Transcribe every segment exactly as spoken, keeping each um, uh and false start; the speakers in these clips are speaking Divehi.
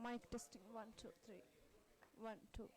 Mic testing, one, two, three. One, two.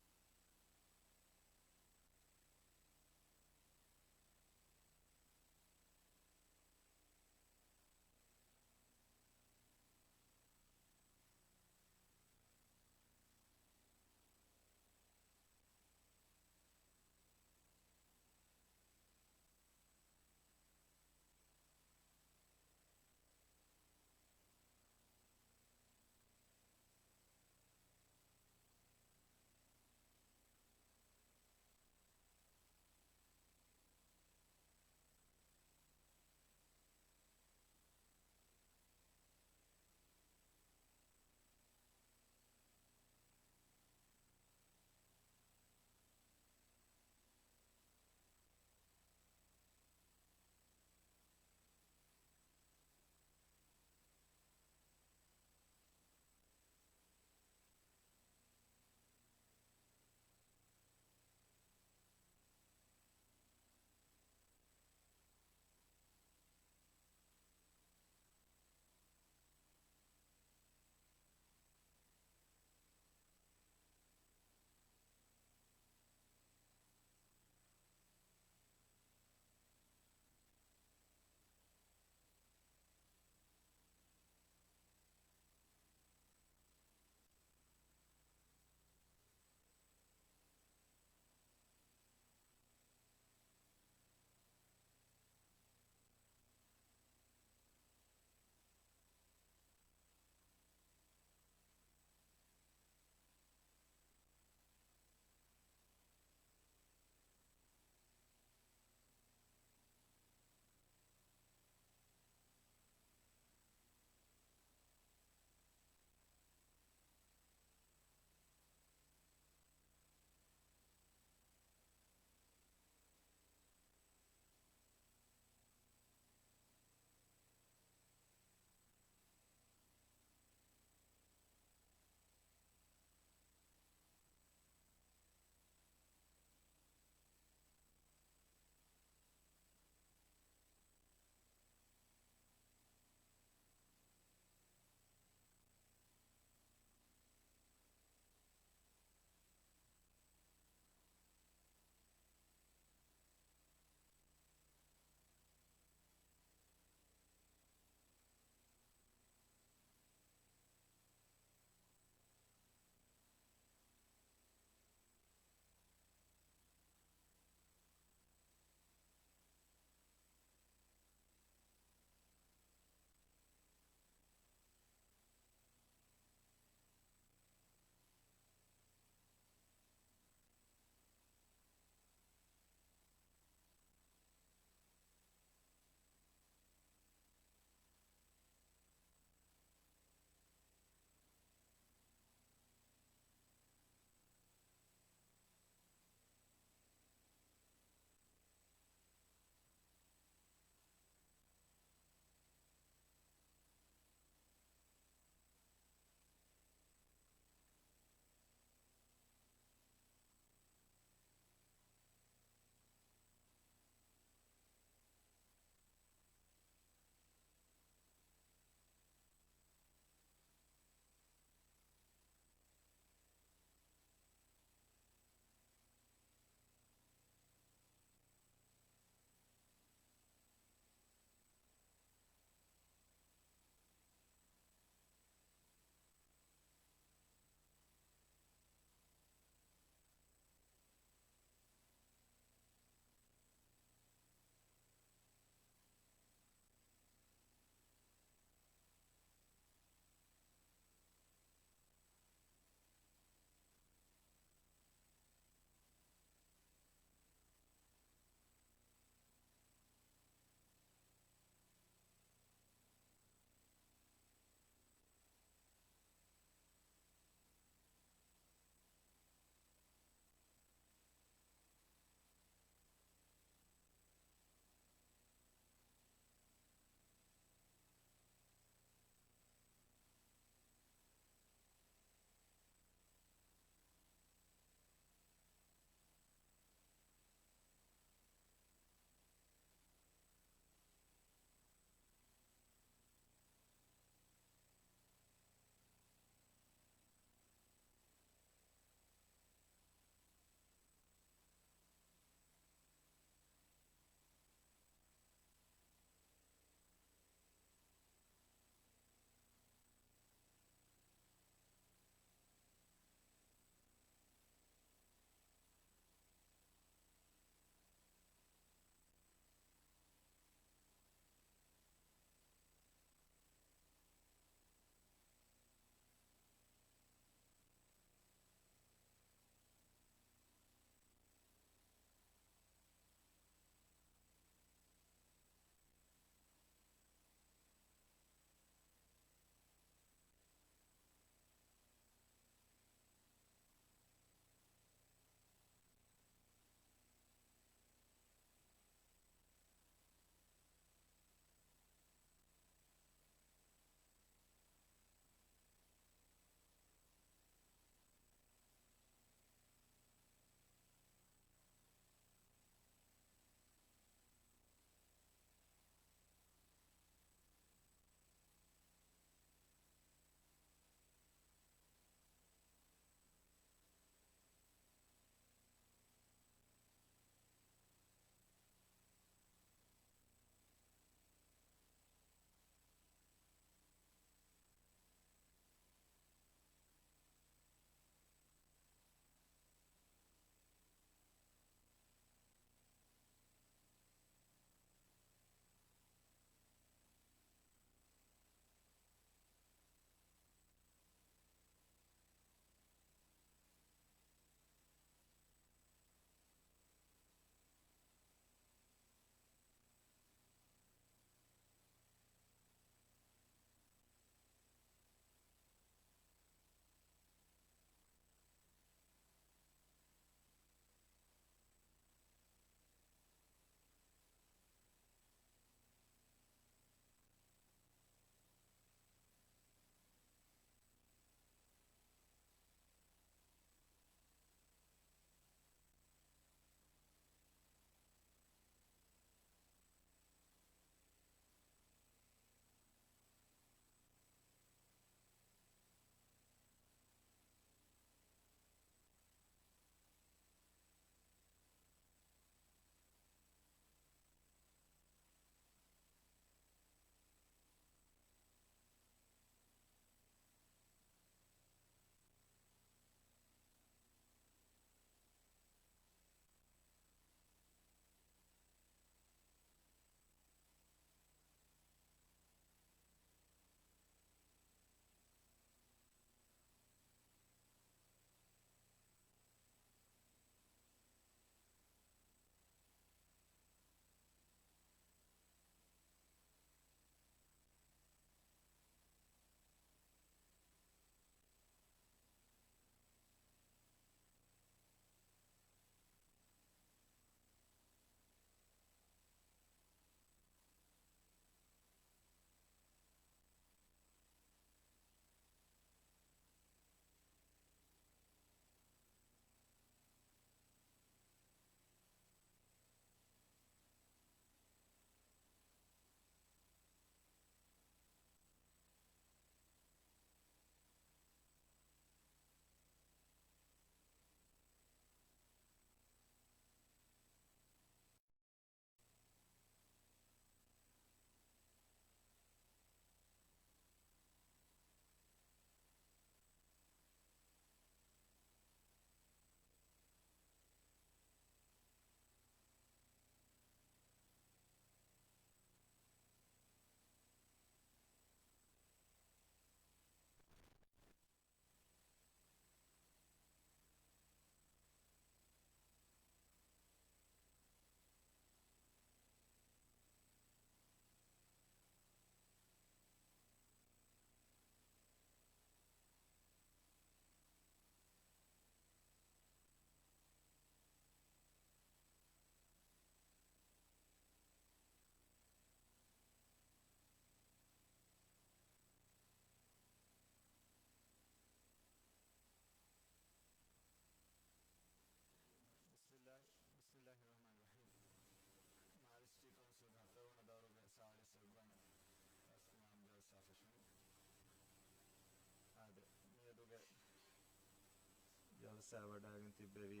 ވަޑައިގެން ތިއްބެވި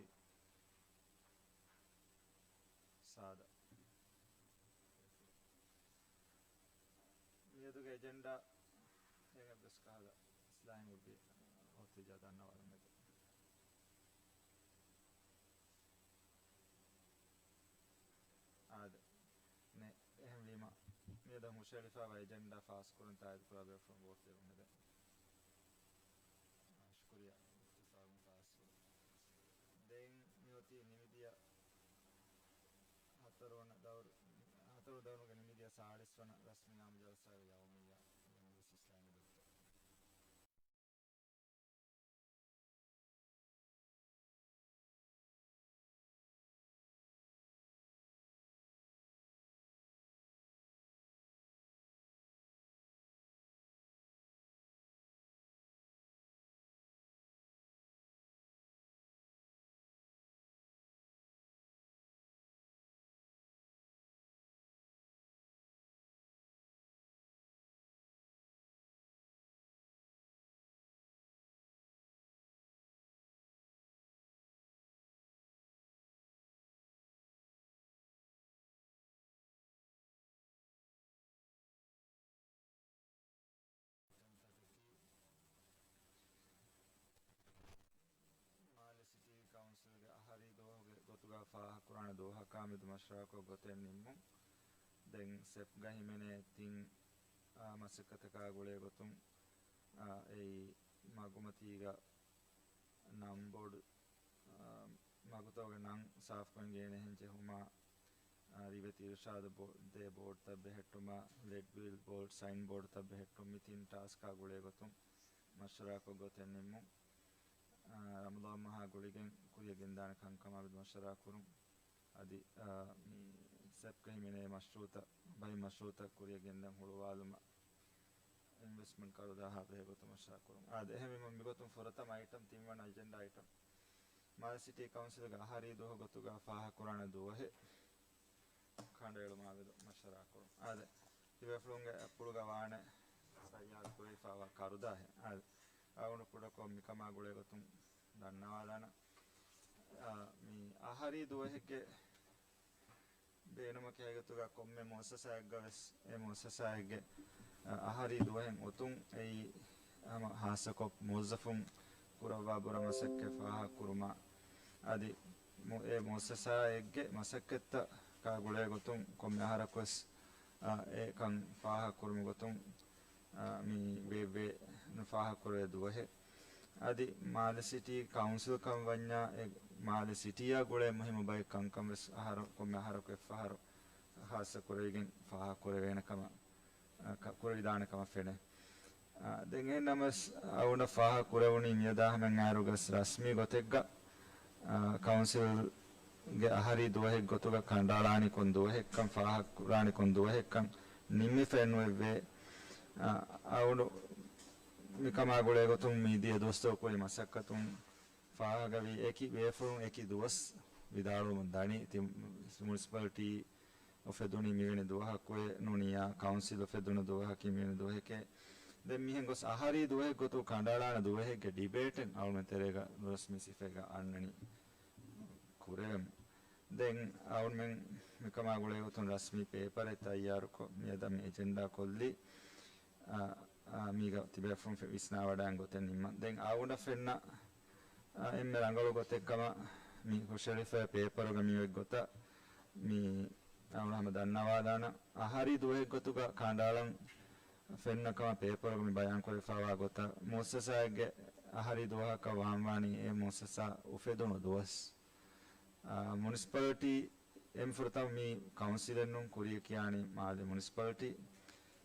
ސާދަ. މިއަދުގެ އެޖެންޑާ އެއްވެސް ކަހަލަ އިސްލާހެއް އޮތް ބީ އޮތީ ޖާ ދަންނަވާލަން އެދެ. އާދެ. ނެ، އެހެންވީމަ، މިއަދަށް ހުށަހެޅިފައިވާ އެޖެންޑާ ފާސްކުރަން ތާއީދުކުރާ ބޭފުޅުން ވޯޓް ދެއްވުން އެދެން. ޝުކުރިއްޔާ. އިއްތިފާގުން ފާސްކުރުން. ދެން މިއޮތީ ނިމިދިޔަ ހަތަރުވަނަ ދައުރު، ހަތަރު ދައުރުގެ ނިމިދިޔަ ސާޅީސް ވަނަ ރަސްމީ އާއްމު ޖަލްސާގެ ޔައުމިއްޔާ، އެހެންވެސް އިސްލާމީ ދޮށްތައް. މާލެ ސިޓީ ކައުންސިލްގެ އަހަރީ ދުވަހުގެ ގޮތުގަ ފާހަގަކުރާނެ ދުވަހަކާ މެދު މަޝްވަރާކޮށް ގޮތެއް ނިންމުން. ދެން ސެޕްގަ ހިމެނޭ ތިން، އާ، މަސައްކަތަކާ ގުޅޭ ގޮތުން، އާ، އެއީ މަގުމަތީގަ ނަން ބޯޑު، އާ، މަގުތަކުގެ ނަން ސާފުކޮށް އެނގޭނެހެން ޖެހުމާ، އާ، ރިވެތި އިރުޝާދު ބޯ-، ދޭ ބޯޑުތައް ބެހެއްޓުމާ، ލެޑް ބިލް ބޯޑް، ސައިން ބޯޑުތައް ބެހެއްޓުން، މި ތިން ޓާސްކާ ގުޅޭ ގޮތުން މަޝްވަރާކޮށް ގޮތެއް ނިންމުން. އާ، ރަމަޟާން މަހާ ގުޅިގެން ކުރިޔަށް ގެންދާނެ ކަންކަމާ މެދު މަޝްވަރާ ކުރުން. އަދި، އާ، މި ސެޕްގަ ހިމެނޭ މަޝްރޫއުތައް، ބައެއް މަޝްރޫއުތައް ކުރިޔަށް ގެންދަން ހުޅުވާލުމަށް އިންވެސްޓްމަންޓް ކަރުދާހާ ބެހޭ ގޮތުން މަޝްވަރާ ކުރުން. އާދެ، އެހެންވީމަ މިގޮތުން ފުރަތަމަ އައިޓަމް، ތިންވަނަ އެޖެންޑާ އައިޓަމް، މާލެ ސިޓީ ކައުންސިލްގެ އަހަރީ ދުވަހު ގޮތުގަ ފާހަގަކުރާނެ ދުވަހެއް ކަނޑައެޅުމާ މެދު މަޝްވަރާ ކުރުން. އާދެ، ތިބޭފުޅުންގެ އަތްޕުޅުގަ ވާނެ ތައްޔާރު ކުރެވިފައިވާ ކަރުދާހެއް. އާދެ، އަޅުގަނޑު ކުޑަކޮށް މިކަމާ ގުޅޭ ގޮތުން ދަންނަވާލާނަން. އާ، މި އަހަރީ ދުވަހެއްގެ ބޭނުމަކީ ހަގީގަތުގަ ކޮންމެ މުއައްސަސާއެއްގަ ވެސް އެ މުއައްސަސާއެއްގެ، އަ، އަހަރީ ދުވަހެއް އޮތުން އެއީ ހަމަ ހާއްސަކޮށް މުވައްޒަފުން ކުރައްވާ ބުރަ މަސައްކަތް ފާހަގަކުރުމަށް. އަދި މު-، އެ މުއައްސަސާއެއްގެ މަސައްކަތްތަކާ ގުޅޭ ގޮތުން ކޮންމެ އަހަރަކު ވެސް، އަ، އެ ކަން ފާހަގަކުރުމުގެ ގޮތުން، އަ، މި ވޭއްވޭ ނުފާހަގަކުރެވޭ ދުވަހެއް. އަދި މާލެ ސިޓީ ކައުންސިލް ކަން ވަންޏާ، އެ މާލެ ސިޓީއާ ގުޅޭ މުހިއްމު ބައެއް ކަންކަން ވެސް އަހަރު، ކޮންމެ އަހަރަކު އެއްފަހަރު ޚާއްޞަ ކުރެވިގެން ފާހަގަކުރެވޭނެ ކަމަށް، އަ، ކަ-، ކުރެވިދާނެ ކަމަށް ފެނޭ. އަ، ދެން އެހެން ނަމަވެސް އަޅުގަނޑަށް ފާހަގަ ކުރެވުނީ މިއަދާ ހަމައަށް އައިރުގަސް ރަސްމީ ގޮތެއްގަ، އަ، ކައުންސިލްގެ އަހަރީ ދުވަހެއް ގޮތުގަ ކަނޑައަޅާނީ ކޮން ދުވަހެއްކަން، ފާހަގަ ކުރާނީ ކޮން ދުވަހެއްކަން ނިންމިފައެއް ނުވެއްވޭ. އަ، އަޅުގަނޑު މިކަމާ ގުޅޭ ގޮތުން މިދިޔަ ދުވަސްތަކު ކުރި މަސައްކަތުން ފާހަގަވި އެކި ބޭފުޅުން އެކި ދުވަސް ވިދާޅުވަމުން ދަނީ. ތި މުނިސިޕަލިޓީ އުފެދުނީ މިވެނި ދުވަހަކުއޭ ނޫނިއްޔާ، ކައުންސިލް އުފެދުނު ދުވަހަކީ މިވެނި ދުވަހެކޭ. ދެން މިހެން ގޮސް އަހަރީ ދުވަހެއް ގޮތު ކަނޑައަޅާނެ ދުވަހެއްގެ ޑިބޭޓެއް އަޅުމެން ތެރޭގަ ނުރަސްމީ ސިފައިގަ އަންނަނީ ކުރެވެމު. ދެން އަޅުމެން މިކަމާ ގުޅޭ ގޮތުން ރަސްމީ ޕޭޕަރެއް ތައްޔާރުކޮށް، މިއަދަށް މި އެޖެންޑާ ކޮށްލީ. އާ، އާ، މީގަ ތިބޭފުޅުން ފެ-، ވިސްނާވަޑައިގެން ގޮތެއް ނިންމަން. ދެން އަޅުގަނޑަށް ފެންނަ، އާ، އެންމެ ރަނގަޅު ގޮތެއް ކަމަށް މި ހުށަހެޅިފައި ޕޭޕަރުގަ މި އޮތް ގޮތަށް މި އަޅުގަނޑު ހަމަ ދަންނަވާލާނަން. އަހަރީ ދުވަހެއް ގޮތުގަ ކަނޑައަޅަން ފެންނަ ކަމަށް ޕޭޕަރުގަ މި ބަޔާން ކުރެވިފައިވާ ގޮތަށް، މުއައްސަސާއެއްގެ އަހަރީ ދުވަހަކަށް ވާންވާނީ އެ މުއައްސަސާ އުފެދުނު ދުވަސް. އާ، މުނިސިޕަލިޓީ އެންމެ ފުރަތަމަ މި ކައުންސިލެއްނޫން، ކުރިޔަށް ކިޔާނީ މާލެ މުނިސިޕަލިޓީ.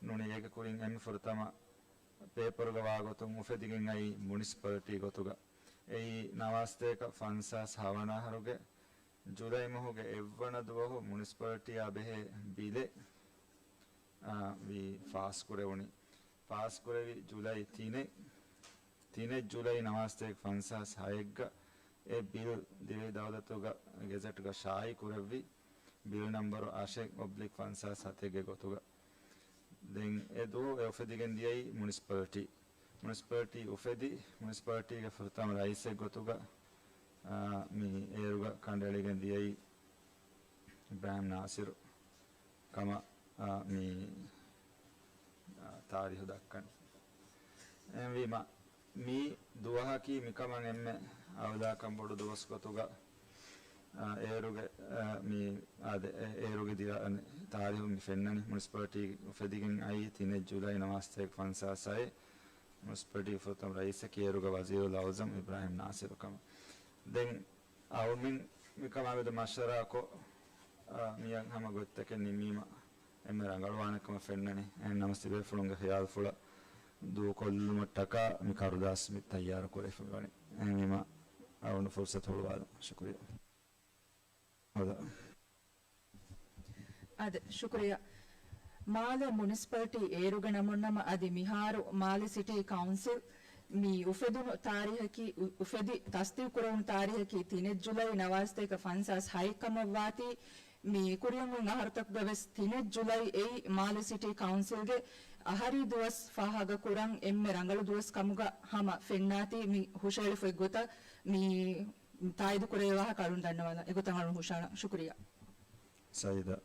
ނޫނީ އޭގެ ކުރިން އެންމެ ފުރަތަމަ ޕޭޕަރުގަ ވާގޮތުން އުފެދިގެން އައީ މުނިސިޕަލިޓީ ގޮތުގަ. އެއީ ނަވާސްތޭކަ ފަންސާސް ހަވަނަ އަހަރުގެ ޖުލައި މަހުގެ އެއްވަނަ ދުވަހު މުނިސިޕަލިޓީއާ ބެހޭ ބިލެއް، އާ، ވީ ފާސްކުރެވުނީ. ފާސްކުރެވި ޖުލައި ތިނެއް، ތިނެއް ޖުލައި ނަވާސްތޭކަ ފަންސާސް ހައެއްގަ އެ ބިލް ދިވެހި ދައުލަތުގަ ގެޒެޓްގަ ޝާއި ކުރެއްވި. ބިލް ނަންބަރު އަށެއް އޮބްލިކް ފަންސާސް ހަތެއްގެ ގޮތުގަ. ދެން އެ ދުވަހު އެ އުފެދިގެން ދިޔައީ މުނިސިޕަލިޓީ. މުނިސިޕަލިޓީ އުފެދި، މުނިސިޕަލިޓީގެ ފުރަތަމަ ރައީސެއް ގޮތުގަ އާ، މި އޭރުގަ ކަނޑައެޅިގެން ދިޔައީ އިބްރާހިމް ނާސިރު ކަމަށް، އާ، މި، އާ، ތާރީހު ދައްކަނީ. އެހެންވީމަ، މި ދުވަހަކީ މިކަމަށް އެންމެ އައުލާކަން ބޮޑު ދުވަސް ގޮތުގަ، އާ، އޭރުގެ، އާ، މި އާދެ، އޭ-، އޭރުގެ ދިޔަ-، ތާރީހު މި ފެންނަނީ. މުނިސިޕަލިޓީ އުފެދިގެން އައީ ތިނެއް ޖުލައި ނަވާރަ ސަތޭކަ ފަންސާސް ހައެއް. މުނިސިޕަލިޓީގެ ފުރަތަމަ ރައީސަކީ އޭރުގެ ވަޒީރުލް އައުޒަމް އިބްރާހިމް ނާސިރު ކަމަށް. ދެން އަޅުމެން މިކަމާމެދު މަޝްވަރާކޮށް، އާ، މިއަށް ހަމަ ގޮތްތަކެއް ނިންމީމަ އެންމެ ރަނގަޅުވާނެ ކަމަށް ފެންނަނީ. އެހެން ނަމަ ތިބޭފުޅުންގެ ޚިޔާލުފުޅަށް ދޫކޮށްލުމަށްޓަކާ މި ކަރުދާސް މި ތައްޔާރު ކުރެވިފަ މިވަނީ. އެހެންވީމަ އަޅުގަނޑު ފުރުސަތު ހުޅުވާލަން. ޝުކުރިއްޔާ. ހަދާ. އާދެ، ޝުކުރިއްޔާ. މާލެ މުނިސިޕަލިޓީ އޭރުގެ ނަމުންނަމަ އަދި މިހާރު މާލެ ސިޓީ ކައުންސިލް މި އުފެދުނު ތާރީހަކީ، އު-، އުފެދި ތަސްދީޤުކުރެވުނު ތާރީހަކީ ތިނެއް ޖުލައި ނަވާރަ ސަތޭކަ ފަންސާސް ހައެއް ކަމަށްވާތީ، މި ކުރިއަށް އޮތް އަހަރުތަކުގަ ވެސް ތިނެއް ޖުލައި އެއީ މާލެ ސިޓީ ކައުންސިލްގެ އަހަރީ ދުވަސް ފާހަގަ ކުރަން އެންމެ ރަނގަޅު ދުވަސް ކަމުގަ ހަމަ ފެންނާތީ، މި ހުށައެޅިފައި ގޮތަށް މި ތާއީދު ކުރެވޭ ވާހަކަ އަޅުން ދަންނަވާލަން. އެގޮތަށް އަޅުން ހުށަހަޅަން. ޝުކުރިއްޔާ. ސައީދާ.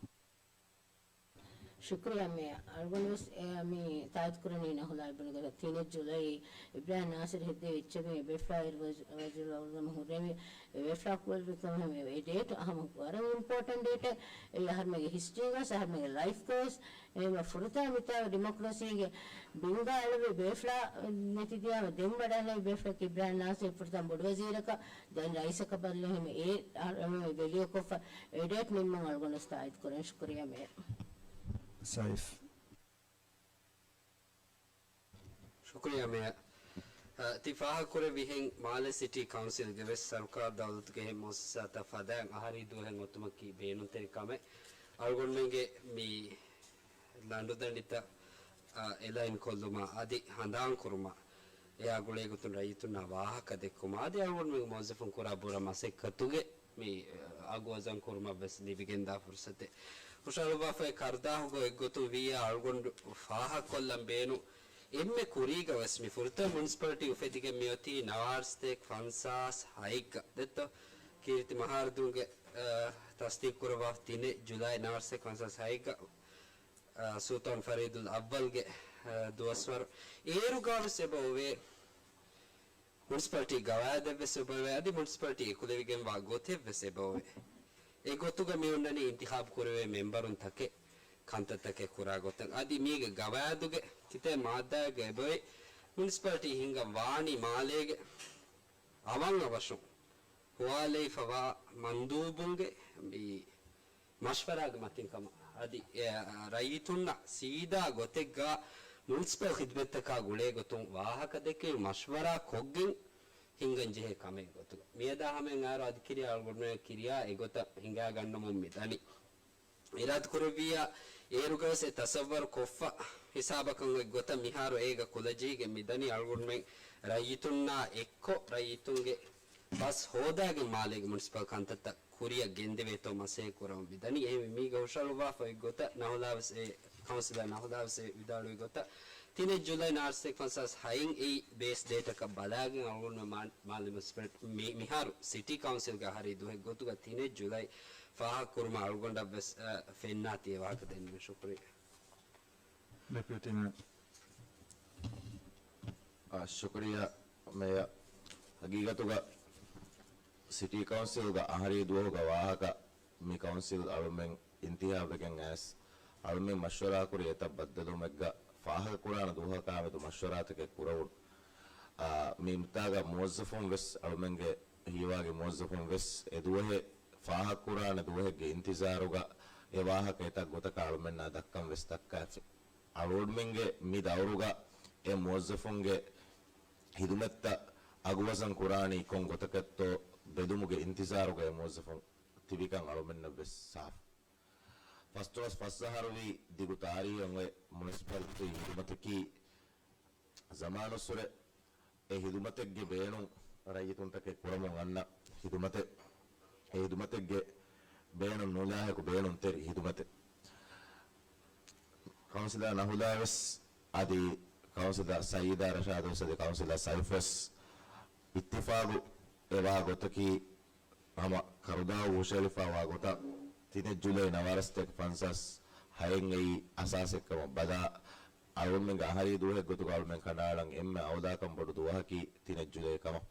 ޝުކުރިއްޔާ މޭޔަރ. އަޅުގަނޑު ވެސް، އެ، މި ތާއީދު ކުރަނީ ނަހުލާ ބުނިގަ ތިނެއް ޖުލައި އިބްރާހިމް ނާސިރު ހެއްދެވި އެއްޗެއް މި ބޭފުޅާ އޭރު ވަޒީ-، ވަޒީރުލް އައުޒަމް ހުރެމި އެ ބޭފުޅާ ކުޅެދުން ކަމަށް ހަމަ އެ ޑޭޓް ހަމަ ވަރަށް އިމްޕޯޓެންޓް ޑޭޓެއް. އެ އަހަރުމެންގެ ހިސްޓްރީގަ ވެސް އަހަރުމެންގެ ލައިފްގަ ވެސް އެ ފުރަތަމަ މިތާގަ ޑިމޮކްރަސީގެ ބިންގާ އެޅުއްވި ބޭފުޅާ ނެތިދިޔާމަ ދެން ވަޑައިގެން ބޭފުޅަކީ އިބްރާހިމް ނާސިރު ފުރަތަމަ ބޮޑުވަޒީރަކަށް ދެން ރައީސަކަށް ބަދަލު ހެމެ އެ ވެލިއުކޮށްފަ އެ ޑޭޓް ނިންމުން އަޅުގަނޑު ވެސް ތާއީދު ކުރަން. ޝުކުރިއްޔާ މޭޔަރ. ސައިފް. ޝުކުރިއްޔާ މޭޔަރ. އަ، ތި ފާހަގަކުރެއްވިހެން މާލެ ސިޓީ ކައުންސިލްގެ ވެސް ސަރުކާރު ދައުލަތުގެ އެހެން މުއައްސަސާތައް ފަދައިން އަހަރީ ދުވަހެއް އޮތުމަކީ ބޭނުންތެރި ކަމެއް. އަޅުގަނޑުމެންގެ މި ލަނޑުދަނޑިތައް، އަ، އެލައިން ކޮށްލުމާ އަދި ހަނދާންކުރުމާ އެއާ ގުޅޭގޮތުން ރައްޔިތުންނާ ވާހަކަ ދެއްކުމާ އަދި އަޅުގަނޑުމެންގެ މުވައްޒަފުން ކުރާ ބުރަ މަސައްކަތުގެ މި، އަ، އަގު ވަޒަން ކުރުމަށް ވެސް ލިބިގެންދާ ފުރުސަތެއް. ހުށަހަޅުއްވާފައި ކަރުދާހުގަ އެއްގޮތުން ވިއްޔާ އަޅުގަނޑު ފާހަގަކޮށްލަން ބޭނު އެންމެ ކުރީގަ ވެސް މި ފުރަތަމަ މުނިސިޕަލިޓީ އުފެދިގެން މިއޮތީ ނަވާރަ ސަތޭކަ ފަންސާސް ހައެއްގަ ދެއްތޯ؟ ކީރިތި މަހާރަދޫގެ، އަ، ތަސްދީޤުކުރައްވާ ތިނެއް ޖުލައި ނަވާރަ ސަތޭކަ ފަންސާސް ހައެއްގަ، އަ، ސުލްޠާން ފަރީދުލް އައްވަލްގެ، އަ، ދުވަސްވަރު. އޭރުގަ ވެސް އެބަ އޮވޭ. މުނިސިޕަލިޓީ ގަވާއިދެއްވެސް އެބައޮވޭ، އަދި މުނިސިޕަލިޓީ އެކުލެވިގެންވާ ގޮތެއްވެސް އެބައޮވޭ. އެގޮތުގަ މިއޮންނަނީ އިންތިޚާބު ކުރެވޭ މެމްބަރުންތަކެއް ކަންތައްތަކެއް ކުރާ ގޮތަށް. އަދި މީގެ ގަވާއިދުގެ ކިތައް މާއްދާއެއްގަ އެބައޮތް މުނިސިޕަލިޓީ ހިންގަން ވާނީ މާލޭގެ އަވަށް އަވަށުން ހުވާލެވިފަވާ މަންދޫބުންގެ މި މަޝްވަރާގެ މަތިން ކަމަށް. އަދި، އެ، ރައްޔިތުންނަށް ސީދާ ގޮތެއްގަ މުނިސިޕަލް ޚިދުމަތްތަކާ ގުޅޭ ގޮތުން ވާހަކަ ދެއްކެވި މަޝްވަރާ ކޮށްގެން ހިންގަން ޖެހޭ ކަމެއް ގޮތުގަ. މިއަދާ ހަމައިން އައިރު އަދި ކިރިޔާ އަޅުގަނޑުމެން ކިރިޔާ އެގޮތަށް ހިނގާގަންނަމުން މި ދަނީ. އިރާދަކުރެއްވިއްޔާ އޭރުގަވެސް އެ ތަސައްވަރު ކޮށްފަ ހިސާބަކަށް އޮތް ގޮތަށް މިހާރު އޭގަ ކުލަޖެހިގެން މިދަނީ އަޅުގަނޑުމެން ރައްޔިތުންނާ އެއްކޮށް ރައްޔިތުންގެ ބަސް ހޯދާގެން މާލޭގެ މުނިސިޕަލް ކަންތައްތައް ކުރިއަށް ގެންދެވޭތޯ މަސައްކަތް ކުރަމުން މިދަނީ. އެހެންވެ މީގަ ހުށަހަޅުއްވާފަ އޮތް ގޮތަށް ނަހުލާ ވެސް އެ ކައުންސިލަރ ނަހުލާ ވެސް އެ ވިދާޅުވި ގޮތަށް ތިނެއް ޖުލައި ނަވާރަ ސަތޭކަ ފަންސާސް ހައެއް އެއީ ބޭސް ޑޭޓަކަށް ބަލާގެން އަޅުގަނޑުމެން މާ-، މާލެ މުނިސިޕަލިޓީ މި-، މިހާރު ސިޓީ ކައުންސިލްގެ އަހަރީ ދުވަހެއް ގޮތުގަ ތިނެއް ޖުލައި ފާހަގަކުރުމަށް އަޅުގަނޑަށް ވެސް، އަ، ފެންނާތީ ވާހަކަ ދެންނެވި. ޝުކުރިއްޔާ. ޑެޕިއުޓީ މޭޔަރ. އާ، ޝުކުރިއްޔާ މޭޔަރ. ހަގީގަތުގަ ސިޓީ ކައުންސިލްގަ އަހަރީ ދުވަހުގަ ވާހަކަ މި ކައުންސިލް އަޅުމެން އިންތިހާބްވެގެން އައިސް، އަޅުމެން މަޝްވަރާކުރި އެތައް ބައްދަލުވުމެއްގަ ފާހަގަކުރާނެ ދުވަހަކާމެދު މަޝްވަރާތަކެއް ކުރެވުނު. އާ، މި މިތާގަ މުވައްޒަފުން ވެސް އަޅުމެންގެ ހީވާގި މުވައްޒަފުން ވެސް އެ ދުވަހެއް ފާހަގަކުރާނެ ދުވަހެއްގެ އިންތިޒާރުގަ އެ ވާހަކަ އެތައް ގޮތަކަށް އަޅުމެންނާ ދައްކަން ވެސް ދައްކައިފި. އަޅުގަނޑުމެންގެ މި ދައުރުގަ އެ މުވައްޒަފުންގެ ހިދުމަތްތައް އަގުވަޒަން ކުރާނީ ކޮން ގޮތަކަށްތޯ ބެލުމުގެ އިންތިޒާރުގަ އެ މުވައްޒަފުން ތިބިކަން އަޅުމެންނަށް ވެސް ސާފު. ފަސްދޮޅަސް ފަސް އަހަރުވީ ދިގު ތާރީހެއް އޮތް މުނިސިޕަލް ހިދުމަތަކީ ޒަމާނުއްސުރެ އެ ހިދުމަތެއްގެ ބޭނުން ރައްޔިތުންތަކެއް ކުރަމުން އަންނަ ހިދުމަތެއް. އެ ހިދުމަތެއްގެ ބޭނުން ނުލާހިކު ބޭނުންތެރި ހިދުމަތެއް. ކައުންސިލަރ ނަހުލާ ވެސް އަދި ކައުންސިލަރ ސައީދާ ރަޝާދު ވެސް އަދި ކައުންސިލަރ ސައިފް ވެސް އިއްތިފާގު އެވާ ގޮތަކީ ހަމަ ކަރުދާހު ހުށައެޅިފައިވާ ގޮތަށް ތިނެއް ޖުލައި ނަވާރަ ސަތޭކަ ފަންސާސް ހައެއް އެއީ އަސާސެއްކަމަށް ބަލާ، އަޅުގަނޑުމެންގެ އަހަރީ ދުވަހެއް ގޮތުގަ އަޅުމެން ކަނޑައަޅަން އެންމެ އައުލާކަން ބޮޑު ދުވަހަކީ ތިނެއް ޖުލައި ކަމަށް.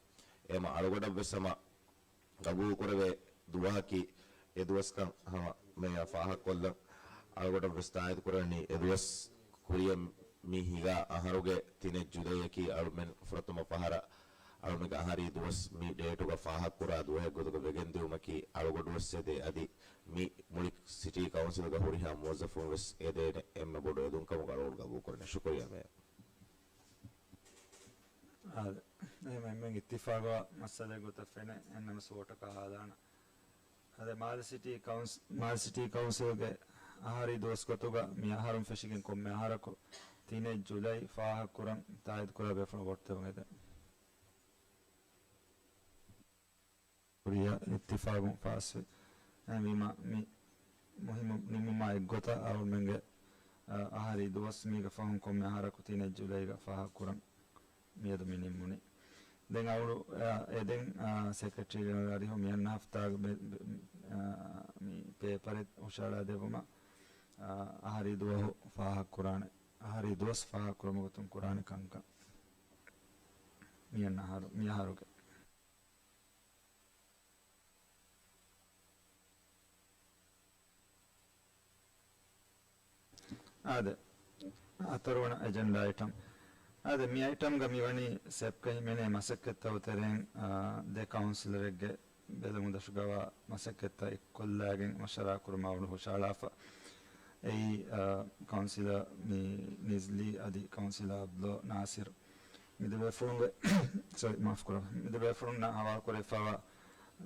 އެހެމަ އަޅުގަޑަށްވެސް ހަމަ ގަބޫލުކުރެވޭ ދުވަހަކީ އެ ދުވަސްކަން ހަމަ މެޔަށް ފާހަގަކޮށްލަން. އަޅުގަޑަށްވެސް ތާއީދު ކުރަނީ އެ ދުވަސް ކުރިއަށް މި ހިނގާ އަހަރުގެ ތިނެއް ޖުލައިއަކީ އަޅުމެން ފުރަތަމަ ފަހަރަށް އަޅުމެންގެ އަހަރީ ދުވަސް މި ޑޭޓުގަ ފާހަގަކުރާ ދުވަހެއް ގޮތުގަ ވެގެންދިއުމަކީ އަޅުގަޑުވެސް އެދޭ. އަދި މި މުޅި ސިޓީ ކައުންސިލުގަ ހުރިހާ މުވައްޒަފުންވެސް އެދޭނެ އެންމެ ބޮޑު އެދުންކަމުގަ އަޅުގަޑު ގަބޫލުކުރަނީ. ޝުކުރިއްޔާ މޭޔަރ. އާދެ، އެހެން އެންމެން އިއްތިފާގުވާ މައްސަލައެއް ގޮތަށް ފެނޭ، އެހެންނަމަސް ވޯޓަކަށް ހާލާނަ. އާދެ، މާލެ ސިޓީ ކައުންސް-، މާލެ ސިޓީ ކައުންސިލްގެ އަހަރީ ދުވަސް ގޮތުގަ މި އަހަރުން ފެށިގެން ކޮންމެ އަހަރަކު ތިނެއް ޖުލައި ފާހަގަކުރަން ތާއީދުކުރާ ބޭފުޅުން ވޯޓް ދެއްވަން އެދެން. ކުރިއަށް އިއްތިފާގުން ފާސްވި. އެހެންވީމަ، މި މުހިއްމު ނިންމުމާ އެއްގޮތަށް އަޅުމެންގެ، އަ، އަހަރީ ދުވަސް މީގެ ފަހުން ކޮންމެ އަހަރަކު ތިނެއް ޖުލައިގަ ފާހަގަކުރަން މިއަދު މި ނިންމުނީ. ދެން އަޅު، އަ، އެދެން، އަ، ސެކްރެޓަރީ ޖެނެރަލް އަރިހު މިއަންނަ ހަފްތާގަ ބެ-، ބެ-، އަ، މި ޕޭޕަރެއް ހުށަހަޅާ ދެއްވުމަށް، އަ، އަހަރީ ދުވަހު ފާހަގަކުރާނެ، އަހަރީ ދުވަސް ފާހަގަކުރުމުގެ ގޮތުން ކުރާނެ ކަންކަން. މިއަންނަ އަހަރު، މި އަހަރުގެ. އާދެ، ހަތަރުވަނަ އެޖެންޑާ އައިޓަމް. އާދެ، މި އައިޓަމްގަ މިވަނީ ސެޕްގަ ހިމެނޭ މަސައްކަތްތައް ތެރެއިން، އާ، ދެ ކައުންސިލަރެއްގެ ބެލުމުދަށުގަވާ މަސައްކަތްތައް އެއްކޮށްލާގެން މަޝްވަރާ ކުރުމަށް އަޅު ހުށަހަޅާފަ. އެއީ، އާ، ކައުންސިލަރ މި ނިޒްލީ އަދި ކައުންސިލަރ އަބްދުﷲ ނާސިރު. މިދެބޭފުޅުންގެ، ސޮރީ، މާފުކުރަން. މިދެބޭފުޅުންނާ ހަވާލުކުރެވިފައިވާ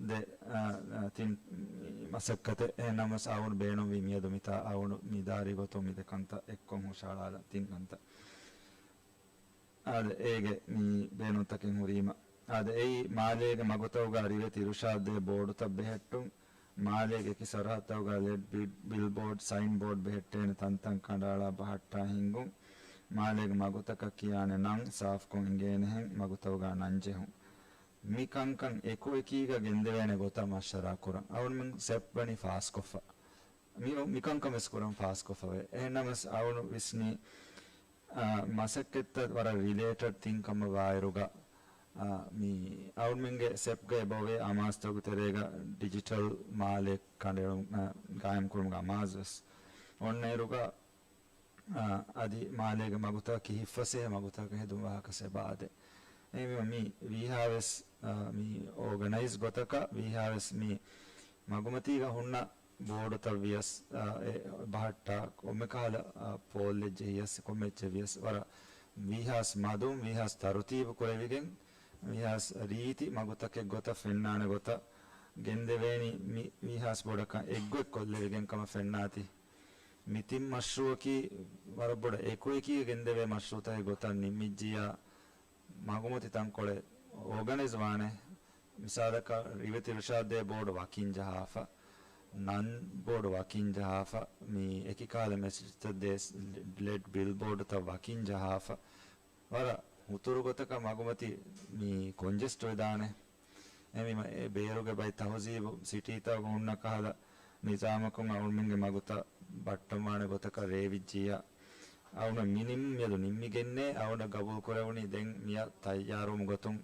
ދެ، އާ، އާ، ތިން މަސައްކަތެއް. އެހެންނަމަވެސް އަޅުގަނޑު ބޭނުންވީ މިއަދު މިތާ އަޅުގަނޑު މި ދާއިރީ ގޮތުން މި ދެ ކަންތައް އެއްކޮށް ހުށަހަޅާލަން، ތިން ކަންތައް. އާދެ، އޭގެ މި ބޭނުންތަކެއް ހުރީމަ. އާދެ، އެއީ މާލޭގެ މަގުތަކުގަ ރިވެތި އިރުޝާދު ދޭ ބޯޑުތައް ބެހެއްޓުން، މާލޭގެ އެކި ސަރަހައްދުތަކުގަ ލެޑް ބި-، ބިލްބޯޑް، ސައިންބޯޑް ބެހެއްޓޭނެ ތަންތަން ކަނޑައަޅާ ބަހައްޓާ ހިންގުން، މާލޭގެ މަގުތަކަށް ކިޔާނެ ނަން ސާފުކޮށް އިނގޭނެހެން މަގުތަކުގަ ނަން ޖެހުން. މި ކަންކަން އެކުއެކީގަ ގެންދެވޭނެ ގޮތަށް މަޝްވަރާ ކުރަން. އަޅުގަނޑުމެން ސެޕް ވަނީ ފާސްކޮށްފަ. މި-، މިކަންކަން ވެސް ކުރަން ފާސްކޮށްފަވޭ. އެހެންނަމަވެސް އަޅުގަނޑު ވިސްނީ، އާ، މަސައްކަތްތައް ވަރަށް ރިލޭޓެޑް ތިން ކަމަށް ވާއިރުގަ، އާ، މި އަޅުގަނޑުމެންގެ ސެޕްގަ އެބައޮވޭ އަމާޒުތަކުގެ ތެރޭގަ ޑިޖިޓަލް މާލެ ކަނޑައެޅުން، އާ، ގާއިމްކުރުމުގެ އަމާޒު ވެސް. އޮންނައިރުގަ، އާ، އަދި މާލޭގެ މަގުތައް ކިހިފަސޭހަ މަގުތަކަށް ހެދުން ވާހަކަ ސެބާދެ. އެހެންވީމަ މި ވީހާވެސް، އާ، މި އޯގަނައިޒް ގޮތަކަށް ވީހާވެސް މި މަގުމަތީގަ ހުންނަ ބޯޑުތައް ވިޔަސް، އާ، އެ ބަހައްޓާ ކޮންމެ ކަހަލަ، އާ، ޕޯލްއެއް ޖެހިޔަސް، ކޮންމެ އެއްޗެއް ވިޔަސް، ވަރަށް ވީހާސް މަދުން، ވީހާސް ތަރުތީބު ކުރެވިގެން، ވީހާސް ރީތި މަގުތަކެއް ގޮތަށް ފެންނާނެ ގޮތަށް ގެންދެވޭނީ މި ވީހާސް ބޮޑަކަށް އެއްގޮތް ކޮށްލެވިގެން ކަމަށް ފެންނާތީ. މި ތިން މަޝްރޫއަކީ ވަރަށް ބޮޑަށް އެކުއެކީގަ ގެންދެވޭ މަޝްރޫއުތަކެއް ގޮތަށް ނިންމިއްޖިއްޔާ، މަގުމަތި ތަންކޮޅެއް އޯގަނައިޒް ވާނެ. މިސާލަކަށް، ރިވެތި އިރުޝާދު ދޭ ބޯޑު ވަކިން ޖަހާފަ، ނަން ބޯޑު ވަކިން ޖަހާފަ، މި އެކި ކަހަލަ މެސެޖްތައް ދޭ ލެޑް ބިލް ބޯޑުތައް ވަކިން ޖަހާފަ، ވަރަށް ހުތުރު ގޮތަކަށް މަގުމަތި މި ކޮންޖެސްޓް ވެދާނެ. އެހެންވީމަ، އެ ބޭރުގެ ބައި ތަހުޒީބު ސިޓީތަކުގަ ހުންނަ ކަހަލަ ނިޒާމަކުން އަޅުމެންގެ މަގުތައް ބައްޓަންވާނެ ގޮތަކަށް ރޭވިއްޖިއްޔާ، އަޅުމެން މިނިމް މިއަދު ނިންމިގެންނޭ. އަޅުގަނޑަށް ގަބޫލު ކުރެވުނީ ދެން މިއަށް ތައްޔާރުވުމުގެ ގޮތުން،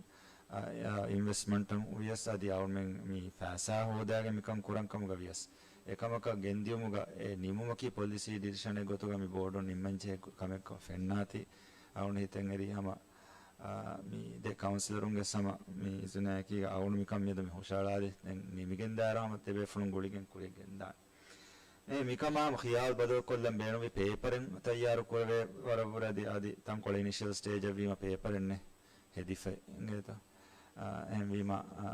އަ، އަ، އިންވެސްޓްމަންޓަށް ވިޔަސް އަދި އަޅުމެން މި ފައިސާ ހޯދާގެން މިކަން ކުރަން ކަމުގަ ވިޔަސް، އެކަމަކަށް ގެންދިއުމުގަ އެ ނިމުމަކީ ޕޮލިސީ ޑިސިޝަނެއް ގޮތުގަ މި ބޯޑުން ނިންމަންޖެހޭ ކަމެއްކަން ފެންނާތީ، އަޅުގަނޑު ހިތަށް އެރީ ހަމަ، އާ، މި ދެ ކައުންސިލަރުންގެ ހަމަ މި އިޒުނައަކީގަ އަޅުގަނޑު މިކަން މިއަދު މި ހުށަހަޅާލި. ދެން ނިމިގެންދާއިރު ހަމަ ދެބޭފުޅުން ގުޅިގެން ކުރިއަށް ގެންދާނެ. އެ މިކަމާ ހަމަ ޚިޔާލު ބަދަލުކޮށްލަން ބޭނުންވި ޕޭޕަރެއް ތައްޔާރު ކުރެވޭ ވަރަށްވުރެ އަދި، އަދި ތަންކޮޅެއް އިނިޝިއަލް ސްޓޭޖަށް ވީމަ ޕޭޕަރެއް ނެތް ހެދިފައި އިނގޭތޯ. އާ، އެހެންވީމަ، އާ،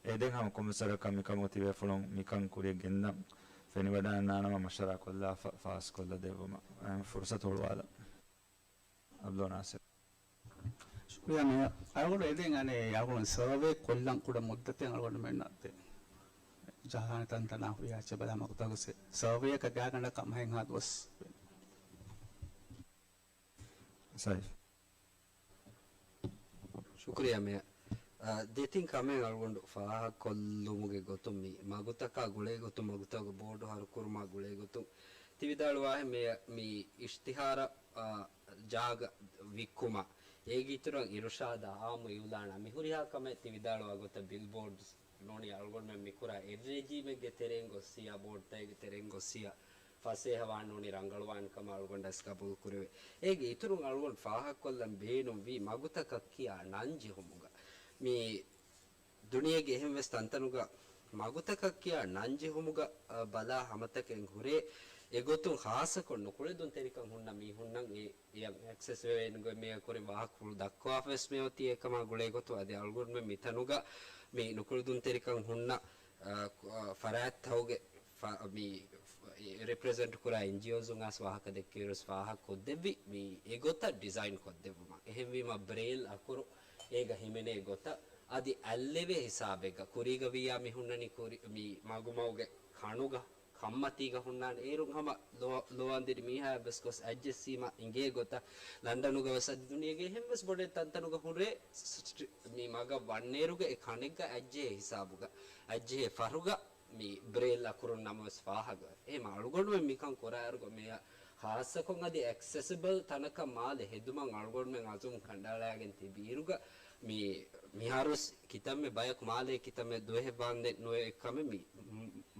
އެ ދެން ހަމަ ކޮންމެ ސަރަކަށް މިކަމުގަ ތިބޭފުޅުން މިކަން ކުރިއަށް ގެންދަން ފެނިވަޑައިންނާނަމަ މަޝްވަރާ ކޮށްލާފަ ފާސްކޮށްލަ ދެއްވުމަށް ފުރުސަތު ހުޅުވާލަން. އަބްދުﷲ ނާސިރު. ޝުކުރިއްޔާ މޭޔަރ. އަޅުގަނޑު އެދެން އަނެއް އަޅުގަނޑު ސަރވޭ ކޮށްލަން ކުޑަ މުއްދަތެއް އަޅުގަނޑުމެންނަށް ދޭ. ޖަހާނެ ތަންތަނާ ހުރިހާ އެއްޗެއް ބަލާ މަގުތަކުގަ ސެ-، ސަރވޭއަކަށް ގާތްގަނޑަކަށް މަހެއްހާ ދުވަސް ވޭ. ސައިފް. ޝުކުރިއްޔާ މޭޔަރ. އާ، ދެތިން ކަމެއް އަޅުގަނޑު ފާހަގަކޮށްލުމުގެ ގޮތުން މި މަގުތަކާ ގުޅޭ ގޮތުން މަގުތަކުގެ ބޯޑު ހަރުކުރުމާ ގުޅޭ ގޮތުން ތި ވިދާޅުވާހެން މި، މި އިޝްތިހާރަށް، އާ، ޖާގަ ވިއްކުމާ އޭގެ އިތުރަށް އިރުޝާދާ އާއްމު އިއުލާނާ މި ހުރިހާ ކަމެއް ތި ވިދާޅުވާ ގޮތަށް ބިލްބޯޑްސް ނޫނީ އަޅުގަނޑުމެން މިކުރާ އެއް ރެޖީމެއްގެ ތެރެއިން ގޮސް ސިޔާ ބޯޑްތަކެއްގެ ތެރެއިން ގޮސް ސިޔާ ފަސޭހަވާން ނޫނީ ރަނގަޅުވާނެ ކަމަށް އަޅުގަނޑަސް ގަބޫލު ކުރެވޭ. އޭގެ އިތުރުން އަޅުގަނޑު ފާހަގަކޮށްލަން ބޭނުންވީ މަގުތަކަށް ކިޔާ ނަން ޖެހުމުގަ މި ދުނިޔޭގެ އެހެން ވެސް ތަންތަނުގަ މަގުތަކަށް ކިޔާ ނަން ޖެހުމުގަ، އަ، ބަލާ ހަމަތަކެއް ހުރޭ. އެގޮތުން ޚާއްޞަކޮށް ނުކުޅެދުންތެރިކަން ހުންނަ މީހުންނަށް އެ އެއަށް އެކްސެސް ވެވޭނެ ގޮތް މިއަށް ކުރިން ވާހަކަފުޅު ދައްކަވާފަވެސް މިއޮތީ. އެކަމާ ގުޅޭ ގޮތުން އަދި އަޅުގަނޑުމެން މިތަނުގަ މި ނުކުޅެދުންތެރިކަން ހުންނަ، އަ، އަ، ފަރާތްތަކުގެ ފަ-، މި ރެޕްރެޒެންޓް ކުރާ އެންޖީއޯޒުން އައިސް ވާހަކަ ދެއްކިއިރުވެސް ފާހަގަ ކޮށްދެއްވި މި އެގޮތަށް ޑިޒައިން ކޮށްދެއްވުމަށް. އެހެންވީމަ ބްރޭލް އަކުރު އޭގަ ހިމެނޭ ގޮތަށް އަދި އަތްލެވޭ ހިސާބެއްގަ ކުރީގަ ވިއްޔާ މި ހުންނަނީ ކުރި-، މި މަގުމަގުގެ ކަނުގަ ކަންމަތީގަ ހުންނާނެ. އޭރުން ހަމަ ލޯ-، ލޯ އަނދިރި މީހާއަށް ވެސް ގޮސް އަތްޖެއްސީމަ އިނގޭ ގޮތަށް ލަންޑަނުގަ ވެސް އަދި ދުނިޔޭގެ އެހެން ވެސް ބޮޑެތި ތަންތަނުގަ ހުރޭ ސް-، ސް-، މި މަގަށް ވަންނައިރުގަ އެ ކަނެއްގަ އަތްޖެހޭ ހިސާބުގަ އަތްޖެހޭ ފަހުގަ މި ބްރޭލް އަކުރުން ނަމަވެސް ފާހަގަވޭ. އެހެން އަޅުގަނޑުމެން މިކަން ކުރާއިރުގަ މިއަށް ޚާއްޞަކޮށް އަދި އެކްސެސިބަލް ތަނަކަށް މާލެ ހެދުމަށް އަޅުގަނޑުމެން އަޒުމް ކަނޑައަޅާގެން ތިބިއިރުގަ މި މިހާރުސް ކިތަންމެ ބަޔަކު މާލޭ ކިތަންމެ ދުވަހެއް ވާންދެން ނުވެ އެއްކަމެއް މި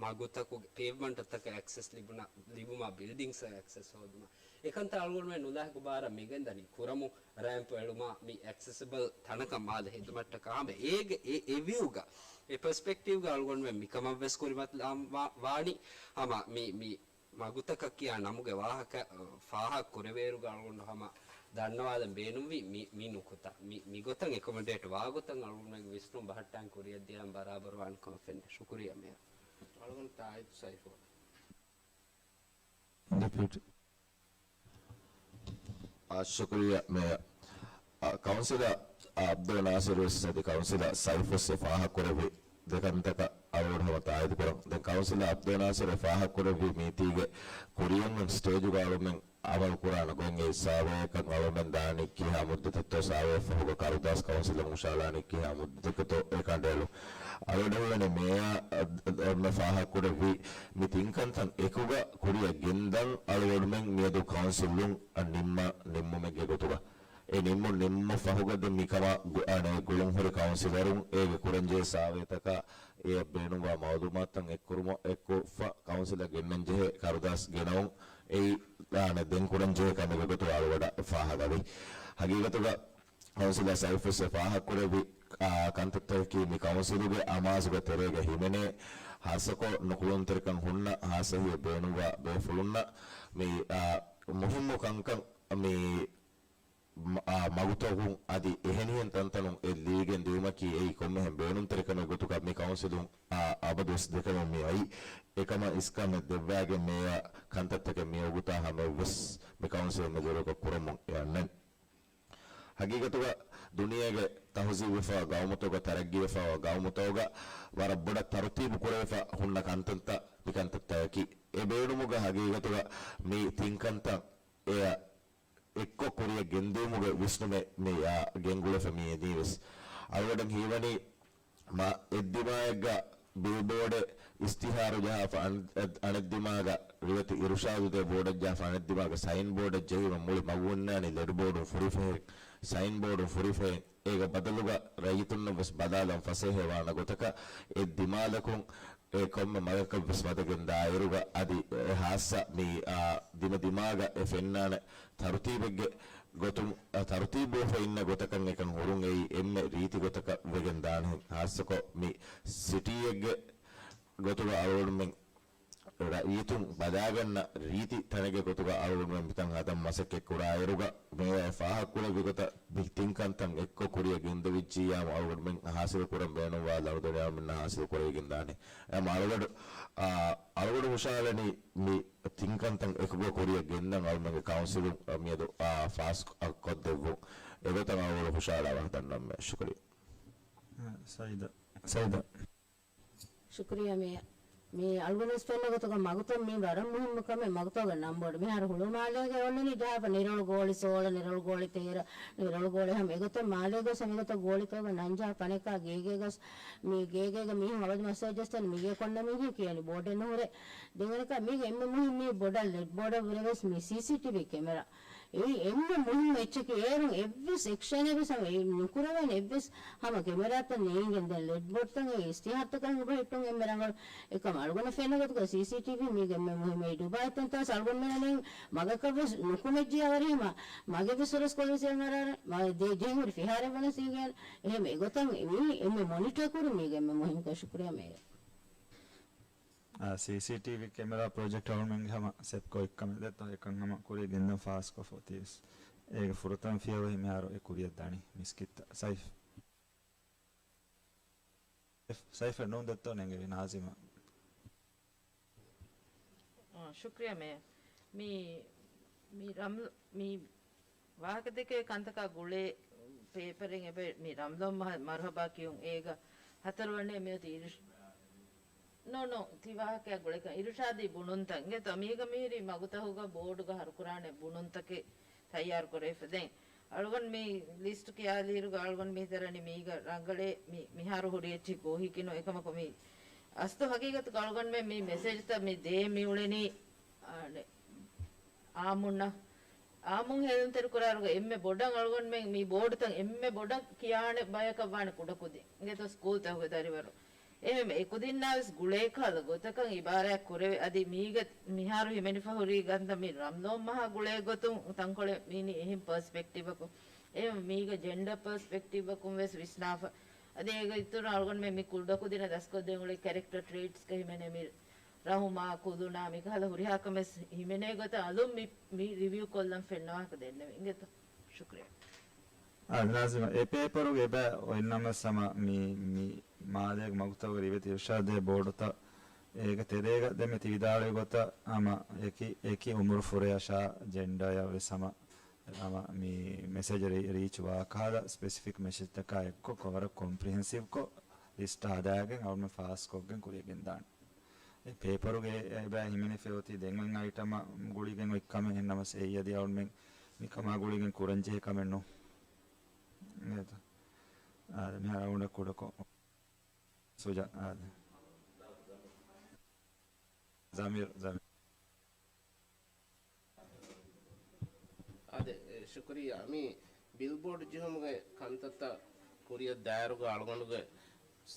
މަގުތަކުގެ ޕޭވްމަންޓްތަކަށް އެކްސެސް ލިބުނަ، ލިބުމާ ބިލްޑިންގްސް އަށް އެކްސެސް ހޯދުމަށް. އެކަންތައް އަޅުގަނޑުމެން ނުލާހިކު ބާރަށް މިގެންދަނީ ކުރަމުން ރޭމްޕް އެޅުމާ މި އެކްސެސިބަލް ތަނަކަށް މާލެ ހެދުމަށްޓަކާ ހަމަ އޭގެ އެ، އެ ވިއުގަ، އެ ޕަސްޕެކްޓިވްގަ އަޅުގަނޑުމެން މިކަމަށްވެސް ކުރިމަތިލާ ވާ-، ވާނީ ހަމަ މި، މި މަގުތަކަށް ކިޔާ ނަމުގެ ވާހަކަ، އަ، ފާހަގަ ކުރެވޭއިރުގަ އަޅުގަނޑު ހަމަ ދަންނަވާލަން ބޭނުންވީ މި، މި ނުކުތާ. މި، މިގޮތަށް އެކޮމޮޑޭޓް ވާގޮތަށް އަޅުގަނޑުމެންގެ ވިސްނުން ބަހައްޓާން ކުރިއަށްދިޔައިން ބަރާބަރުވާނެ ކަމަށް ފެންނަ. ޝުކުރިއްޔާ މޭޔަރ. އަޅުގަނޑު ތާއީދު ސައިފު. ޑެޕިއުޓީ. އާ، ޝުކުރިއްޔާ މޭޔަރ. އާ، ކައުންސިލަރ އާ، އަބްދުލް ނާސިރު ވެސް އަދި ކައުންސިލަރ ސައިފު ވެސް އެ ފާހަގަކުރެއްވި ދެ ކަންތަކަށް އަޅުގަނޑު ހަމަ ތާއީދު ކުރަން. ދެން ކައުންސިލަރ އަބްދުލް ނާސިރު އެ ފާހަގަކުރެއްވި މީތީގެ ކުރިއަށް ސްޓޭޖުގަ އަޅުމެން އަމަލު ކުރާނެ ގޮތް އެއީ ސާވޭއަކަށް އަޅުމެން ދާނީ ކިހާ މުއްދަތެއްތޯ ސާވޭ ފަހުގަ ކަރުދާސް ކައުންސިލުން ހުށަހަޅާނީ ކިހާ މުއްދަތެއްތޯ އެ ކަނޑައެޅުން. އަޅުގަނޑު ހީވަނީ މޭޔަރ އެންމެ ފާހަގަކުރެއްވި މި ތިން ކަންތައް އެކުގަ ކުރިއަށް ގެންދަން އަޅުގަނޑުމެން މިއަދު ކައުންސިލުން ނިންމާ ނިންމުމެއްގެ ގޮތުގަ. އެ ނިންމުން ނިންމުން ފަހުގަ ދެން މިކަމާ ގު-، އަނެއް ގުޅުންހުރި ކައުންސިލަރުން އޭގެ ކުރަންޖެހޭ ސާވޭތަކާ އެއަށް ބޭނުންވާ މައުލޫމާތުތައް އެއްކުރުމަށް އެއްކޮށްފަ ކައުންސިލަށް ގެންނަންޖެހޭ ކަރުދާސް ގެނައުން އެއީ ދާނެ ދެން ކުރަންޖެހޭ ކަމެއްގެ ގޮތުގަ އަޅުގަޑަށް ފާހަގަވި. ހަގީގަތުގަ ކައުންސިލަރ ސައިފު ވެސް އެ ފާހަގަކުރެއްވި، އާ، ކަންތައްތަކަކީ މި ކައުންސިލުގެ އަމާޒުގެ ތެރޭގަ ހިމެނޭ ހާއްސަކޮށް ނުކުޅުންތެރިކަން ހުންނަ ހާއްސަ ހިތް ބޭނުންވާ ބޭފުޅުންނަށް މި، އާ، މުހިއްމު ކަންކަން މި މަ-، އާ، މަގުތަކުން އަދި އެހެނިހެން ތަންތަނުން އެ ލިޔެގެން ދިއުމަކީ އެއީ ކޮންމެހެން ބޭނުންތެރިކަމެއް ގޮތުގަ މި ކައުންސިލުން، އާ، އަބަދުވެސް ދެކަމެއް މި އައީ. އެކަމަށް އިސްކަން ދެއްވާގެން މޭޔަރ ކަންތައްތަކެއް މިވަގުތާ ހަމައެއްވެސް މި ކައުންސިލް މެދުވެރިކޮށް ކުރަމުން އެއަންނަން. ހަގީގަތުގަ ދުނިޔޭގެ ތަހުޒީބުވެފައި ގައުމުތަކުގަ ތަރައްގީވެފައި ގައުމުތަކުގަ ވަރަށް ބޮޑަށް ތަރުތީބު ކުރެވިފަ ހުންނަ ކަންތައްތައް މި ކަންތައްތަކަކީ. އެ ބޭނުމުގަ ހަގީގަތުގަ މި ތިން ކަންތައް އެއަށް އެއްކޮށް ކުރިއަށް ގެންދިއުމުގެ ވިސްނުމެއް މި، އާ، ގެންގުޅެފަ މި އެދީ ވެސް. އަޅުގަޑަށް ހީވަނީ މަ-، އެއްދިމާއެއްގަ ބިލްބޯޑެއް އިސްތިހާރު ޖަހާފަ އަން-، އަނެއްދިމާގަ ރިވެތި އިރުޝާދު ދޭ ބޯޑެއް ޖަހާފަ އަނެއްދިމާގަ ސައިން ބޯޑެއް ޖެހީމަ މުޅި މަގު އޮންނާނީ ލެޑް ބޯޑުން ފުރިފަހެން، ސައިން ބޯޑުން ފުރިފަހެން. އޭގެ ބަދަލުގަ ރައްޔިތުންނަށް ވެސް ބަލާލަން ފަސޭހަވާނެ ގޮތަކަށް އެއްދިމާލަކުން އެ ކޮންމެ މަގަކަށް ވެސް ވަދެގެން ދާއިރުގަ އަދި އެ ހާއްސަ މި، އާ، ދިމަދިމާގަ އެ ފެންނާނެ ތަރުތީބެއްގެ ގޮތުން، އާ، ތަރުތީބުވެފަ އިންނަ ގޮތަކަށް އެކަން ހުރުން އެއީ އެންމެ ރީތި ގޮތަކަށް ވެގެން ދާނެހެން. ހާއްސަކޮށް މި ސިޓީއެއްގެ ގޮތުގަ އަޅުގަނޑުމެން ރައްޔިތުން ބަލާގަންނަ ރީތި ތަނެއްގެ ގޮތުގަ އަޅުގަނޑުމެން މިތަން ހަދަން މަސައްކަތް ކުރާއިރުގަ، މޭޔަރ ފާހަގަކުރެއްވި ގޮތަށް މި ތިން ކަންތައް އެއްކޮށް ކުރިއަށް ގެންދެވިއްޖިއްޔާމު އަޅުގަނޑުމެން ހާސިލު ކުރަން ބޭނުންވާ ލަނޑު ދުނިޔެ އަޅުމެންނަށް ހާސިލު ކުރެވިގެން ދާނެ. އެހެން އަޅުގަޑު، އާ، އަޅުގަޑު ހުށަހަޅަނީ މި ތިން ކަންތައް އެކުގަ ކުރިއަށް ގެންދަން އަޅުމެންގެ ކައުންސިލުން މިއަދު، އާ، ފާސް ކޮށްދެއްވުން. އެގޮތަށް އަޅުގަޑު ހުށަހަޅާ ވަހަ ދަންނަމެ. ޝުކުރިއްޔާ. އާ، ސައިދާ. ސައިދާ. ޝުކުރިއްޔާ މޭޔަރ. މި އަޅުގަނޑުވެސް ފެންނަ ގޮތުގަ މަގުތައް މީ ވަރަށް މުހިއްމު ކަމެއް. މަގުތަކުގެ ނަންބޯޑު މިހާރު ހުޅުމާލޭގެ އޮންނަނީ ޖަހާފަ ނިރޮޅު ގޯޅި ސޯޅަ، ނިރޮޅު ގޯޅި ތޭރަ، ނިރޮޅު ގޯޅި ހަމަ އެގޮތަށް މާލޭގަސް ހަމަ އެގޮތަށް ގޯޅިތަކުގަ ނަންޖަހާފަ އަނެއްކާ ގޭގޭގަސް މި ގޭގޭގަ މީހުން އަބަދު މަސް ޖައްސަން މިގޭ ކޮންނަ މީހެއް ކިޔަނީ ބޯޑެއް ނުހުރޭ. ދެން އަނެއްކާ މީގެ އެންމެ މުހިން މީ ބޮޑަށް ލެޑް ބޯޑަށް ވުރެވެސް މި ސީސީޓީވީ ކެމެރާ. އެއީ އެންމެ މުހިންމު އެއްޗަކީ. އޭރުން އެއްވެސް އެކްޝަނެއް ވެސް ހަމަ އެ ނުކުރެވޭނެ އެއްވެސް ހަމަ ކެމެރާތައް ނޭނގެން ދެން ލެޑް ބޯޑްތައް އެ އިސްތިހާރުތަކަށް އެބަހިއްޓުން އެންމެ ރަނގަޅު. އެކަމަ އަޅުގަނޑަށް ފެންނަ ގޮތުގަ ސީސީޓީވީ މީގެ އެންމެ މުހިންމު. އެއީ ޑުބާއި ތަންތާސް އަޅުގަނޑުމެން ނޭނގި މަގަކަށް ވެސް ނުކުމެއްޖެ އަވަރި ހަމަ މަގެއް ވެސް ހުރަސް ކޮލިސިއަން އަރާރެ މަ ދޭ ޖެހިހުރި ފިހާރައެއް ވަނަސް އިނގޭނެ. އެހެން އެގޮތަށް މީ އެންމެ މޮނިޓަ ކުރި މީގެ އެންމެ މުހިންމު. ޝުކުރިއްޔާ މޭޔަރ. އާ، ސީސީޓީވީ ކެމެރާ ޕްރޮޖެކްޓް އަޅުމެންގެ ހަމަ ސެޕްކޯ އެއްކަމެއް ދެއްތޯ، އެކަން ހަމަ ކުރިޔަށް ގެންދަން ފާސްކޮށްފަ އޮތީވެސް. އޭގެ ފުރަތަމަ ފިޔަވަހި މިހާރު އެ ކުރިޔަށް ދަނީ މިސްކިތްތައް. ސައިފް، ސައިފް ނޫން ދެއްތޯ ނޭނގެވީ ނާޒިމަށް. އާ، ޝުކްރިޔާ މޭޔަރ. މި، މި ރަމް-، މި ވާހަކަދެކޭ ކަންތަކާ ގުޅޭ ޕޭޕަރެއް އެބަ މި ރަމްލޯ މަ-، މަރުހަބާ ކިޔުން އޭގަ ހަތަރު ވަނެ މިއޮތީ އިރުޝް-، ނޯ، ނޯ، ތި ވާހަކައާ ގުޅޭކަން އިރުޝާދީ ބުނުންތައް އިނގޭތޯ މީގަ މީރި މަގުތަހުގަ ބޯޑުގަ ހަރުކުރާނެ ބުނުންތަކެއް ތައްޔާރު ކުރެވިފަ. ދެން އަޅުގަނޑު މި ލިސްޓް ކިޔާލިއިރުގަ އަޅުގަނޑު މި ދަރަނި މީގަ ރަނގަޅޭ މި، މިހާރު ހުރި އެއްޗެއް ގޯހިކިނު އެކަމަކު މި އަސްލު ހަގީގަތުގަ އަޅުގަނޑުމެން މި މެސެޖްތައް މި ދޭ މިއުޅެނީ އާނެ، އާއްމުންނަށް، އާއްމުން ހޭލުންތެރިކުރާއިރުގަ އެންމެ ބޮޑަށް އަޅުގަނޑުމެން މި ބޯޑުތައް އެންމެ ބޮޑަށް ކިޔާނެ ބަޔަކަށް ވާނެ ކުޑަކުދިން. އިނގޭތޯ ސްކޫލްތަކުގެ ދަރިވަރު. އެހެން އެކުދިންނާވެސް ގުޅޭ ކަހަލަ ގޮތަކަށް އިބާރާތް ކުރެވޭ. އަދި މީގަ މިހާރު ހިމެނިފަ ހުރީ ގަންތަ މި ރަމްލޯން މަހާ ގުޅޭ ގޮތުން ތަންކޮޅެއް މީނީ އެހެން ޕަރސްޕެކްޓިވަކުން. އެހެން މީގަ ޖެންޑަ ޕަރސްޕެކްޓިވަކުން ވެސް ވިސްނާފަ. އަދި އޭގެ އިތުރަށް އަޅުގަނޑުމެން މި ކުޑަކުދިންނަށް ދަސްކޮށްދޭން އުޅޭ ކެރެކްޓަރ ޓްރެއިޓްސްގަ ހިމެނޭ މި ރަހުމާ، ކުލުނާ މިކަހަލަ ހުރިހާ ކަމެއް ހިމެނޭ ގޮތަށް އަލުން މި، މި ރިވިއު ކޮށްލަން ފެންނަވާކަށް ދެންނެވި. އިނގޭތޯ؟ ޝުކްރިޔާ. އާ، ނާޒިމާ، އެ ޕޭޕަރުގެ އެބަ އޮތްނަމަސް ހަމަ މި، މި މާލޭގެ މަގުތަކުގެ ރިވެތި އިރުޝާދު ދޭ ބޯޑުތައް އޭގެ ތެރޭގަ ދެން މި ތި ވިދާޅުވި ގޮތަށް ހަމަ އެކި، އެކި އުމުރު ފުރެޔަށާ ޖެންޑާޔަށް ވެސް ހަމަ ހަމަ މި މެސެޖް ރީ-، ރީޗް ވާ ކަހަލަ ސްޕެސިފިކް މެސެޖްތަކާ އެއްކޮށް ކޮ-، ވަރަށް ކޮމްޕްރިހެންސިވްކޮށް ލިސްޓް ހަދާގެން އަޅުމެން ފާސްކޮށްގެން ކުރިޔަށް ގެންދާނެ. އެ ޕޭޕަރުގެ އެބަ ހިމެނިފަ އޮތީ ދެން އޮތް އައިޓަމަށް ގުޅިގެން އޮތް ކަމެއް. އެހެންނަމަސް އެއީ އަދި އަޅުމެން މިކަމާ ގުޅިގެން ކުރަންޖެހޭ ކަމެއް ނޫން. އެހެންތަ؟ އާދެ، މިހާރު އަޅުގަނޑަށް ކުޑަކޮށް. ސުޖާ، އާދެ. ޒަމީރު، ޒަމީރު. އާދެ، ޝުކުރިއްޔާ. މި ބިލްބޯޑް ޖެހުމުގެ ކަންތައްތައް ކުރިއަށް ދާއިރުގަ އަޅުގަނޑުގެ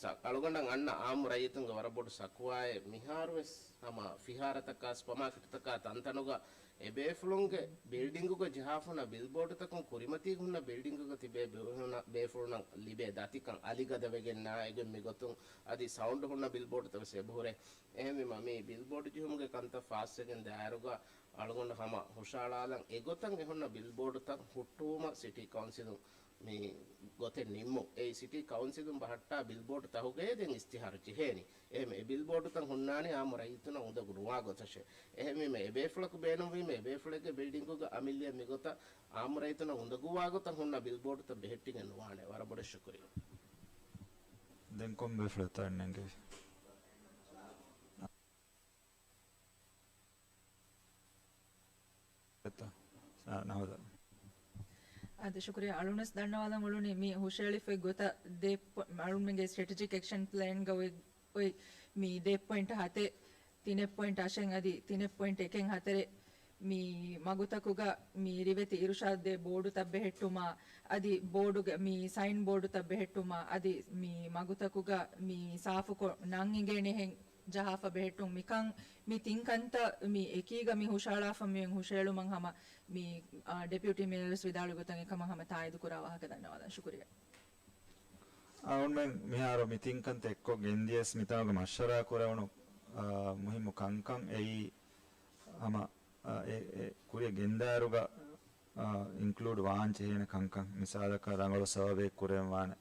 ސަ-، އަޅުގަނޑަށް އަންނަ އާއްމު ރައްޔިތުންގެ ވަރަށް ބޮޑު ސަކުވާއެއް، މިހާރުވެސް ހަމަ ފިހާރަތަކާ، ސުޕަމާކެޓްތަކާ ތަންތަނުގަ އެ ބޭފުޅުންގެ ބިލްޑިންގުގަ ޖަހާފަ ހުންނަ ބިލްބޯޑުތަކުން ކުރިމަތީގަ ހުންނަ ބިލްޑިންގުގަ ތިބޭ ބޭފުޅުން، ބޭފުޅުންނަށް ލިބޭ ދަތިކަން އަލިގަދަވެގެންނާ އެގޮތް މިގޮތުން އަދި ސައުންޑް ހުންނަ ބިލްބޯޑުތައް ވެސް އެބަހުރޭ. އެހެންވީމަ، މި ބިލްބޯޑް ޖެހުމުގެ ކަންތައް ފާސްވެގެން ދާއިރުގަ އަޅުގަނޑު ހަމަ ހުށައަޅާލަން، އެގޮތަށް އެހުންނަ ބިލްބޯޑުތައް ހުއްޓުވުމަށް ސިޓީ ކައުންސިލުން މި ގޮތެއް ނިންމުން. އެއީ، ސިޓީ ކައުންސިލުން ބަހައްޓާ ބިލްބޯޑު ތަހުގައޭ ދެން އިސްތިހާރު ޖެހޭނީ. އެހެން އެ ބިލްބޯޑުތައް ހުންނާނީ އާއްމު ރައްޔިތުންނަށް އުނދަގޫ ނުވާ ގޮތަށޭ. އެހެންވީމަ، އެބޭފުޅަކު ބޭނުންވީމަ، އެބޭފުޅެއްގެ ބިލްޑިންގުގަ އަމިއްލައަށް މިގޮތަށް އާއްމު ރައްޔިތުންނަށް އުނދަގޫވާ ގޮތަށް ހުންނަ ބިލްބޯޑުތައް ބެހެއްޓިގެން ނުވާނެ. ވަރަށް ބޮޑަށް ޝުކުރިއްޔާ. ދެން ކޮން ބޭފުޅެއްތޯ އަންނަންގެ؟ އެތަ؟ އާ، ނަހުދަ. އާދެ، ޝުކުރިއްޔާ. އަޅުނަސް ދަންނަވާލަން އުޅުނީ މި ހުށައެޅިފައި ގޮތަށް ދޭ ޕޮ-، އަޅުންމެންގެ ސްޓްރެޓެޖިކް އެކްޝަން ޕްލޭންގަ އޮތް، އޮތް މި ދެ ޕޮއިންޓް ހަތެއް، ތިނެއް ޕޮއިންޓް އަށެއް އަދި ތިނެއް ޕޮއިންޓް އެކެއް ހަތަރެއް މި މަގުތަކުގަ މި ރިވެތި އިރުޝާދު ދޭ ބޯޑުތައް ބެހެއްޓުމާ، އަދި ބޯޑުގެ މި ސައިން ބޯޑުތައް ބެހެއްޓުމާ، އަދި މި މަގުތަކުގަ މި ސާފުކޮށް ނަން އިނގޭނެހެން ޖަހާފަ ބެހެއްޓުން. މިކަން މި ތިން ކަންތައް މި އެކީގަ މި ހުށައަޅާފަ މިއޮތް ހުށައެޅުމަށް ހަމަ މި، އާ، ޑެޕިއުޓީ މޭޔަރުވެސް ވިދާޅުވި ގޮތަށް އެކަމަށް ހަމަ ތާއީދު ކުރާ ވާހަކަ ދަންނަވާލަން. ޝުކުރިއްޔާ. އަޅުމެން މިހާރު މި ތިން ކަންތައް އެއްކޮށް ގެންދިޔަސް މިތަނުގަ މަޝްވަރާ ކުރެވުނު، އާ، މުހިއްމު ކަންކަން އެއީ ހަމަ، އާ، އެ، އެ ކުރިއަށް ގެންދާއިރުގަ، އާ، އިންކްލޫޑް ވާން ޖެހޭނެ ކަންކަން. މިސާލަކަށް ރަނގަޅު ސަރވޭ ކުރެވެންވާނެ.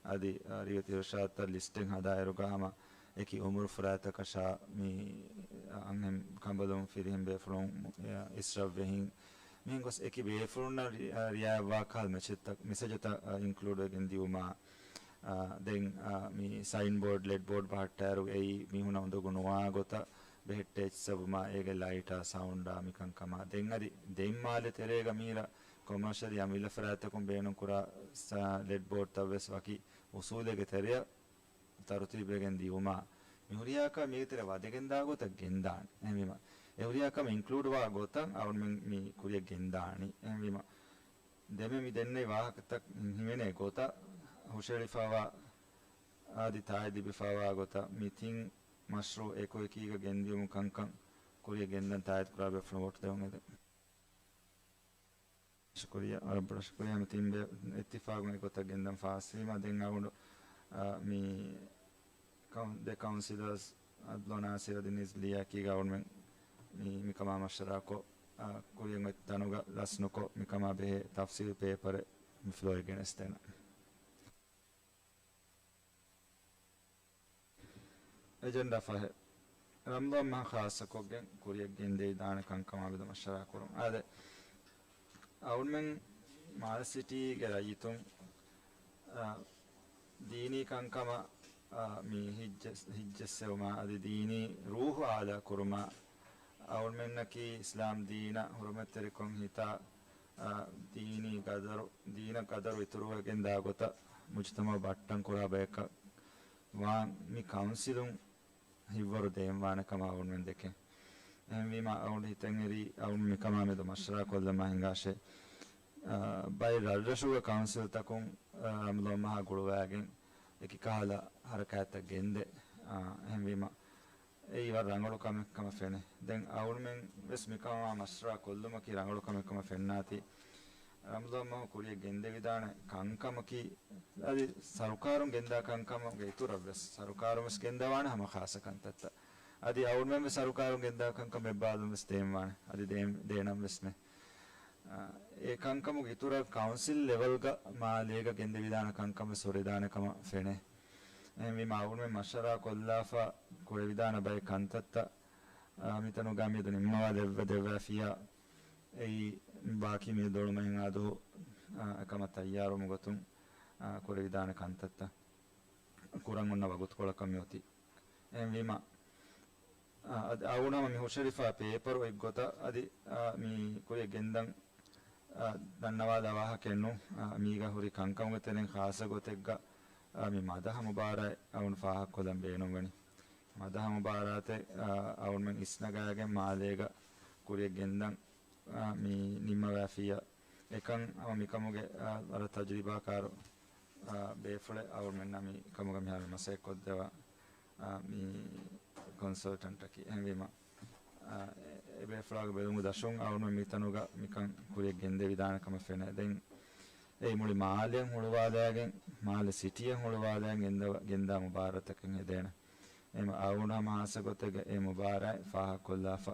އަދި، އާ، ރިވެތި އިރުޝާދުތައް ލިސްޓެއް ހަދާއިރުގަ ހަމަ އެކި އުމުރު ފުރާތަކަށާ މި އަންހެން ކަނބަލުން، ފިރިހެން ބޭފުޅުން، އިސްރަށްވެހިން، މިހެން ގޮސް އެކި ބޭފުޅުންނަށް ރި-، އާ، ރިއާޔަތްވާ ކަހަލަ މެސެޖްތައް، މެސެޖުތައް، އާ، އިންކްލޫޑް ވެގެން ދިއުމާ، އާ، ދެން، އާ، މި ސައިން ބޯޑް، ލެޑް ބޯޑް ބަހައްޓާއިރު އެއީ މީހުންނަށް އުނދަގޫ ނުވާ ގޮތަށް ބެހެއްޓޭ އެއްޗިއްސަށް ވުމާ އޭގެ ލައިޓާ، ސައުންޑާ މިކަންކަމާ. ދެން އަދި ދެން މާލެ ތެރޭގަ މީރަ ކޮމާޝަލީ އަމިއްލަ ފަރާތްތަކުން ބޭނުންކުރާ ސަ-، ލެޑް ބޯޑްތައް ވެސް ވަކި އުސޫލެއްގެ ތެރެއަށް ތަރުތީބުވެގެން ދިއުމާ، މި ހުރިހާ ކަމެއް މީގެ ތެރެ ވަދެގެންދާ ގޮތަށް ގެންދާނެ. އެހެންވީމަ، އެ ހުރިހާ ކަމެއް އިންކްލޫޑް ވާ ގޮތަށް އަޅުމެން މި ކުރިއަށް ގެންދާނީ. އެހެންވީމަ، ދެންމެ މި ދެންނެވި ވާހަކަތައް ހިމެނޭ ގޮތަށް ހުށަހެޅިފައިވާ އަދި ތާއީދު ލިބިފައިވާ ގޮތަށް މި ތިން މަޝްރޫއު އެކުއެކީގަ ގެންދިޔުމު ކަންކަން ކުރިއަށް ގެންދަން ތާއީދު ކުރާ ބޭފުޅުން ވޯޓު ދެއްވުން އެދެން. ޝުކުރިއްޔާ، ވަރަށް ބޮޑަށް ޝުކުރިއްޔާ. މި ތިން ބޭ އިއްތިފާގުން އެގޮތަށް ގެންދަން ފާސްވީމަ، ދެން އަޅުގަނޑު، އާ، މި ކައުން-، ދެ ކައުންސިލަރސް އަބްދުލް ނާސިރު އަދި ނިޒްލީ އެކީގަ އަޅުމެން މި، މިކަމާ މަޝްވަރާކޮށް، އާ، ކުރިއަށް އޮތް ތަނުގަ ލަސްނުކޮށް، މިކަމާ ބެހޭ ތަފްސީލު ޕޭޕަރެއް މި ފްލޯއަށް ގެނެސްދޭނަން. އެޖެންޑާ ފަހެއް. ރަމަޟާން މަހަށް ޚާއްޞަކޮށްގެން ކުރިއަށް ގެންދެވިދާނެ ކަންކަމާ މެދު މަޝްވަރާ ކުރުން. އާދެ، އަޅުމެން މާލެ ސިޓީގެ ރައްޔިތުން، އާ، ދީނީ ކަންކަމަށް، އާ، މި ހިއްޖެ-، ހިއްޖެއްސެވުމާ އަދި ދީނީ ރޫޙު އާލާ ކުރުމަށް އަޅުމެންނަކީ އިސްލާމް ދީނަށް ހުރުމަތްތެރިކޮށް ހިތާ، އާ، ދީނީ ގަދަރު، ދީނަށް ގަދަރު އިތުރުވެގެންދާ ގޮތަށް މުޖުތަމަޢު ބައްޓަން ކުރާ ބަޔަކަށް ވާން މި ކައުންސިލުން ހިތްވަރު ދޭންވާނެ ކަމަށް އަޅުމެން ދެކެން. އެހެންވީމަ އަޅުގަނޑު ހިތަށް އެރީ އަޅުގަނޑު މިކަމާ މެދު މަޝްވަރާ ކޮށްލަމާ ހިނގާށޭ. އާ، ބައެއް ރަށްރަށުގެ ކައުންސިލްތަކުން، އާ، ރަމަޟާން މަހާ ގުޅުވައިގެން އެކި ކަހަލަ ހަރަކާތްތައް ގެންދޭ. އާ، އެހެންވީމަ އެއީ ވަރަށް ރަނގަޅު ކަމެއް ކަމަށް ފެނޭ. ދެން އަޅުމެން ވެސް މިކަމާ މަޝްވަރާ ކޮށްލުމަކީ ރަނގަޅު ކަމެއް ކަމަށް ފެންނާތީ. ރަމަޟާން މަހު ކުރިއަށް ގެންދެވިދާނެ ކަންކަމަކީ، އަދި ސަރުކާރުން ގެންދާ ކަންކަމުގެ އިތުރަށް ވެސް ސަރުކާރުން ވެސް ގެންދަވާނެ ހަމަ ޚާއްޞަ ކަންތައްތައް. އަދި އަޅުމެން ވެސް ސަރުކާރުން ގެންދާ ކަންކަމަށް އެއްބާލުން ވެސް ދޭންވާނެ. އަދި ދޭން-، ދޭނަން ވެސް ނެ. އާ، އެ ކަންކަމުގެ އިތުރަށް ކައުންސިލް ލެވެލްގަ މާލޭގަ ގެންދެވިދާނެ ކަންކަމެއް ވެސް ހުރެދާނެ ކަމަށް ފެނޭ. އެހެންވީމަ އަޅުމެން މަޝްވަރާ ކޮށްލާފަ ކުރެވިދާނެ ބައެއް ކަންތައްތައް، އާ، މިތަނުގަ މިއަދު ނިންމަވާ ދެއްވަ-، ދެއްވާފިއްޔާ، އެއީ ބާކީ މި ދޮޅުމަށް އަދުހު، އާ، އެކަމަށް ތައްޔާރުވުމުގެ ގޮތުން، އާ، ކުރެވިދާނެ ކަންތައްތައް ކުރަން އޮންނަ ވަގުތުކޮޅަކަށް މި އޮތީ. އެހެންވީމަ، އާ، އަދި އަޅުގަނޑު ހަމަ މި ހުށަހެޅިފާ ޕޭޕަރު އޮތްގޮތަށް އަދި، އާ، މި ކުރިއަށް ގެންދަން، އާ، ދަންނަވާލާ ވާހަކައެއް ނޫން. އާ، މީގަ ހުރި ކަންކަމުގެ ތެރެއިން ޚާއްޞަ ގޮތެއްގަ، އާ، މި މަދަހަ މުބާރާތް އަޅުގަނޑު ފާހަގަކޮށްލަން ބޭނުންވަނީ. މަދަހަ މުބާރާތެއް، އާ، އަޅުގަނޑުމެން އިސްނަގާގެން މާލޭގަ ކުރިއަށް ގެންދަން، އާ، މި ނިންމަވާފިއްޔާ. އެކަން ހަމަ މިކަމުގެ، އާ، ވަރަށް ތަޖުރިބާކާރު، އާ، ބޭފުޅެއް އަޅުގަނޑުމެންނަށް މި ކަމުގަ މިހާރު މަސައްކަތް ކޮށްދެވާ، އާ، މި ކޮންސަލްޓަންޓަކީ. އެހެންވީމަ، އާ، އެ، އެ ބޭފުޅާގެ ބެލުމުގެ ދަށުން އަޅުގަނޑުމެން މިތަނުގަ މިކަން ކުރިއަށް ގެންދެވިދާނެ ކަމަށް ފެނޭ. ދެން އެއީ މުޅި މާލެއަށް ހުޅުވާލައިގެން، މާލެ ސިޓީއަށް ހުޅުވާލައިގެން ގެންދަ-، ގެންދާ މުބާރާތަކެއް ހެދޭނެ. އެހެންވީމަ އަޅުގަނޑު ހަމަ ހާއްސަ ގޮތެއްގަ އެ މުބާރާތް ފާހަގަކޮށްލާފަ.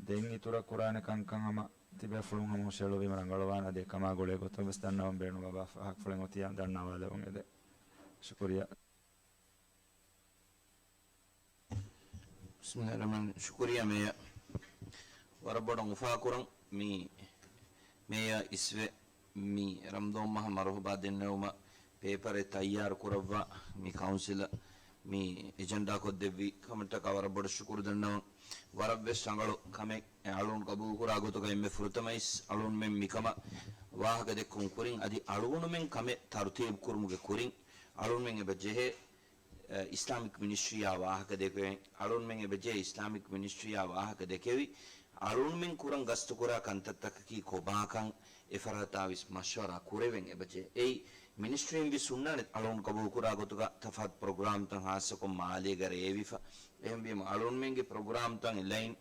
ދެން އިތުރަށް ކުރާނެ ކަންކަން ހަމަ ތިބޭފުޅުން ހަމަ ހުށަހެޅުވީމަ ރަނގަޅުވާނެ. އަދި އެކަމާ ގުޅޭ ގޮތުން ވެސް ދަންނަވަން ބޭނުންވާ ފާހަގަފުޅެއް އޮތިއްޔާ ދަންނަވާލެވުން އެދެން. ޝުކުރިއްޔާ. ބިސްމިއްލާހިއްރަޙްމާނިއްރަޙީމް. ޝުކުރިއްޔާ މޭޔަރ. ވަރަށް ބޮޑަށް އުފާކުރަން މި މޭޔަރ އިސްވެ މި ރަމަޟާން މަހަށް މަރުޙަބާ ދެންނެވުމަށް ޕޭޕަރެއް ތައްޔާރު ކުރައްވާ މި ކައުންސިލަށް މި އެޖެންޑާ ކޮށްދެއްވި ކަމަށްޓަކާ ވަރަށް ބޮޑަށް ޝުކުރު ދަންނަވަން. ވަރަށްވެސް ރަނގަޅު ކަމެއް. އަޅުން ގަބޫލުކުރާ ގޮތުގަ އެންމެ ފުރަތަމަ އިސް އަޅުންމެން މިކަމަށް ވާހަކަ ދެއްކުން ކުރިން އަދި އަޅުގަނޑުމެން ކަމެއް ތަރުތީބު ކުރުމުގެ ކުރިން އަޅުންމެން އެބަ ޖެހޭ، އަ، އިސްލާމިކް މިނިސްޓްރީއާ ވާހަކަ ދެކެވެން. އަޅުންމެން އެބަ ޖެހޭ އިސްލާމިކް މިނިސްޓްރީއާ ވާހަކަ ދެކެވި، އަޅުންމެން ކުރަން ގަސްތުކުރާ ކަންތައްތަކަކީ ކޮބާކަން އެފަރާތާ ވެސް މަޝްވަރާ ކުރެވެން އެބަ ޖެހޭ. އެއީ މިނިސްޓްރީން ވެސް ހުންނާނެ އަޅުން ގަބޫލުކުރާ ގޮތުގަ ތަފާތު ޕްރޮގްރާމްތައް ހާއްސަކޮށް މާލޭގަ ރޭވިފަ. އެހެންވީމަ އަޅުންމެންގެ ޕްރޮގްރާމްތައް އެލައިން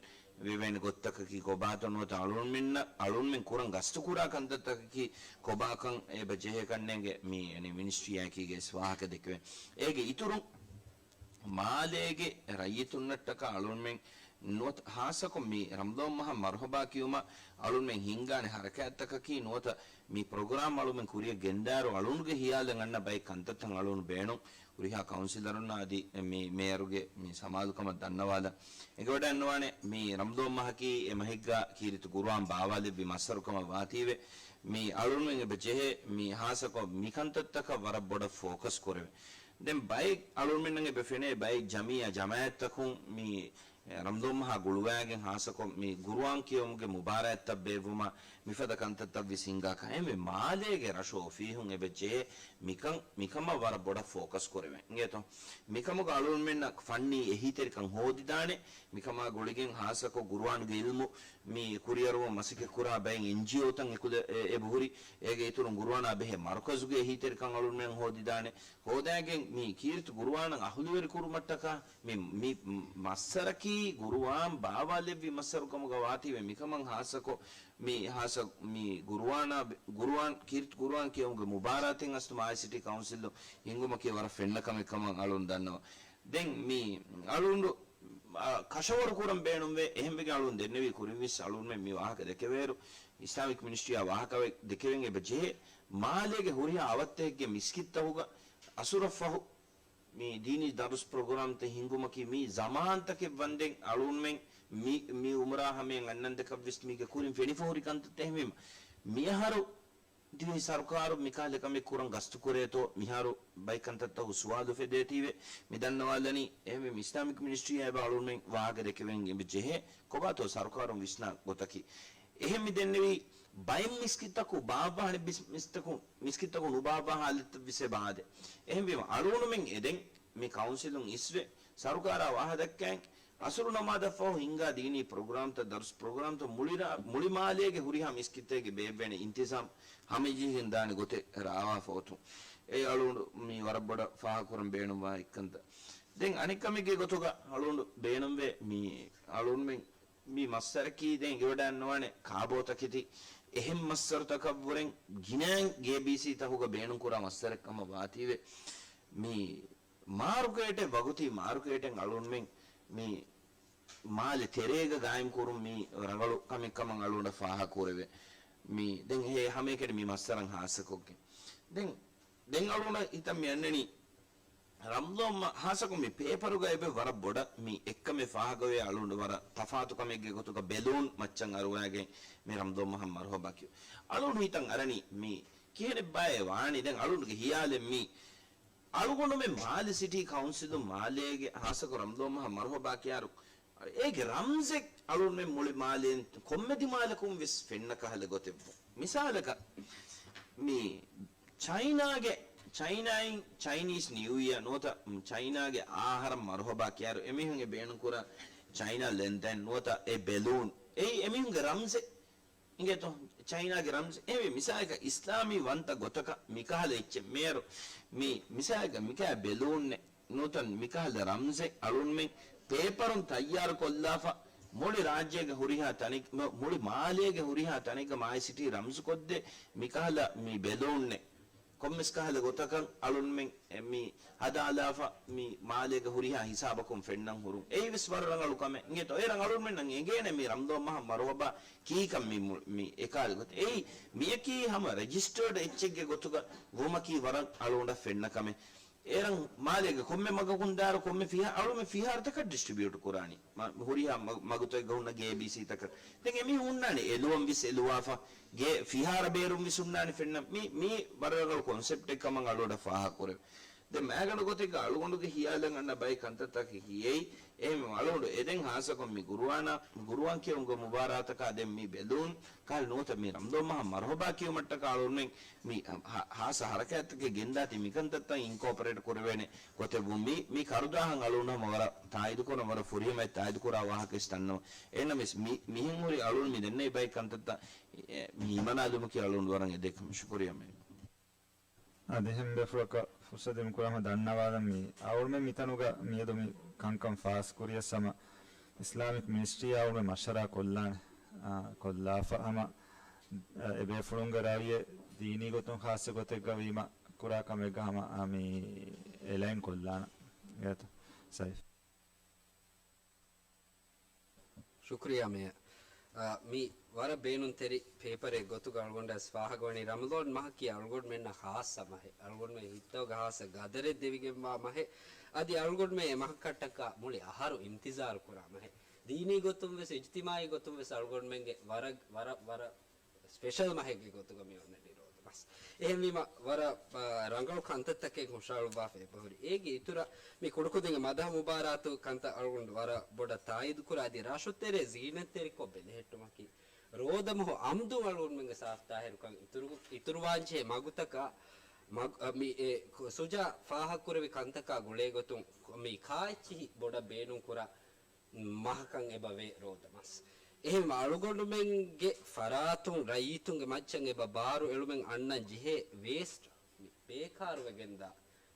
ވެވޭނެ ގޮތްތަކަކީ ކޮބާތޯ ނުވަތަ އަޅުންމެންނަށް، އަޅުންމެން ކުރަން ގަސްތުކުރާ ކަންތައްތަކަކީ ކޮބާކަން އެބަ ޖެހޭކަންނޭނގެ މި، އެނި، މިނިސްޓްރީއާއެކީގެ ވެސް ވާހަކަ ދެކެވެން. އޭގެ އިތުރުން މާލޭގެ ރައްޔިތުންނަށްޓަކާ އަޅުންމެން ނުވަތަ ހާއްސަކޮށް މި ރަމަޟާން މަހަށް މަރުޙަބާ ކިޔުމަށް އަޅުންމެން ހިންގާނެ ހަރަކާތްތަކަކީ ނުވަތަ މި ޕްރޮގްރާމް އަޅުމެން ކުރިއަށް ގެންދާއިރު އަޅުންގެ ހިޔާލަށް އަންނަ ބައެއް ކަންތައްތައް އަޅުން ބޭނުން. ހުރިހާ ކައުންސިލަރުންނާ އަދި މި މޭޔަރުގެ މި ސަމާލުކަމަށް ދަންނަވާލަން. އެނގިވަޑައިގަންނަވާނެ މި ރަމަޟާން މަހަކީ އެ މަހެއްގަ ކީރިތި ޤުރުއާން ބާވާލެއްވި މައްސަރުކަމަށް ވާތީވެ. މި އަޅުންމެން އެބަ ޖެހޭ މި ހާއްސަކޮށް މި ކަންތައްތަކަށް ވަރަށް ބޮޑަށް ފޯކަސް ކުރެވެން. ދެން ބައެއް އަޅުންމެންނަށް އެބަ ފެނޭ ބައެއް ޖަމިއްޔާ ޖަމާއަތްތަކުން މި ރަމްޟާން މަހާ ގުޅުވާގެން ހާއްސަކޮށް މި ގުރުއާން ކިޔެވުމުގެ މުބާރާތްތައް ބޭއްވުމާ މިފަދަ ކަންތައްތައް ވެސް ހިންގާކަށް. އެހެންވެ މާލޭގެ ރަށު އޮފީހުން އެބަ ޖެހޭ މިކަން، މިކަމަށް ވަރަށް ބޮޑަށް ފޯކަސް ކުރެވެން. އިނގޭތޯ؟ މިކަމުގަ އަޅުންމެންނަށް ފަންނީ އެހީތެރިކަން ހޯދިދާނެ. މިކަމާ ގުޅިގެން ހާއްސަކޮށް ގުރުއާނުގެ އިލްމު މި ކުރިއަރުވުމަށް މަސައްކަތް ކުރާ ބައެއް އެންޖީއޯތައް އެކުލެ-، އެ-، އެބަހުރި. އޭގެ އިތުރުން ގުރުއާނާ ބެހޭ މަރުކަޒުގެ އެހީތެރިކަން އަޅުންމެން ހޯދިދާނެ. ހޯދާގެން މި ކީރިތި ގުރުއާނަށް އަހުލުވެރި ކުރުމަށްޓަކާ މި، މި މައްސަރަކީ ގުރުއާން ބާވާލެއްވި މައްސަރު ކަމުގަ ވާތީވެ މިކަމަށް ހާއްސަކޮށް މި ހާއްސަ މި ގުރުއާނާ، ގުރުއާން، ކީރިތި ގުރުއާން ކިޔެވުމުގެ މުބާރާތެއް އަސްލު މާލެ ސިޓީ ކައުންސިލު ހިންގުމަކީ ވަރަށް ފެންނަ ކަމެއް ކަމަށް އަޅުން ދަންނަވަން. ދެން މި އަޅުނޑު، އަ، ކަށަވަރު ކުރަން ބޭނުންވޭ. އެހެންވެގެން އަޅުން ދެންނެވީ ކުރިން ވެސް އަޅުންމެން މި ވާހަކަ ދެކެވޭއިރު، އިސްލާމިކް މިނިސްޓްރީއާ ވާހަކަ ދެކެވެން އެބަ ޖެހޭ. މާލޭގެ ހުރިހާ އަވަށްތަކެއްގެ މިސްކިތްތަކުގަ އަސުރަށް ފަހު މި ދީނީ ދަރުސް ޕްރޮގްރާމްތައް ހިންގުމަކީ މީ ޒަމާންތަކެއް ވަންދެން އަޅުންމެން މި، މި އުމުރާ ހަމަޔަށް އަންނަންދެކަށްވެސް މީގެ ކުރިން ފެނިފަ ހުރި ކަންތައްތައް. އެހެންވީމަ މިއަހަރު ދިވެހި ސަރުކާރު މިކަހަލަ ކަމެއް ކުރަން ގަސްތު ކުރޭތޯ މިހާރު ބައެއް ކަންތައްތަކު ސުވާލު ފެދޭތީވެ މި ދަންނަވާލަނީ. އެހެންވެ މި އިސްލާމިކް މިނިސްޓްރީއާ އެބަ އަޅުންމެން ވާހަކަ ދެކެވެން އެބަ ޖެހޭ ކޮބާތޯ ސަރުކާރުން ވިސްނާ ގޮތަކީ. އެހެން މި ދެންނެވީ ބައެއް މިސްކިތްތަކު ބާއްވާ އަނެއް މިސް-، މިސްތަކު، މިސްކިތްތަކު ނުބާއްވާ ހާލަތްތައް ވެސް އެބަ އާދޭ. އެހެންވީމަ އަޅުގަނޑުމެން އެދެން މި ކައުންސިލުން އިސްވެ ސަރުކާރާ ވާހަކަ ދައްކައިން އަސުރު ނަމާދަށްފަހު ހިންގާ ދީނީ ޕްރޮގްރާމްތައް، ދަރުސް ޕްރޮގްރާމްތައް މުޅި ރާ-، މުޅި މާލޭގެ ހުރިހާ މިސްކިތެއްގެ ބޭއްވޭނެ އިންތިޒާމް ހަމަޖެހިގެން ދާނެ ގޮތެއް ރާވާފަ އޮތުން. އެ އަޅުގަނޑު މި ވަރަށް ބޮޑަށް ފާހަގަކުރަން ބޭނުންވާ އެއްކަންތައް. ދެން އަނެއް ކަމެއްގެ ގޮތުގަ އަޅުގަނޑު ބޭނުންވޭ މި އަޅުގަނޑުމެން މި މައްސަރަކީ ދެން އެވަޑައިންނަވާނެ ކާބޯތަކެތި އެހެން މައްސަރުތަކަށްވުރެން ގިނައިން ގޭބީސީތަކުގަ ބޭނުންކުރާ މައްސަރެއް ކަމަށް ވާތީވެ. މި މާރުކޭޓެއް، ވަގުތީ މާރުކޭޓެއް އަޅުންމެން މި މާލެ ތެރޭގަ ގާއިމްކުރުން މީ ރަނގަޅު ކަމެއް ކަމަށް އަޅުގަނޑަށް ފާހަގަކުރެވޭ. މި ދެން ހޭ ހަމައެކަނި މި މައްސަރަށް ހާއްސަކޮށްގެން. ދެން، ދެން އަޅުގަނޑަށް ހިތަށް މި އަންނަނީ ރަމްޟާން މަ-، ހާއްސަކޮށް މި ޕޭޕަރުގަ އެބަ ވަރަށް ބޮޑަށް މި އެއްކަމެއް ފާހަގަވޭ އަޅުގަނޑު ވަރަށް ތަފާތު ކަމެއްގެ ގޮތުގަ ބެލޫން މައްޗަށް އަރުވާގެން މި ރަމްޟާން މަހަށް މަރުހަބާ ކިޔުން. އަޅުގަނޑު ހިތަށް އަރަނީ މި ކިހިނެއްބާއޭ ވާނީ؟ ދެން އަޅުގަނޑުގެ ހިޔާލެއް މީ އަޅުގަނޑުމެން މާލެ ސިޓީ ކައުންސިލުން މާލޭގެ ހާއްސަކޮށް ރަމްޟާން މަހަށް މަރުހަބާ ކިޔާއިރު، އޭގެ ރަމްޒެއް އަޅުންމެން މުޅި މާލޭން ކޮންމެ ދިމާލަކުން ވެސް ފެންނަ ކަހަލަ ގޮތެއް. މިސާލަކަށް، މި ޗައިނާގެ، ޗައިނާއިން ޗައިނީސް ނިއު އިޔާ ނުވަތަ ޗައިނާގެ އަހަރަށް މަރުހަބާ ކިޔާއިރު، އެމީހުން އެ ބޭނުންކުރާ ޗައިނާ ލެންތައިން ނުވަތަ އެ ބެލޫން، އެއީ އެމީހުންގެ ރަމްޒެއް. އިނގޭތޯ، ޗައިނާގެ ރަމްޒެއް. އެހެންވެ، މިސާލަކަށް އިސްލާމީ ވަންތަ ގޮތަކަށް މިކަހަލަ އެއްޗެއް މޭރު، މި މިސާލަކަށް މިކަހަލަ ބެލޫންއެއް ނުވަތަ މިކަހަލަ ރަމްޒެއް އަޅުންމެން ޕޭޕަރުން ތައްޔާރު ކޮށްލާފަ، މުޅި ރާއްޖޭގެ ހުރިހާ ތަނެއް، މު-، މުޅި މާލޭގެ ހުރިހާ ތަނެއްގަ މާލެ ސިޓީ ރަމްޒުކޮށްދޭ މިކަހަލަ މި ބެލޫންއެއް. ކޮންމެސް ކަހަލަ ގޮތަކަށް އަޅުންމެން އެ މި ހަދާލާފަ މި މާލޭގެ ހުރިހާ ހިސާބަކުން ފެންނަން ހުރުން. އެއީ ވެސް ވަރަށް ރަނގަޅު ކަމެއް. އިނގޭތޯ، އޭރަށް އަޅުންމެންނަށް އެނގޭނެ މި ރަމްޟާން މަހަށް މަރުހަބާ ކީކަން މި މު-، މި އެކާލި ގޮތަށް. އެއީ މިޔަކީ ހަމަ ރެޖިސްޓަރޑް އެއްޗެއްގެ ގޮތުގަ ވުމަކީ ވަރަށް އަޅުގަނޑަށް ފެންނަ ކަމެއް. އޭރަށް މާލޭގެ ކޮންމެ މަގަކުން ދާއިރު ކޮންމެ ފިހާ-، އަޅުމެ ފިހާރަތަކަށް ޑިސްޓްރިބިއުޓް ކުރާނީ. މަ-، ހުރިހާ މަ-، މަގުތަކެއްގަ ހުންނަ ގޭބީސީތަކަށް. ދެން އެމީހުން ހުންނާނެ އެލުވަން ވެސް އެލުވާފަ، ގޭ ފިހާރަ ބޭރުން ވެސް ހުންނާނެ ފެންނަ. މި، މީ ވަރަށް ރަނގަޅު ކޮންސެޕްޓެއް ކަމަށް އަޅުގަނޑަށް ފާހަގަކުރެވޭ. ދެން މާގަނޑު ގޮތެއްގަ އަޅުގަނޑުގެ ހިޔާލަށް އަންނަ ބައެއް ކަންތައްތަކެއް ހިޔެއީ. އެހެންވެ އަޅުގަނޑު އެދެން ހާއްސަކޮށް މި ގުރުއާނާ، ގުރުއާން ކިޔެވުމުގެ މުބާރާތަކާ ދެން މި ބެލޫން ކަހަލަ ނުވަތަ މި ރަމްޟާން މަހަށް މަރުހަބާ ކިޔުމަށްޓަކާ އަޅުގަނޑުމެން މި ހާ-، ހާއްސަ ހަރަކާތްތަކެއް ގެންދާތީ މިކަންތައްތައް އިންކޯޕަރޭޓް ކުރެވޭނެ ގޮތެއް ވުން. މި، މި ކަރުދާހަށް އަޅުގަނޑު ހަމަ ވަރަށް ތާއީދުކުރަން، ވަރަށް ފުރިހަމައަށް ތާއީދުކުރާ ވާހަކައެއް ދަންނަވަން. އެހެންނަމަވެސް މި، މިހެން ހުރި އަޅުގަނޑު މި ދެންނެވި ބައެއް ކަންތައްތައް އެ، މި ހިމަނާލުމަކީ އަޅުގަނޑު ވަރަށް އެދޭ ކަމެއް. ޝުކުރިއްޔާ މެން. އަދި އެހެން ބޭފުޅަކަށް ފުރުސަތު ދިނުމަށް ދަންނަވާލަން މި އަޅުގަނޑުމެން މިތަނުގަ މިއަދު މި ކަންކަން ފާސް ކުރިޔަސް ހަމަ އިސްލާމިކް މިނިސްޓްރީއާ އަޅުގަނޑުމެން މަޝްވަރާ ކޮށްލާނެ، އާ، ކޮށްލާފަ ހަމަ، އާ، އެ ބޭފުޅުންގެ ރާއީއެއް ދީނީ ގޮތުން ޚާއްޞަ ގޮތެއްގަ ވީމަ ކުރާ ކަމެއްގަ ހަމަ، އާ، މި އެލައިން ކޮށްލާނަން. އިނގޭތޯ؟ ސައިފް. ޝުކުރިއްޔާ މޭޔަރ. އާ، މި ވަރަށް ބޭނުންތެރި ޕޭޕަރެއް ގޮތުގަ އަޅުގަނޑަށް ވެސް ފާހަގަވަނީ ރަމަޟާން މަހަކީ އަޅުގަނޑުމެންނަށް ޚާއްޞަ މަހެއް. އަޅުގަނޑުމެން ހިތަށް ޚާއްޞަ ގަދަރެއް ދެވިގެންވާ މަހެއް. އަދި އަޅުގަނޑުމެން އެ މަހަކަށްޓަކާ މުޅި އަހަރު އިންތިޒާރު ކުރާ މަހެއް. ދީނީ ގޮތުން ވެސް އިޖްތިމާޢީ ގޮތުން ވެސް އަޅުގަނޑުމެންގެ ވަރަށް، ވަރަށް، ވަރަށް ސްޕެޝަލް މަހެއްގެ ގޮތުގަ މި އޮންނަނީ ރޯދަމަސް. އެހެންވީމަ، ވަރަށް، އާ، ރަނގަޅު ކަންތައްތަކެއް ހުށަހަޅުއްވާފަ އެބަހުރި. އޭގެ އިތުރަށް މި ކުޑަކުދިންގެ މަދަހަ މުބާރާތު ކަންތައް އަޅުގަނޑު ވަރަށް ބޮޑަށް ތާއީދުކުރާ. އަދި ރަށުތެރޭ ޒީނަތްތެރިކޮށް ބެލެހެއްޓުމަކީ ރޯދަމަހު އަމްދު އަޅުގަނޑުމެންގެ ސާފު ތާހިރުކަން އިތުރު، އިތުރުވާންޖެހޭ މަގުތަކާ، މަގު-، އަ، މި އެ ކު-، ސުޖާ ފާހަގަކުރެއްވި ކަންތަކާ ގުޅޭގޮތުން މި ކާއެއްޗިހި ބޮޑަށް ބޭނުންކުރާ މަހަކަށް އެބަ ވޭ ރޯދަމަސް. އެހެން އަޅުގަނޑުމެންގެ ފަރާތުން ރައްޔިތުންގެ މައްޗަށް އެބަ ބާރު އެޅުމެއް އަންނަން ޖެހޭ ވޭސްޓް، ބޭކާރުވެގެންދާ،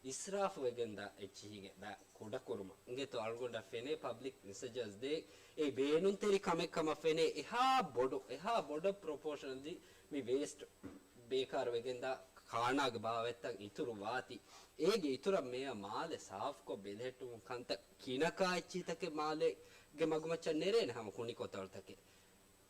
އިސްރާފުވެގެންދާ އެއްޗިހިގެ ބައި ކުޑަކުރުމަށް. އިނގޭތޯ އަޅުގަނޑަށް ފެނޭ ޕަބްލިކް މެސެޖަސް ދޭ، އެ ބޭނުންތެރި ކަމެއް ކަމަށް ފެނޭ، އެހާ ބޮޑު، އެހާ ބޮޑަށް ޕްރޮޕޯޝަނަލް ދި މި ވޭސްޓް ބޭކާރުވެގެންދާ ކާނާގެ ބާވަތްތައް އިތުރު ވާތީ. އޭގެ އިތުރަށް މޭޔަ މާލެ ސާފުކޮށް ބެލެހެއްޓުމުން ކަންތައް ކިނަކާ އެއްޗިތަކެއް މާލޭގެ މަގުމައްޗަށް ނެރޭނެ ހަމަ ކުނިކޮތަޅުތަކެއް.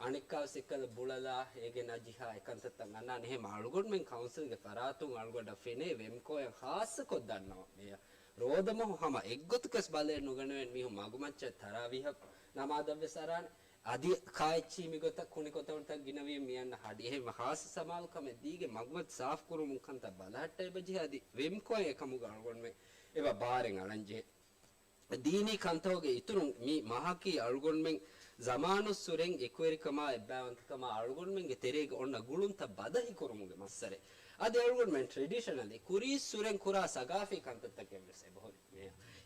އަނެއްކާވެސް އެއްކަލަ ބުޅަލާ، އޭގެ ނަޖިހާ އެކަންތައްތައް އަންނާނެ. އެހެން އަޅުގަނޑުމެން ކައުންސިލްގެ ފަރާތުން އަޅުގަނޑަށް ފެނޭ ވެމްކޯއަށް ހާއްސަކޮށް ދަންނަވަން މޭޔަ. ރޯދަމަހު ހަމަ އެއްގޮތަކަސް ބަލައެއް ނުގަނެވެން މީހުން މަގުމައްޗަށް ތަރާވީހަށް ނަމާދަށްވެސް އަރާނެ. އަދި ކާއެއްޗި މިގޮތަށް ކުނިކޮތަޅުތައް ގިނަވީ މިއަންނަ ހަޑި. އެހެން ހާއްސަ ސަމާލުކަމެއް ދީގެ މަގުމަތި ސާފުކުރުމުން ކަންތައް ބަލަހައްޓަ އެބަޖެހޭ. އަދި ވެމްކޯއެއް އެކަމުގަ އަޅުގަނޑުމެން އެބަ ބާރެއް އަޅަންޖެހޭ. ދީނީ ކަންތަކުގެ އިތުރުން މި މަހަކީ އަޅުގަނޑުމެން ޒަމާނުއްސުރެން އެކުވެރިކަމާ އެއްބައިވަންތަކަމާ އަޅުގަނޑުމެންގެ ތެރޭގަ އޮންނަ ގުޅުންތައް ބަދަހިކުރުމުގެ މައްސަރެއް. އަދި އަޅުގަނޑުމެން ޓްރެޑިޝަނަލީ ކުރީއްސުރެން ކުރާ ސަގާފީ ކަންތައްތަކެއް ވެސް އެބަހުރި.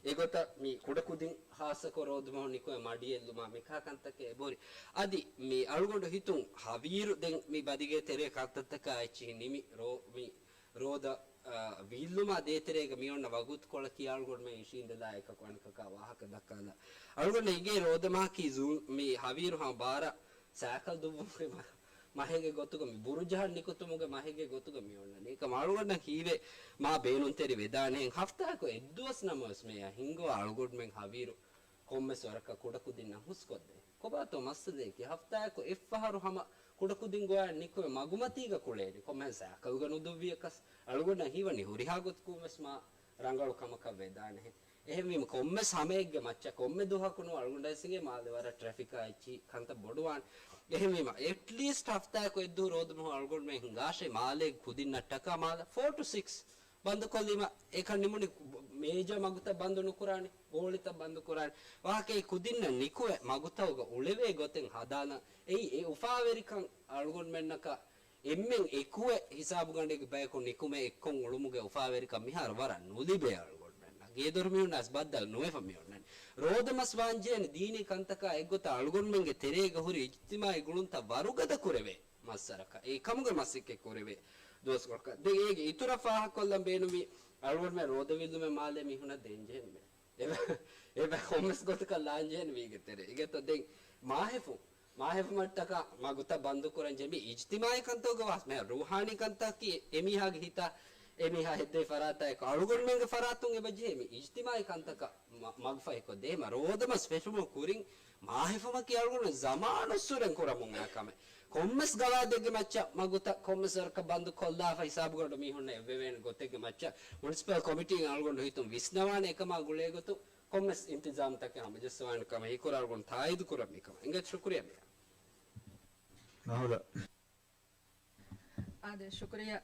އެގޮތަށް މި ކުޑަކުދިން ހާއްސަކޮށް ރޯދަމަހު ނިކުމެ މަޑިއެއްލުމާ މިކާ ކަންތަކެއް އެބަހުރި. އަދި މި އަޅުގަނޑު ހިތުން ހަވީރު ދެން މި ބަދިގެ ތެރޭ ކަންތައްތަކާ އެއްޗިހި ނިމި ރޯ-، މި ރޯދަ، އާ، ވީއްލުމާ ދޭތެރޭގަ މިއޮންނަ ވަގުތުކޮޅަކީ އަޅުގަނޑުމެން އިށީނދެލާ އެކަކު އަނެކަކާ ވާހަކަ ދައްކާލާ. އަޅުގަނޑަށް އެނގޭ ރޯދަމަހަކީ ޒޫ-، މި ހަވީރު ހަމަ ބާރަށް ސައިކަލް ދުއްވުމުގެ މަ-، މަހެއްގެ ގޮތުގަ މި ބުރުޖަހަށް ނިކުތުމުގެ މަހެއްގެ ގޮތުގަ މި އޮންނަނީ. އެކަމް އަޅުގަނޑަށް ހީވޭ މާ ބޭނުންތެރި ވެދާނެހެން ހަފްތާއަކު އެއްދުވަސް ނަމަވެސް މޭޔަ ހިންގަވާ އަޅުގަނޑުމެން ހަވީރު ކޮންމެސް ވަރަކަށް ކުޑަކުދިންނަށް ހުސްކޮށްދޭ. ކޮބާތޯ މައްސަލައަކީ؟ ހަފްތާއަކު އެއްފަހަރު ހަމަ ކުޑަކުދިން ގޮވާ ނިކުމެ މަގުމަތީގަ ކުޅޭނެ. ކޮންމެހެން ސައިކަލްގަ ނުދުއްވިޔަކަސް އަޅުގަނޑަށް ހީވަނީ ހުރިހާ ގޮތަކުން ވެސް މާ ރަނގަޅު ކަމަކަށް ވެދާނެހެން. އެހެންވީމަ ކޮންމެސް ހަމައެއްގެ މައްޗަށް ކޮންމެ ދުވަހަކު ނޫން އަޅުގަނޑަށް ވެސް އިނގޭ މާލެ ވަރަށް ޓްރެފިކާ އެއްޗި ކަންތައް ބޮޑުވާނެ. އެހެންވީމަ އެޓްލީސްޓް ހަފްތާއަކު އެއްދުވަހު ރޯދަމަހު އަޅުގަނޑުމެން ހިނގާށޭ މާލޭ ކުދިންނަށްޓަކާ މާލެ ފޯ ޓު ސިކްސް ބަންދުކޮށްލީމަ އެކަން ނިމުނީ މޭޖާ މަގުތައް ބަންދު ނުކުރާނެ، ގޯޅިތައް ބަންދު ކުރާނެ. ވާހަކައީ ކުދިންނަށް ނިކުމެ މަގުތަކުގަ އުޅެވޭ ގޮތެއް ހަދާލަން. އެއީ އެ އުފާވެރިކަން އަޅުގަނޑުމެންނަކަށް އެންމެން އެކުވެ ހިސާބުގަނޑެއްގެ ބަޔަކު ނިކުމެ އެއްކޮށް އުޅުމުގެ އުފާވެރިކަން މިހާރު ވަރަށް ނުލިބޭ އަޅުގަނޑުމެންނަށް. ގޭދޮރު މީހުންނަށް ބައްދަލު ނުވެފަ މި އޮންނަނީ. ރޯދަމަސް ވާންޖެހޭނެ ދީނީ ކަންތަކާ އެއްގޮތަށް އަޅުގަނޑުމެންގެ ތެރޭގަ ހުރި އިޖްތިމާއީ ގުޅުންތައް ވަރުގަދަ ކުރެވޭ މައްސަރަކަށް އެކަމުގެ މަސައްކަތް ކުރެވޭ ދުވަސްކޮޅަކަށް. ދެން އޭގެ އިތުރަށް ފާހަގަކޮށްލަން ބޭނުމީ އަޅުގަނޑުމެން ރޯދަ ވީއްލުމެއް މާލޭ މީހުނަށް ދޭންޖެހޭނެ. އެބަ، އެބަ ކޮންމެސް ގޮތަކަށް ލާންޖެހޭނެ މީގެ ތެރޭ. އިނގޭތޯ ދެން މާހެފުން، މާހެފުމަށްޓަކާ މަގުތައް ބަންދުކުރަން ޖެހޭ މި އިޖްތިމާއީ ކަންތަކުގަ ވާސް މިހާ ރޫހާނީ ކަންތަކަކީ އެމީހާގެ ހިތާ، އެމީހާ ހެއްދޭ ފަރާތާ އެކު އަޅުގަނޑުމެންގެ ފަރާތުން އެބަ ޖެހޭ މި އިޖްތިމާއީ ކަންތަކަށް މަ-، މަގުފަހިކޮށްދޭ. މަ ރޯދަމަސް ފެށުމުން ކުރިން މާހެފުމަކީ އަޅުގަނޑު ޒަމާނުއްސުރެން ކުރަމުން އައި ކަމެއް. ކޮންމެސް ގަވާއިދެއްގެ މައްޗަށް މަގުތައް ކޮންމެސް ވަރަކަށް ބަންދު ކޮށްލާފަ ހިސާބުގަނޑު މީހުންނަށް އެއްވެވޭނެ ގޮތެއްގެ މައްޗަށް މުނިސިޕަލް ކޮމިޓީން އަޅުގަނޑު ހިތުން ވިސްނަވާނެ އެކަމާ ގުޅޭގޮތުން ކޮންމެސް އިންތިޒާމްތަކެއް ހަމަޖައްސަވާނެ ކަމަށް ހީކުރާ އަޅުގަނޑު ތާއީދު ކުރަން މިކަމަށް. އިނގޭ ޝުކުރިޔާ މިޔާ. ނަހުލަ. އާދެ، ޝުކުރިޔާ.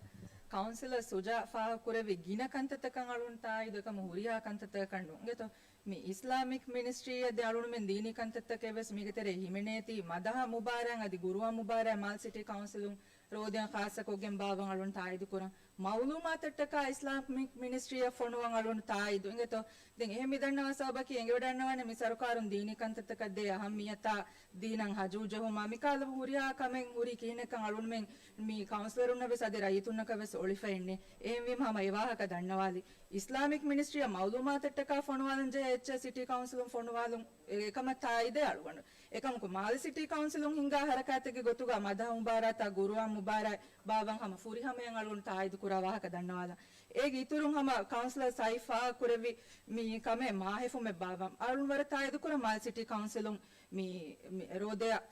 ކައުންސިލަރ ސުޖާ ފާހަގަކުރެއްވި ގިނަ ކަންތައްތަކަށް އަޅުން ތާއީދު އެކަމު ހުރިހާ ކަންތައްތަކަކަށް ނޫން. އިނގޭތޯ މި އިސްލާމިކް މިނިސްޓްރީއަށް ދެ އަޅުންމެން ދީނީ ކަންތައްތަކެއް ވެސް މީގެ ތެރޭ ހިމެނޭތީ މަދަހަ މުބާރާތް އަދި ގުރުއާން މުބާރާތް މާލެ ސިޓީ ކައުންސިލުން ރޯދައިން ޚާއްޞަކޮށްގެން ބާއްވަން އަޅުން ތާއީދު ކުރަން. މައުލޫމާތަށްޓަކާ އިސްލާމިކް މިނިސްޓްރީއަށް ފޮނުވަން އަޅުން ތާއީދު. އިނގޭތޯ ދެން އެހެން މިދަންނަވާ ސަބަބަކީ އެނގިވަޑަންނަވާނެ މި ސަރުކާރުން ދީނީ ކަންތައްތަކަށް ދޭ އަހައްމިއްޔަތާ، ދީނަށް ހަޖޫ ޖެހުމާ މިކަހަލަ ހުރިހާ ކަމެއް ހުރީ ކިހިނެއްކަން އަޅުންމެން މި ކައުންސިލަރުންނަށް ވެސް އަދި ރައްޔިތުންނަކަށް ވެސް އޮޅިފަ އިންނޭ. އެހެންވީމަ ހަމަ އެ ވާހަކަ ދަންނަވާލީ. އިސްލާމިކް މިނިސްޓްރީއަށް މައުލޫމާތަށްޓަކާ ފޮނުވާލަން ޖެހޭ އެއްޗެއް ސިޓީ ކައުންސިލުން ފޮނުވާލުން އެ-، އެކަމަށް ތާއީދޭ އަޅުގަނޑު. އެކަމަކު މާލެ ސިޓީ ކައުންސިލުން ހިންގާ ހަރަކާތެއްގެ ގޮތުގަ މަދަހަ މުބާރާތާ ގުރުއާން މުބާރާތް ބާއްވަން ހަމަ ފުރިހަމަޔަށް އަޅުގަނޑު ތާއީދު ކުރާ ވާހަކަ ދަންނަވާލަން. އޭގެ އިތުރުން ހަމަ ކައުންސިލަރ ސައިފް ފާހަގަކުރެއްވި މި ކަމެއް މާހެފުމެއް ބާއްވަން. އަޅުން ވަރަށް ތާއީދު ކުރަން މާލެ ސިޓީ ކައުންސިލުން މި، މި ރޯދަޔަށް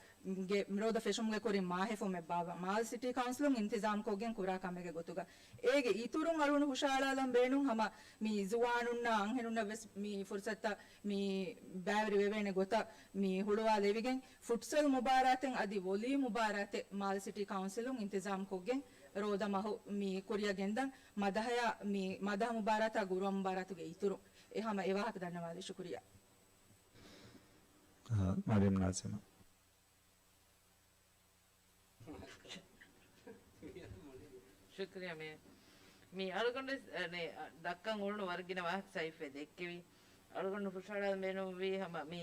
ގެ ރޯދަ ފެށުމުގެ ކުރިން މާހެފުމެއް ބާއްވާ މާލެ ސިޓީ ކައުންސިލުން އިންތިޒާމްކޮށްގެން ކުރާ ކަމެއްގެ ގޮތުގަ. އޭގެ އިތުރުން އަޅުގަނޑު ހުށައަޅާލަން ބޭނުން ހަމަ މި ޒުވާނުންނާ އަންހެނުންނަށް ވެސް މި ފުރުސަތުތައް މި ބައިވެރި ވެވޭނެ ގޮތަށް މި ހުޅުވާލެވިގެން، ފުޓްސަލް މުބާރާތެއް އަދި ވޮލީ މުބާރާތެއް މާލެ ސިޓީ ކައުންސިލުން އިންތިޒާމްކޮށްގެން ރޯދަ މަހު މި ކުރިއަށް ގެންދަން. މަދަހަޔާ މި މަދަހަ މުބާރާތާ ގުރުއާން މުބާރާތުގެ އިތުރުން. އެ ހަމަ އެ ވާހަކަ ދަންނަވާލި. ޝުކުރިއްޔާ. އާ، މަރިޔަމް ނާޒިމާ. ޝުކުރިއްޔާ މޭ. މި އަޅުގަނޑު ވެސް، އަ، ނޭ، އަ، ދައްކަން އުޅުނު ވަރަށް ގިނަ ވާހަކަ ސައިފް ދެއްކެވި. އަޅުގަނޑު ހުށައަޅާލަން ބޭނުންވީ ހަމަ މި،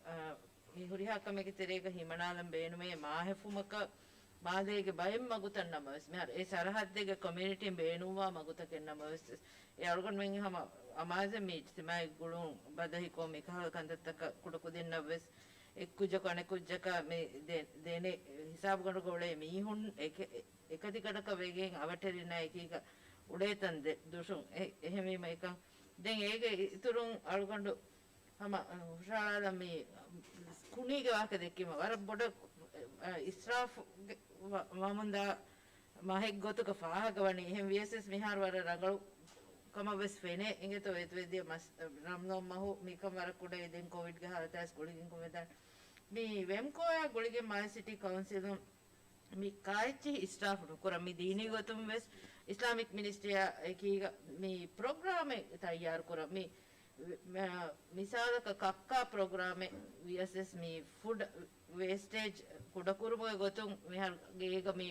އަ، މި ހުރިހާ ކަމެއްގެ ތެރޭގަ ހިމަނާލަން ބޭނުމޭ މާހެފުމަކަށް މާލޭގެ ބައެއް މަގުތައް ނަމަވެސް، މިހާރު އެ ސަރަހައްދެއްގެ ކޮމިއުނިޓީން ބޭނުންވާ މަގުތަކެއް ނަމަވެސް، އެ އަޅުގަނޑުމެން ހަމަ އަމާޒެއް މި އިޖްތިމާޢީ ގުޅުން ބަދަހިކޮށް މިކަހަލަ ކަންތައްތަކަށް ކުޑަކުދިންނަށްވެސް އެއްކުއްޖަކު އަނެއްކުއްޖަކަށް މި ދެ-، ދޭނެ ހިސާބުގަނޑުގަ އުޅޭ މީހުން އެކެ-، އެ-، އެކަތިގަނޑަކަށް ވެގެން އަވަޓެރިންނާ އެކީގަ އުޅޭތަން ދެ-، ދުށުން. އެ-، އެހެންވީމަ އެކަން ދެން އޭގެ އިތުރުން އަޅުގަނޑު ހަމަ، އަ، ހުށަހަޅާލަން މި ކުނީގެ ވާހަކަ ދެއްކީމަ ވަރަށް ބޮޑަށް، އަ، އިސްރާފުގެ ވަ-، ވަމުންދާ މަހެއް ގޮތުގަ ފާހަގަވަނީ. އެހެން ވިޔަސް ވެސް މިހާރު ވަރަށް ރަނގަޅު ކަމަށް ވެސް ފެނޭ. އިނގޭތޯ ވެދިޔަ މަސް-، ރަމްޟާން މަހު މިކަން ވަރަށް ކުޑައި ދެން ކޮވިޑްގެ ހާލަތާސް ގުޅިގެން ކުމެދާނެ. މި ވެމްކޯއާ ގުޅިގެން މާލެ ސިޓީ ކައުންސިލުން މި ކާއެއްޗިހި އިސްރާފު ނުކުރަން މި ދީނީ ގޮތުން ވެސް އިސްލާމިކް މިނިސްޓްރީއާ އެކީގަ މި ޕްރޮގްރާމެއް ތައްޔާރު ކުރަން. މި މި-، މިސާލަކަށް ކައްކާ ޕްރޮގްރާމެއް ވިޔަސް ވެސް މި ފުޑް ވޭސްޓޭޖް ކުޑަކުރުމުގެ ގޮތުން މިހާރު ގޭގަ މި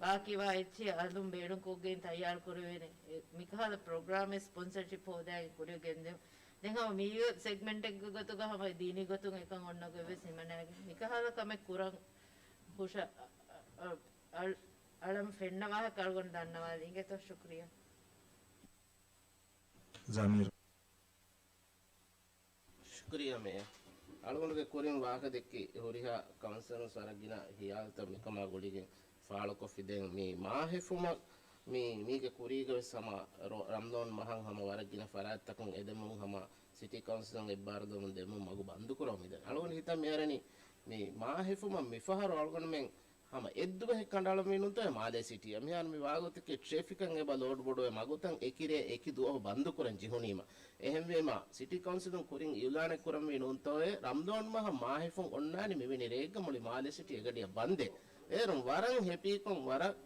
ވާކިވާ އެއްޗިހި އަލުން ބޭނުންކޮށްގެން ތައްޔާރު ކުރެވޭނެ. އެ، މިކަހަލަ ޕްރޮގްރާމެއް ސްޕޮންސަރޝިޕް ހޯދާގެން ކުރިއަށް ގެންދެވުން. ދެން ހަމަ މީގެ ސެގްމެންޓެއްގެ ގޮތުގަ ހަމަ ދީނީ ގޮތުން އެކަން އޮންނަގޮތް ވެސް ހިމަނާގެން މިކަހަލަ ކަމެއް ކުރަން ހުށަ-، އަ-، އަ-، އަޅަން ފެންނަ ވާހަކަ އަޅުގަނޑު ދަންނަވާލި. އިނގޭތޯ؟ ޝުކުރިއްޔާ. ޒަމީރު. ޝުކުރިއްޔާ މޭ. އަޅުގަނޑުގެ ކުރިން ވާހަކަ ދެއްކި ހުރިހާ ކައުންސިލަރުން ވަރަށް ގިނަ ހިޔާލުތައް މިކަމާ ގުޅިގެން ފާޅުކޮށްފި. ދެން މި މާހެފުމަށް މި، މީގެ ކުރީގަ ވެސް ހަމަ ރޮ-، ރަމްޟާން މަހަށް ހަމަ ވަރަށް ގިނަ ފަރާތްތަކުން އެދެމުން ހަމަ ސިޓީ ކައުންސިލުން އެއްބާރުލުމުން ދެމުން މަގު ބަންދުކުރަމުން މިދަނީ. އަޅުގަނޑު ހިތަށް މިއަރަނީ މި މާހެފުމަށް މިފަހަރު އަޅުގަނޑުމެން ހަމަ އެއްދުވަހެއް ކަނޑައަޅަންވީ ނޫންތޯއޭ މާލޭ ސިޓީއަށް. މިހާރު މި ވާގޮތަކީ ޓްރެފިކަށް އެބަ ލޯޑް ބޮޑުވޭ މަގުތައް އެކިރޭ އެކި ދުވަހު ބަންދުކުރަން ޖެހުނީމަ. އެހެންވީމަ، ސިޓީ ކައުންސިލުން ކުރިން އިއުލާނެއް ކުރަންވީ ނޫންތޯއޭ ރަމްޟާން މަހަށް މާހެފުން އޮންނާނީ މިވެނި ރެއެއްގަ މުޅި މާލޭ ސިޓީ އެގަޑިއަށް ބަންދޭ. އޭރުން ވަރަށް ހެޕީކޮށް ވަރަށް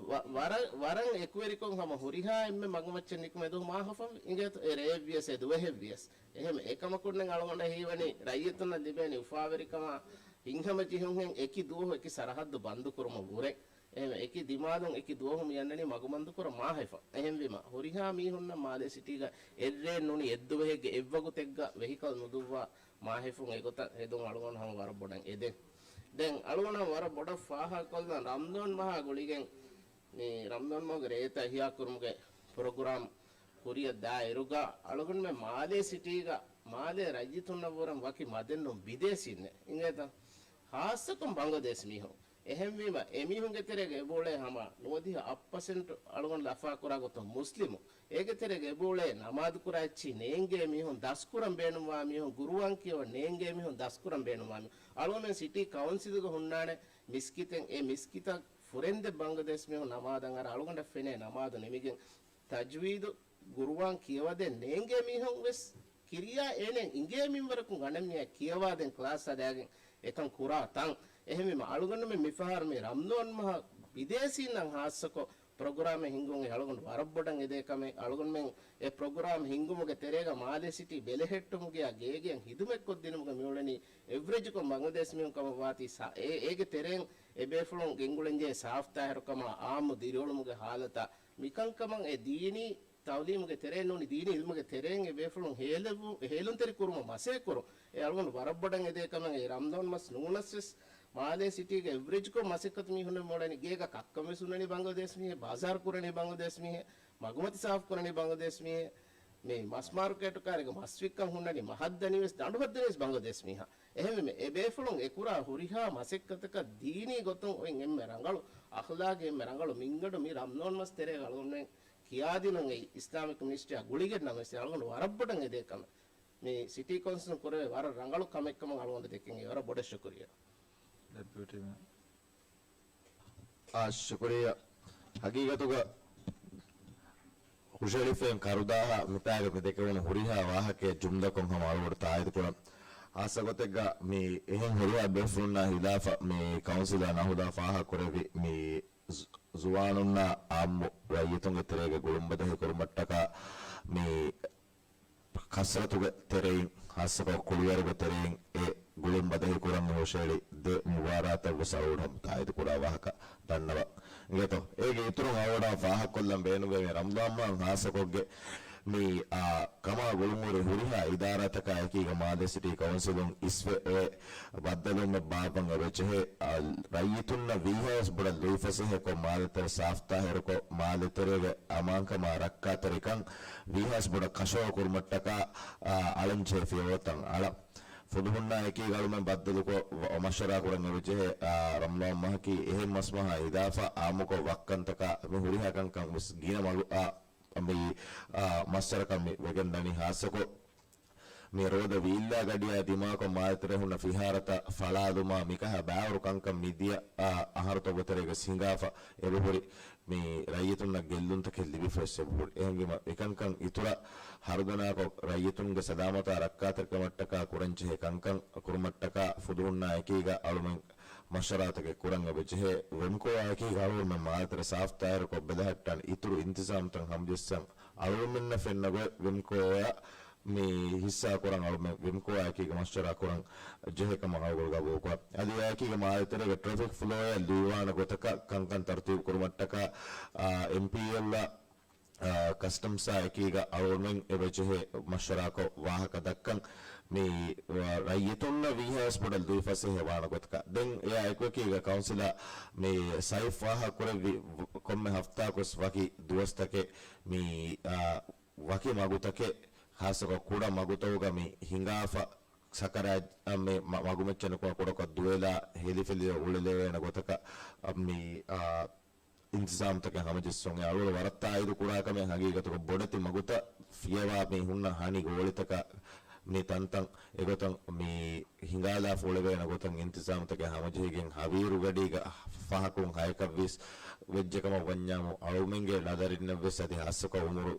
ވަ-، ވަރަށް، ވަރަށް އެކުވެރިކޮށް ހަމަ ހުރިހާ އެންމެ މަގުމައްޗަށް ނިކުމެދު މާހެފުން އިނގޭތޯ އެ ރެއެއްވިޔަސް އެ ދުވަހެއްވިޔަސް. އެހެން އެކަމަކުންނެއް އަޅުގަނޑަށް ހީވަނީ ރައްޔިތުންނަށް ލިބޭނީ އުފާވެރިކަމާ ހިތްހަމަޖެހުންހެން އެކި ދުވަހު އެކި ސަރަހައްދު ބަންދުކުރުމަށް ވުރެ. އެހެން އެކި ދިމާލުން އެކި ދުވަހު މި އަންނަނީ މަގުބަންދުކުރަން މާހެފަށް. އެހެންވީމަ، ހުރިހާ މީހުންނަށް މާލޭ ސިޓީގަ އެއްރޭ ނޫނީ އެއްދުވަހެއްގެ އެއްވަގުތެއްގަ ވެހިކަލް ނުދުއްވާ މާހެފުން އެގޮތަށް ހެދުން އަޅުގަނޑު ހަމަ ވަރަށް ބޮޑަށް އެދެން. ދެން އަޅުގަނޑަށް ވަރަށް ބޮޑަށް ފާހަގަކޮށްލަން ރަމްޟާން މަހާ ގުޅިގެން މި ރަމްޟާން މަހުގެ ރޭތައް އިޙްޔާކުރުމުގެ ޕްރޮގްރާމް ކުރިއަށް ދާއިރުގަ އަޅުގަނޑުމެން މާލޭ ސިޓީގަ މާލޭ ރައްޔިތުންނަށްވުރެން ވަކި މަދެއްނޫން ބިދޭސީންނެއް އިނގޭތަ؟ ޚާއްޞަކޮށް ބަނގްލަދޭޝް މީހުން. އެހެންވީމަ، އެމީހުންގެ ތެރޭގަ އެބައުޅޭ ހަމަ ނުވަދިހަ އަށް ޕަސެންޓް އަޅުގަނޑު ލަފާކުރާ ގޮތަށް މުސްލިމު. އޭގެ ތެރޭގަ އެބައުޅޭ ނަމާދުކުރާ އެއްޗިހި ނޭނގޭ މީހުން، ދަސްކުރަން ބޭނުންވާ މީހުން، ގުރުއާން ކިޔަވަން ނޭނގޭ މީހުން، ދަސްކުރަން ބޭނުންވާ މީހުން. އަޅުގަނޑުމެން ސިޓީ ކައުންސިލުގަ ހުންނާނެ މިސްކިތެއް، އެ މިސްކިތަށް ފުރެންދެ ބަނގްލަދޭޝް މީހުން ނަމާދަށް އަރާ އަޅުގަނޑަށް ފެނޭ ނަމާދު ނިމިގެން ތަޖްވީދު ގުރުއާން ކިޔަވަދޭ ނޭނގޭ މީހުން ވެސް ކިރިޔާ އޭނެ އިނގޭ މިންވަރަކުން ގަނެ މީހާ ކިޔަވާދޭން ކްލާސް ހަދާގެން އެކަން ކުރާ ތަން. އެހެންވީމަ އަޅުގަނޑުމެން މިފަހަރު މި ރަމްޟާން މަހަށް ބިދޭސީންނަށް ހާއްސަކޮށް ޕްރޮގްރާމެއް ހިންގުން އެ އަޅުގަނޑު ވަރަށް ބޮޑަށް އެދޭ ކަމެއް. އަޅުގަނޑުމެން އެ ޕްރޮގްރާމް ހިންގުމުގެ ތެރޭގަ މާލޭ ސިޓީ ބެލެހެއްޓުމުގެ ގޭގެއަށް ހިދުމަތްކޮށްދިނުމުގެ މިއުޅެނީ އެވްރެޖުކޮށް ބަނގްލަދޭޝް މީހުން ކަމަށް ވާތީ ސާ-، އެ-، އޭގެ ތެރެއިން އެ ބޭފުޅުން ގެންގުޅެންޖެހޭ ސާފް ތާހިރުކަމާ އާއްމު ދިރިއުޅުމުގެ ހާލަތާ މިކަންކަމަށް އެ ދީނީ ތައުލީމުގެ ތެރެއިން ނޫނީ ދީނީ އިލްމުގެ ތެރެއިން އެ ބޭފުޅުން ހޭލެވު-، ހޭލުންތެރި ކުރުމަށް މަސައްކަތް ކުރުން އެ އަޅުގަނޑު ވަރަށް ބޮޑަށް އެދޭ ކަމަށް. އެ ރަމްޟާން މަސް ނޫނަސް ވެސް މާލޭ ސިޓީގެ އެވްރެޖްކޮށް މަސައްކަތު މީހުންނެއް މިއުޅެނީ ގޭގަ ކައްކަން ވެސް ހުންނަނީ ބަނގްލަދޭޝް މީހެއް، ބާޒާރު ކުރަނީ ބަނގްލަދޭޝް މީހެއް، މަގުމަތި ސާފު ކުރަނީ ބަނގްލަދޭޝް މީހެއް، މި މަސް މާރުކޭޓު ކާރިގަ މަސް ވިއްކަން ހުންނަނީ، މަހަށްދަނީ ވެސް، ދަނޑު ހައްދަނީ ވެސް ބަނގްލަދޭޝް މީހާ. އެހެންވީމަ، އެ ބޭފުޅުން އެ ކުރާ ހުރިހާ މަސައްކަތަކަށް ދީނީ ގޮތުން އޮތް އެންމެ ރަނގަޅު، އަޚްލާގީ އެންމެ ރަނގަޅު މިންގަނޑު މި ރަމްޟާން މަސް ތެރޭގަ އަޅުގަނޑުމެން ކިޔާދިނުން އެ އިސްލާމިކް މިނިސްޓްރީއާ ގުޅިގެން ނަމަވެސް އަޅުގަނޑު ވަރަށް ބޮޑަށް އެދޭ ކަމެއް. މި ސިޓީ ކައުންސިލުން ކުރެވޭ ވަރަށް ރަނގަޅު ކަމެއް ކަމަށް އަޅުގަނޑު ދެކެން ވަރަށް ބޮޑަށް ޝުކުރިއްޔާ. ޑެޕިއުޓީ މޭޔަރ. އާ، ޝުކުރިއްޔާ. ހަގީގަތުގަ ހުށަހެޅިފައި ކަރުދާހާ މިތާގަ މި ދެކެވުނު ހުރިހާ ވާހަކައެއް ޖުމްލަކޮށް ހަމަ އަޅުގަނޑު ތާއީދު ކުރަން. ހާއްސަ ގޮތެއްގަ މި އެހެން ހުރިހާ ބޭފުޅުންނާ ހިލާފަށް މި ކައުންސިލާ ނަހުދާ ފާހަގަކުރެއްވި މި ޒު-، ޒުވާނުންނާ އާއްމު ރައްޔިތުންގެ ތެރޭގަ ގުޅުން ބަދަހި ކުރުމަށްޓަކާ މި ކަސްރަތުގެ ތެރެއިން، ހާއްސަކޮށް ކުޅިވަރުގެ ތެރެއިން އެ ގުޅުން ބަދަހި ކުރަން ހުށަހެޅި ދެ މުބާރާތަށް ވެސް އަޅުގަނޑު ތާއީދު ކުރާ ވާހަކަ ދަންނަވަން. އިނގޭތޯ، އޭގެ އިތުރުން އަޅުގަނޑާ ފާހަގަކޮށްލަން ބޭނުންވޭ މި ރަމަޟާން މަހަށް ހާއްސަކޮށްގެ މި، އާ، ކަމާ ގުޅުންހުރި ހުރިހާ އިދާރާތަކާ އެކީގަ މާލެ ސިޓީ ކައުންސިލުން އިސްވެ އޮތް ބައްދަލުވުމެއް ބާއްވަން އެބަޖެހޭ، އާ، ރައްޔިތުންނަށް ވީހާވެސް ބޮޑަށް ލުއިފަސޭހަކޮށް މާލެތެރެ ސާފްތާހިރުކޮށް، މާލެތެރޭގެ އަމާންކަމާ ރައްކާތެރިކަން ވީހާވެސް ބޮޑަށް ކަށަވަރު ކުރުމަށްޓަކާ، އާ، އަޅަންޖެހޭ ފިޔަވަޅުތައް އަޅަން. ފުލުހުންނާ އެކީގަ އަޅުމެން ބައްދަލުކޮށް ވަ-، މަޝްވަރާ ކުރަން އެބަޖެހޭ، އާ، ރަމަޟާން މަހަކީ އެހެން މަސް މަހާ އިލާފަ އާއްމުކޮށް ވައްކަންތަކާ މި ހުރިހާ ކަންކަން ވެސް ގިނަ މަގު، އާ، މި، އާ، މައްސަރަކަށް މި ވެގެން ދަނީ ހާއްސަކޮށް، މި ރޯދަ ވީއްލާ ގަޑިއާ ދިމާކޮށް މާލެތެރޭ ހުންނަ ފިހާރަތައް ފަޅާލުމާ މިކަހަ ބާވަރު ކަންކަން މިދިޔަ، އާ، އަހަރުތަކުގެ ތެރޭގަ ހިނގާފަ އެބަހުރި މި ރައްޔިތުންނަށް ގެއްލުންތަކެއް ލިބިފަ ވެސް އެބަހުރި. އެހެންވީމަ އެކަންކަން އިތުރަށް ހަރުދަނާކޮށް ރައްޔިތުންގެ ސަލާމަތާ ރައްކާތެރިކަމަށްޓަކާ ކުރަންޖެހޭ ކަންކަން ކުރުމަށްޓަކާ ފުލުހުންނާ އެކީގަ އަޅުމެން މަޝްވަރާތަކެއް ކުރަން އެބަޖެހޭ. ވެމްކޯއާ އެކީގަ އަޅުގަނޑުމެން މާލެތެރެ ސާފްތާހިރުކޮށް ބެލެހެއްޓަން އިތުރު އިންތިޒާމްތައް ހަމަޖެއްސަން އަޅުގަނޑުމެންނަށް ފެންނަ ގޮތް ވެމްކޯއާ މި ހިއްސާކުރަން އަޅުމެން ވެމްކޯއާ އެކީގަ މަޝްވަރާ ކުރަން ޖެހޭ ކަމަށް އަޅުގަނޑު ގަބޫލުކުރަން. އަދި އެއާއެކީގަ މާލެތެރޭގެ ޓްރެފިކް ފްލޯއަށް ލުއިވާނެ ގޮތަކަށް ކަންކަން ތަރުތީބު ކުރުމަށްޓަކާ، އާ، އެމްޕީއެލްއަށް، އާ، ކަސްޓަމްސްއާ އެކީގަ އަޅުގަނޑުމެން އެބަޖެހޭ މަޝްވަރާކޮށް ވާހަކަ ދައްކަން މި، އާ، ރައްޔިތުންނަށް ވީހާވެސް ބޮޑަށް ލުއިފަސޭހަ ވާނެ ގޮތަކަށް. ދެން އެއާ އެކުއެކީގަ ކައުންސިލާ މި ސައިފް ފާހަގަކުރެއްވި ކޮންމެ ހަފްތާއަކުވެސް ވަކި ދުވަސްތަކެއް މި، އާ، ވަކި މަގުތަކެއް، ހާއްސަކޮށް ކުޑަ މަގުތަކުގަ މި ހިނގާފަ، ސަކަރާތް މި މަ-، މަގުމައްޗަށް ނުކުމެ ކުޑަކޮށް ދުވެލާ ހެލިފެލިވެ އުޅެލެވޭނެ ގޮތަކަށް މި، އާ، އިންތިޒާމްތަކެއް ހަމަޖެއްސުން އެ އަޅުގަނޑު ވަރަށް ތާއީދު ކުރާ ކަމެއް. ހަގީގަތުގަ ބޮޑެތި މަގުތައް ފިޔަވާ މި ހުންނަ ހަނި ގޯޅިތަކަށް މި ތަންތަން އެގޮތަށް މި ހިނގާލާފަ އުޅެވޭނެ ގޮތަށް އިންތިޒާމްތަކެއް ހަމަޖެހިގެން ހަވީރުގަޑީގަ ފަހަކުން ހައެކަށްވީސް ވެއްޖެ ކަމަށް ވަންޏާމު، އަޅުމެންގެ ނަދަރިންނަށްވެސް އަދި ހާއްސަކޮށް އުމުރު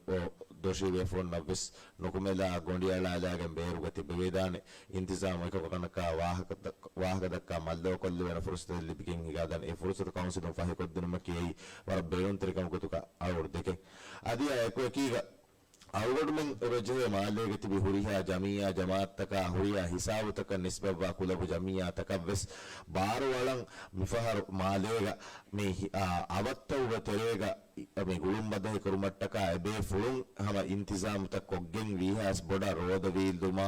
ދޮށީ ބޭފުޅުންނަށްވެސް ނުކުމެލާ ގޮނޑިއަޅާލާގެން ބޭރުގަ ތިބެވިދާނެ އިންތިޒާމް އެކަކު ތަނަކާ ވާހަކަ ދައް-، ވާހަކަ ދައްކާ މައްލަވަކޮށްލެވޭނެ ފުރުސަތެއް ލިބިގެން ހިނގާދާނެ. އެ ފުރުސަތު ކައުންސިލުން ފަހިކޮށްދިނުމަކީ އެއީ ވަރަށް ބޭނުންތެރި ކަމަކު ގޮތުގަ އަޅުގަނޑު ދެކެން. އަދި އެކުއެކީގަ އަޅުގަނޑުމެން އެބަޖެހޭ މާލޭގަ ތިބި ހުރިހާ ޖަމިއްޔާ ޖަމާއަތްތަކާ ހުރިހާ ހިސާބުތަކަށް ނިސްބަތްވާ ކުލަބު ޖަމިއްޔާތަކަށްވެސް ބާރުއަޅަން މިފަހަރު މާލޭގަ މި ހި-، އާ، އަވަށްތަކުގެ ތެރޭގަ މި ގުޅުން ބަދަހި ކުރުމަށްޓަކާ އެބޭފުޅުން ހަމަ އިންތިޒާމުތައް ކޮށްގެން ވީހާސް ބޮޑަށް ރޯދަ ވީއްލުމާ،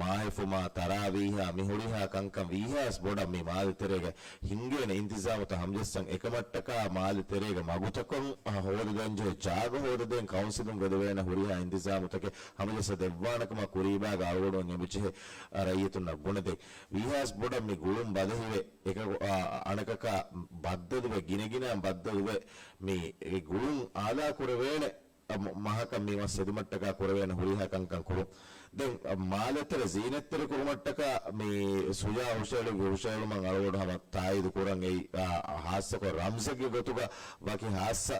މާހެފުމާ، ތަރާވީހާ މި ހުރިހާ ކަންކަން ވީހާސް ބޮޑަށް މި މާލެތެރޭގަ ހިންގޭނެ އިންތިޒާމުތައް ހަމަޖައްސަން އެކަމަށްޓަކާ މާލެތެރޭގެ މަގުތަކުން ހޯދަދޭންޖެހޭ ޖާގަ ހޯދަދޭން ކައުންސިލުން ވެދެވޭނެ ހުރިހާ އިންތިޒާމުތަކެއް ހަމަޖައްސަ ދެއްވާނެކަމަށް ކުރީބާގަ އަޅުގަނޑުމެން އެބަޖެހޭ ރައްޔިތުންނަށް ބުނެދޭން. ވީހާސް ބޮޑަށް މި ގުޅުން ބަދަހިވެ އެކަކު، އާ، އަނެކަކާ ބައްދަލުވެ، ގިނަގިނައިން ބައްދަލުވެ، މި ގުޅުން އާލާ ކުރެވޭނެ، އަ، މަ-، މަހަކަށް މި މަސް ހެދުމަށްޓަކާ ކުރެވޭނެ ހުރިހާ ކަންކަން ކުރުން. ދެން، އަ، މާލެތެރެ ޒީނަތްތެރި ކުރުމަށްޓަކާ މި ސުޖާ ހުށަހެޅުއްވި ހުށަހެޅުމަށް އަޅުގަނޑު ހަމަ ތާއީދު ކުރަން އެއީ، އާ، ހާއްސަކޮށް ރަމްޒެއްގެ ގޮތުގަ ވަކި ހާއްސަ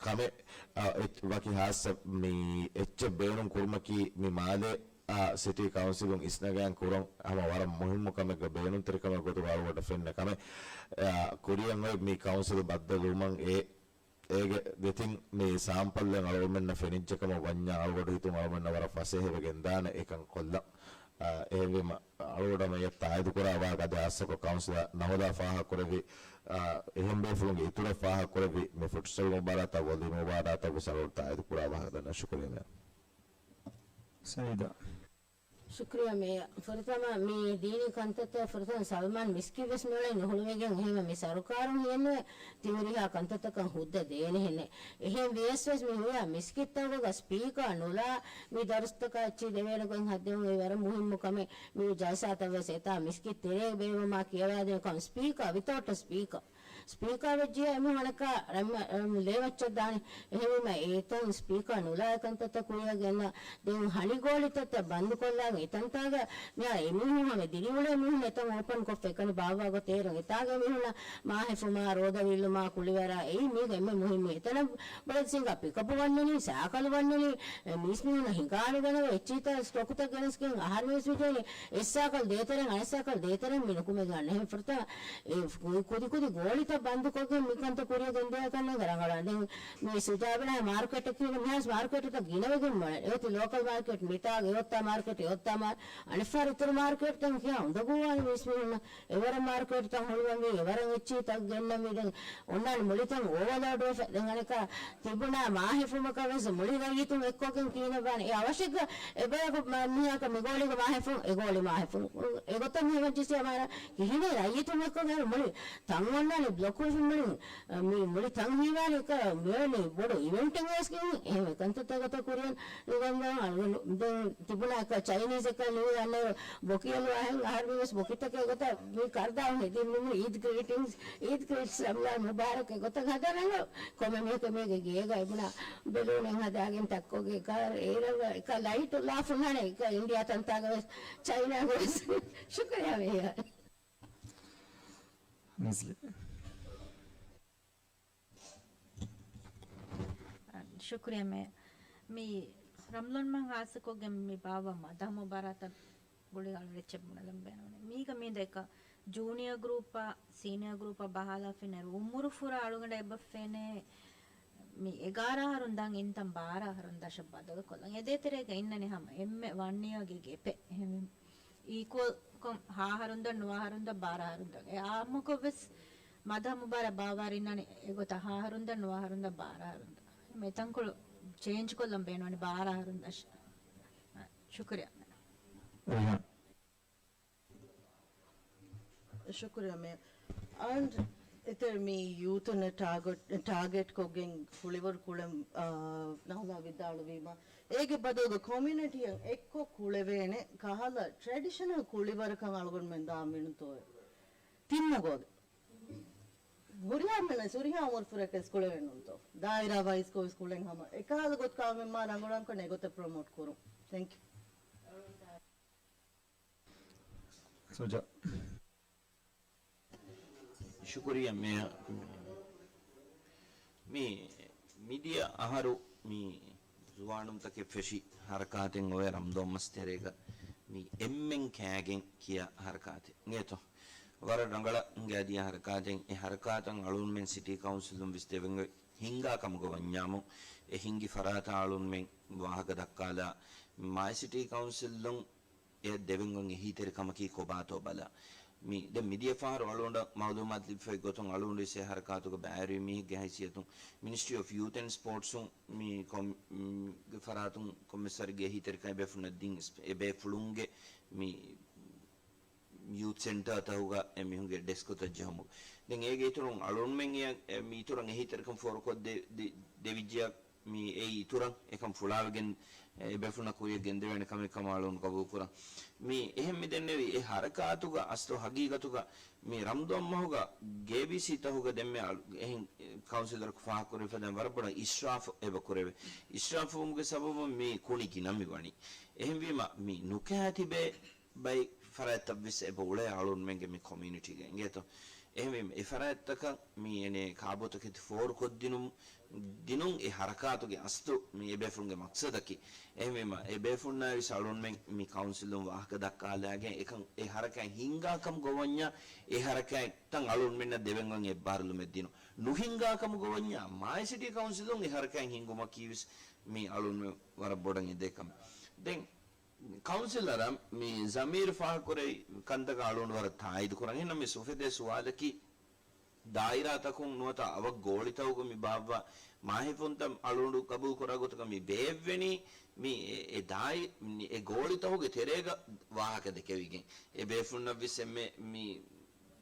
ކަމެއް، އަ، އެ-، ވަކި ހާއްސަ މި އެއްޗެއް ބޭނުން ކުރުމަކީ މި މާލެ، އާ، ސިޓީ ކައުންސިލުން އިސްނަގާން ކުރަން ހަމަ ވަރަށް މުހިއްމު ކަމެއްގެ ބޭނުންތެރިކަމެއް ގޮތުގަ އަޅުގަނޑަށް ފެންނަ ކަމެއް. އާ، ކުރިއަށް އޮތް މި ކައުންސިލު ބައްދަލުވުމަށް އެ އޭގެ ދެތިން މި ސާމްޕަލްއެއް އަޅުގަނޑުމެންނަށް ފެނިއްޖެ ކަމަށް ވަންޏާ، އަޅުގަނޑު ހިތުން އަޅުގަނޑުމެންނަށް ވަރަށް ފަސޭހަވެގެން ދާނެ އެކަން ކޮށްލަން. އާ، އެހެންވީމަ، އަޅުގަނޑު ހަމަ އެއަށް ތާއީދު ކުރާ ވާހަކަ އަދި ހާއްސަކޮށް ކައުންސިލަރ ނަހުދާ ފާހަގަކުރެއްވި، އާ، އެހެން ބޭފުޅުންގެ އިތުރަށް ފާހަގަކުރެއްވި މި ފުޓްސަލް މުބާރާތާ ވޮލީ މުބާރާތަށް ވެސް އަޅުގަނޑު ތާއީދު ކުރާ ވާހަކަ ދަންނަ. ޝުކުރިއްޔާ މޭޔަރ. ސައީދާ. ޝުކުރިއްޔާ މޭޔަރ. ފުރަތަމަ މި ދީނީ ކަންތައްތައް ފުރަތަމަ ސަލްމާން މިސްކިތް ވެސް މިއުޅެނީ ނުހުޅުވިގެން. އެހެންވެ މި ސަރުކާރުން ހިޔެއްނުވޭ ތި ހުރިހާ ކަންތައްތަކަށް ހުއްދަ ދޭނެހެނެއް. އެހެން ވިޔަސް ވެސް މި ހުރިހާ މިސްކިތްތަކުގަ ސްޕީކާ ނުލާ މި ދަރުސްތަކާ އެއްޗެއް ދެވޭނެ ގޮތް ހައްދެވުން އެއީ ވަރަށް މުހިއްމު ކަމެއް. މި ޖަލްސާތައް ވެސް އެތާ މިސްކިތް ތެރޭގަ ބޭއްވުމާ ކިޔަވާދޭނެ ކަމަށް ސްޕީކާ، ވިތޯޓް ސްޕީކާ. ސްޕީކާ ވެއްޖިޔާ އެމީހުން އަނެއްކާ ރަން-، ރަން ލޭ މައްޗަށް ދާނެ. އެހެންވީމަ އެތަން ސްޕީކާ ނުލާ އެކަންތައްތައް ކުރިއަށް ގެންނަ. ދެން ހަނި ގޯޅިތައްތައް ބަންދުކޮށްލާން އެތަންތާގަ މިހާރު އެމީހުން ހަމަ ދިރިއުޅޭ މީހުން އެތަން އޯޕަން ކޮށްފަ އެކަނި ބާއްވާ ގޮތް އޭރުން އެތާގަ އެމީހުންނަށް މާހެފުމާ، ރޯދަ ވިއްލުމާ، ކުޅިވަރާ އެއީ މީގެ އެންމެ މުހިއްމީ. އެތަނަށް ބޮޑެތި ސިނގާ ޕިކަޕު ވަންނަނީ، ސައިކަލް ވަންނަނީ، އެ މީސްމީހުންނަށް ހިނގާނުގަނެވެ އެއްޗިހިތާ ސްޓޮކުތައް ގެނެސްގެން އަހަރުމެންވެސް މި ޖެހެނީ އެއްސާކަލް ދޭތެރެން އަނެއްސާކަލް ދޭތެރެން މި ނުކުމެގެން އަންނަ. އެހެން ފުރަތަމަ އެ ކުދި ކުދި ގޯޅިތައް ބަންދުކޮށްގެން މިކަންތައް ކުރިއަށް ގެންދިޔަ ކަންނޭނގެ ރަނގަޅަށް. ދެން މި ސުޖާބިނާ މާރުކެޓަށް ކިޔުނު މިހާރު މާރުކެޓުތައް ގިނަވެގެން މޮޅެ. އެއޮތީ ލޯކަލް މާރކެޓް މިތާގަ އެއޮއްތާ މާރކެޓް އެއޮއްތާ މާ-، އަނެއްފަހަރު އިތުރު މާރުކެޓްތައް ކިޔާ އުނދަގޫވާނެ މީސްމީހުންނަށް. އެވަރަށް މާރުކެޓްތައް ހުޅުވަންވީ، އެވަރަށް އެއްޗިހިތައް ގެންނަންވީ. ދެން އޮންނާނެ މުޅިތަން އޯވަލޯޑްވެފަ. ދެން އަނެއްކާ ތިބުނާ މާހެފުމަކަށް ވެސް މުޅި ރައްޔިތުން އެއްކޮށްގެން ކިހިނެއް ވާނެ؟ އެ އަވަށެއްގަ އެބަޔަކު މަ-، މީހަކަށް މި ގޯޅީގެ މާހެފުން، އެ ގޯޅި މާހެފުން. އެގޮތަށް މި މަޖިލިސް އަމާރަ ކިހިނެއް ރައްޔިތުން އެއްކޮށްގެން މުޅި ތަން އޮންނާނެ ބްލޮކު މުޅި، މި މުޅި ތަން ހީވާނެ އެކަ މިވެނި ބޮޑު އިވެންޓެއް ވެސް ކިހިނެއް އެހެން ކަންތައްތައް ގޮތަށް ކުރިއަށް ނުގަންދާ. ދެން ތިބުނާ އެކަ ޗައިނީޒް އެކަ ނުވި އަންނަ ބޮކި އެލުވާހެން އަހަރުމެން ވެސް ބޮކިތަކެއް ގޮތަށް މި ކަރުދާ ހެދީ މި އީދް ގްރީޓިންގްސް، އީދް ގްރީޓްސް ރަމްޟާން މުބާރަކް އެގޮތަށް ހަދާނަން. ކޮންމެ މީހަކަށް މީގެ ގޭގަ އެބުނާ ބެލޫނެއް ހަދާގެން ތައްކޮގެ ކާރް އޭރަށް އެކަ ލައިޓު ލާފުންނާނެ އެކަ އިންޑިޔާ ތަންތާގަ ވެސް ޗައިނާގަ ވެސް. ޝުކުރިއްޔާ މޭޔަރ. ނިޒްލި. ޝުކުރިއްޔާ މޭޔަރ. މި ރަމްޟާން މަހަށް ހާއްސަކޮށްގެން މި ބާއްވާ މަދަހަ މުބާރާތަށް ގުޅިގެން އަޅުގަނޑު އެއްޗެއް ބުނެލަން ބޭނުންވަނީ. މީގަ މީ ދެކަ ޖޫނިއަރ ގްރޫޕާ، ސީނިއަރ ގްރޫޕާ ބަހާލާފިން އޭރު އުމުރު ފުރާ އަޅުގަނޑަށް އެބަ ފެނޭ މި އެގާރަ އަހަރުން ދަން އިންތަން ބާރަ އަހަރުން ދަށަށް ބަދަލުކޮށްލަން. އެ ދޭތެރޭގަ އިންނަނީ ހަމަ އެންމެ ވަން އިޔާގެ ގެޕެއް. އެހެންވީމަ އީކުއަލް ކޮށް ހަ އަހަރުން ދަން، ނުވަ އަހަރުން ދަން، ބާރަ އަހަރުން ދަން. އެ އާއްމުކޮށް ވެސް މަދަހަ މުބާރާތް ބާއްވާއިރު އިންނަނީ އެގޮތަށް ހަ އަހަރުން ދަން، ނުވަ އަހަރުން ދަން، ބާރަ އަހަރުން ދަން. މިތަންކޮޅު ޗޭންޖް ކޮށްލަން ބޭނުންވަނީ ބާރަ އަހަރުން ދަށަށް. ޝުކުރިއްޔާ. ރައިހާން. ޝުކުރިއްޔާ މޭ. އަން އެތެރެ މި ޔޫތުން ޓާގެޓް، ޓާގެޓް ކޮށްގެން ފުޅިވަރު ކުޅެން، އާ، ނަހުލާ ވިދާޅުވީމަ، އޭގެ ބަދަލުގަ ކޮމިއުނިޓީއަށް އެއްކޮށް ކުޅެވޭނެ ކަހަލަ ޓްރެޑިޝަނަލް ކުޅިވަރަކަށް އަޅުގަނޑުމެން ދާން މިނުތޯއެވެ. ތިން މަގު ވަގެ. ހުރިހާ މެން، ހުރިހާ އުމުރު ފުރަކަށް ކުޅެވެން ނޫންތޯ. ދާއިރާ ވައިސް ކޮށް ވެސް ކުޅެން ހަމަ. އެކަހަލަ ގޮތަކަށް މާ ރަނގަޅަށް ކޮށް އެގޮތަށް ޕްރޮމޯޓް ކުރުން. ތެންކް ޔޫ. ސުޖާ. ޝުކުރިއްޔާ މޭޔަރ. މި މިދިޔަ އަހަރު މި ޒުވާނުންތަކެއް ފެށި ހަރަކާތެއް އޮވޭ ރަމްޟާން މަސް ތެރޭގަ މި އެންމެން ކައިގެން ކިޔާ ހަރަކާތެއް އިނގޭތޯ. ވަރަށް ރަނގަޅަށް ހިނގާދިޔަ ހަރަކާތެއް. އެ ހަރަކާތަށް އަޅުންމެން ސިޓީ ކައުންސިލުން ވެސް ދެވެން ހިނގާ ކަމުގަ ވަންޏާމު، އެ ހިންގި ފަރާތަށް އަޅުންމެން ވާހަކަ ދައްކާލާ، މާތް ސިޓީ ކައުންސިލުން އެ ދެވެންގޮން އެހީތެރިކަމަކީ ކޮބާތޯ ބަލާ. މި ދެން މިދިޔަ ފަހަރު އަޅުގަނޑަށް މައުލޫމާތު ލިބިފައި ގޮތުން އަޅުގަނޑު އިސޭ ހަރަކާތުގަ ބައިވެރިވި މީހެއްގެ ހައިސިއްޔަތުން މިނިސްޓްރީ އޮފް ޔޫތް އެންޑް ސްޕޯޓްސުން މި ކޮމް-، ގެ ފަރާތުން ކޮމިސަރގެ އެހީތެރިކަން އެބޭފުޅުންނަށް ދިން އެ ބޭފުޅުންގެ މި ޔޫތް ސެންޓާ ތަހުގަ އެ މީހުންގެ ޑެސްކުތައް ޖެހުމުގެ. ދެން އޭގެ އިތުރުން އަޅުންމެން އެ، އެ މި އިތުރަށް އެހީތެރިކަން ފޯރުކޮށް ދެ-، ދެ-، ދެވިއްޖެއަށް މި އެއީ އިތުރަށް އެކަން ފުޅާވެގެން އެ ބޭފުޅުންނަށް ކުރިއަށް ގެންދެވޭނެ ކަމެއް ކަމަށް އަޅުން ގަބޫލުކުރަން. މި އެހެން މި ދެންނެވި އެ ހަރަކާތުގަ އަސްލު ހަގީގަތުގަ މި ރަމްޟާން މަހުގަ ގޭބީސީ ތަހުގަ ދެންމެ އަޅު-، އެހެން ކައުންސިލަރަކު ފާހަގަކުރެވިފަދައިން ވަރަށް ބޮޑަށް އިސްރާފު އެބަ ކުރެވޭ. އިސްރާފުވުމުގެ ސަބަބުން މި ކުނި ގިނަ މި ވަނީ. އެހެންވީމަ މި ނުކަހަ ތިބޭ ބައި ފަރާތްތައްވެސް އެބަ އުޅޭ އަޅުންމެންގެ މި ކޮމިއުނިޓީގަ އިނގޭތޯ. އެހެންވީމަ، އެ ފަރާތްތަކަށް މި އެނެ ކާބޯތަކެތި ފޯރުކޮށްދިނުން، ދިނުން އެ ހަރަކާތުގެ އަސްލު މި އެބޭފުޅުންގެ މަޤްޞަދަކީ. އެހެންވީމަ، އެބޭފުޅުންނާވެސް އަޅުންމެން މި ކައުންސިލުން ވާހަކަ ދައްކާލާގެން އެކަން އެ ހަރަކާތް ހިންގާ ކަމުގަ ވަންޏާ، އެ ހަރަކާތްތައް އަޅުންމެންނަށް ދެވެން އެއްބާރުލުމެއް ދިނުން. ނުހިންގާ ކަމުގަ ވަންޏާ، މާތް ސިޓީ ކައުންސިލުން އެ ހަރަކާތް ހިންގުމަކީވެސް މި އަޅުންމެން ވަރަށް ބޮޑަށް އެދޭ ކަމެއް. ދެން، ކައުންސިލަރ މި ޒަމީރު ފާހަގަކުރެއްވި ކަންތަކަށް އަޅުގަނޑު ވަރަށް ތާއީދު ކުރަން. އެހެންނަމަވެސް އުފެދޭ ސުވާލަކީ، ދާއިރާތަކުން ނުވަތަ އަވަށް ގޯޅިތަކުގަ މި ބާއްވާ މާހެފުންތައް އަޅުގަނޑު ގަބޫލު ކުރާ ގޮތަކަށް މި ބޭއްވެނީ، މި އެ، އެ ދާއި-، މި އެ ގޯޅިތަކުގެ ތެރޭގަ ވާހަކަ ދެކެވިގެން. އެ ބޭފުޅުންނަށްވެސް އެންމެ މި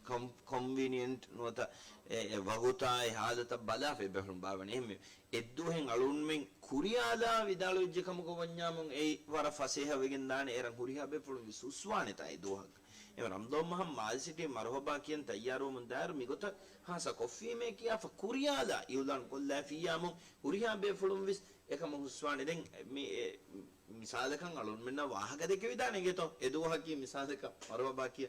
ކޮން-، ކޮންވީނިއެންޓް ނުވަތަ އެ، އެ ވަގުތާ އެ ހާލަތަށް ބަލާފަ އެބޭފުޅުން ބާއްވަނީ. އެހެންވެ، އެއްދުވަހެއް އަޅުގަނޑުމެން ކުރިއާލާ ވިދާޅުވެއްޖެ ކަމުގަ ވަންޏާމުން އެއީ ވަރަށް ފަސޭހަ ވެގެން ދާނެ. އޭރަށް ހުރިހާ ބޭފުޅުން ވެސް ހުސްވާނެތާ އެ ދުވަހަކަށް. އެ ރަމްޟާން މަހަށް މާލެ ސިޓީ މަރުހަބާ ކިޔަން ތައްޔާރުވަމުން ދާއިރު މިގޮތަށް ހާއްސަ ކޮށްފީމޭ ކިޔާފަ ކުރިޔާލާ އިއުލާން ކޮށްލާފިއްޔާމު ހުރިހާ ބޭފުޅުން ވެސް އެކަމަށް ހުސްވާނެ. ދެން މި އެ މިސާލަކަށް އަޅުންމެންނަށް ވާހަކަ ދެކެވިދާނެ އިނގޭތޯ. އެ ދުވަހަކީ މިސާލަކަށް މަރުހަބާ ކިޔަ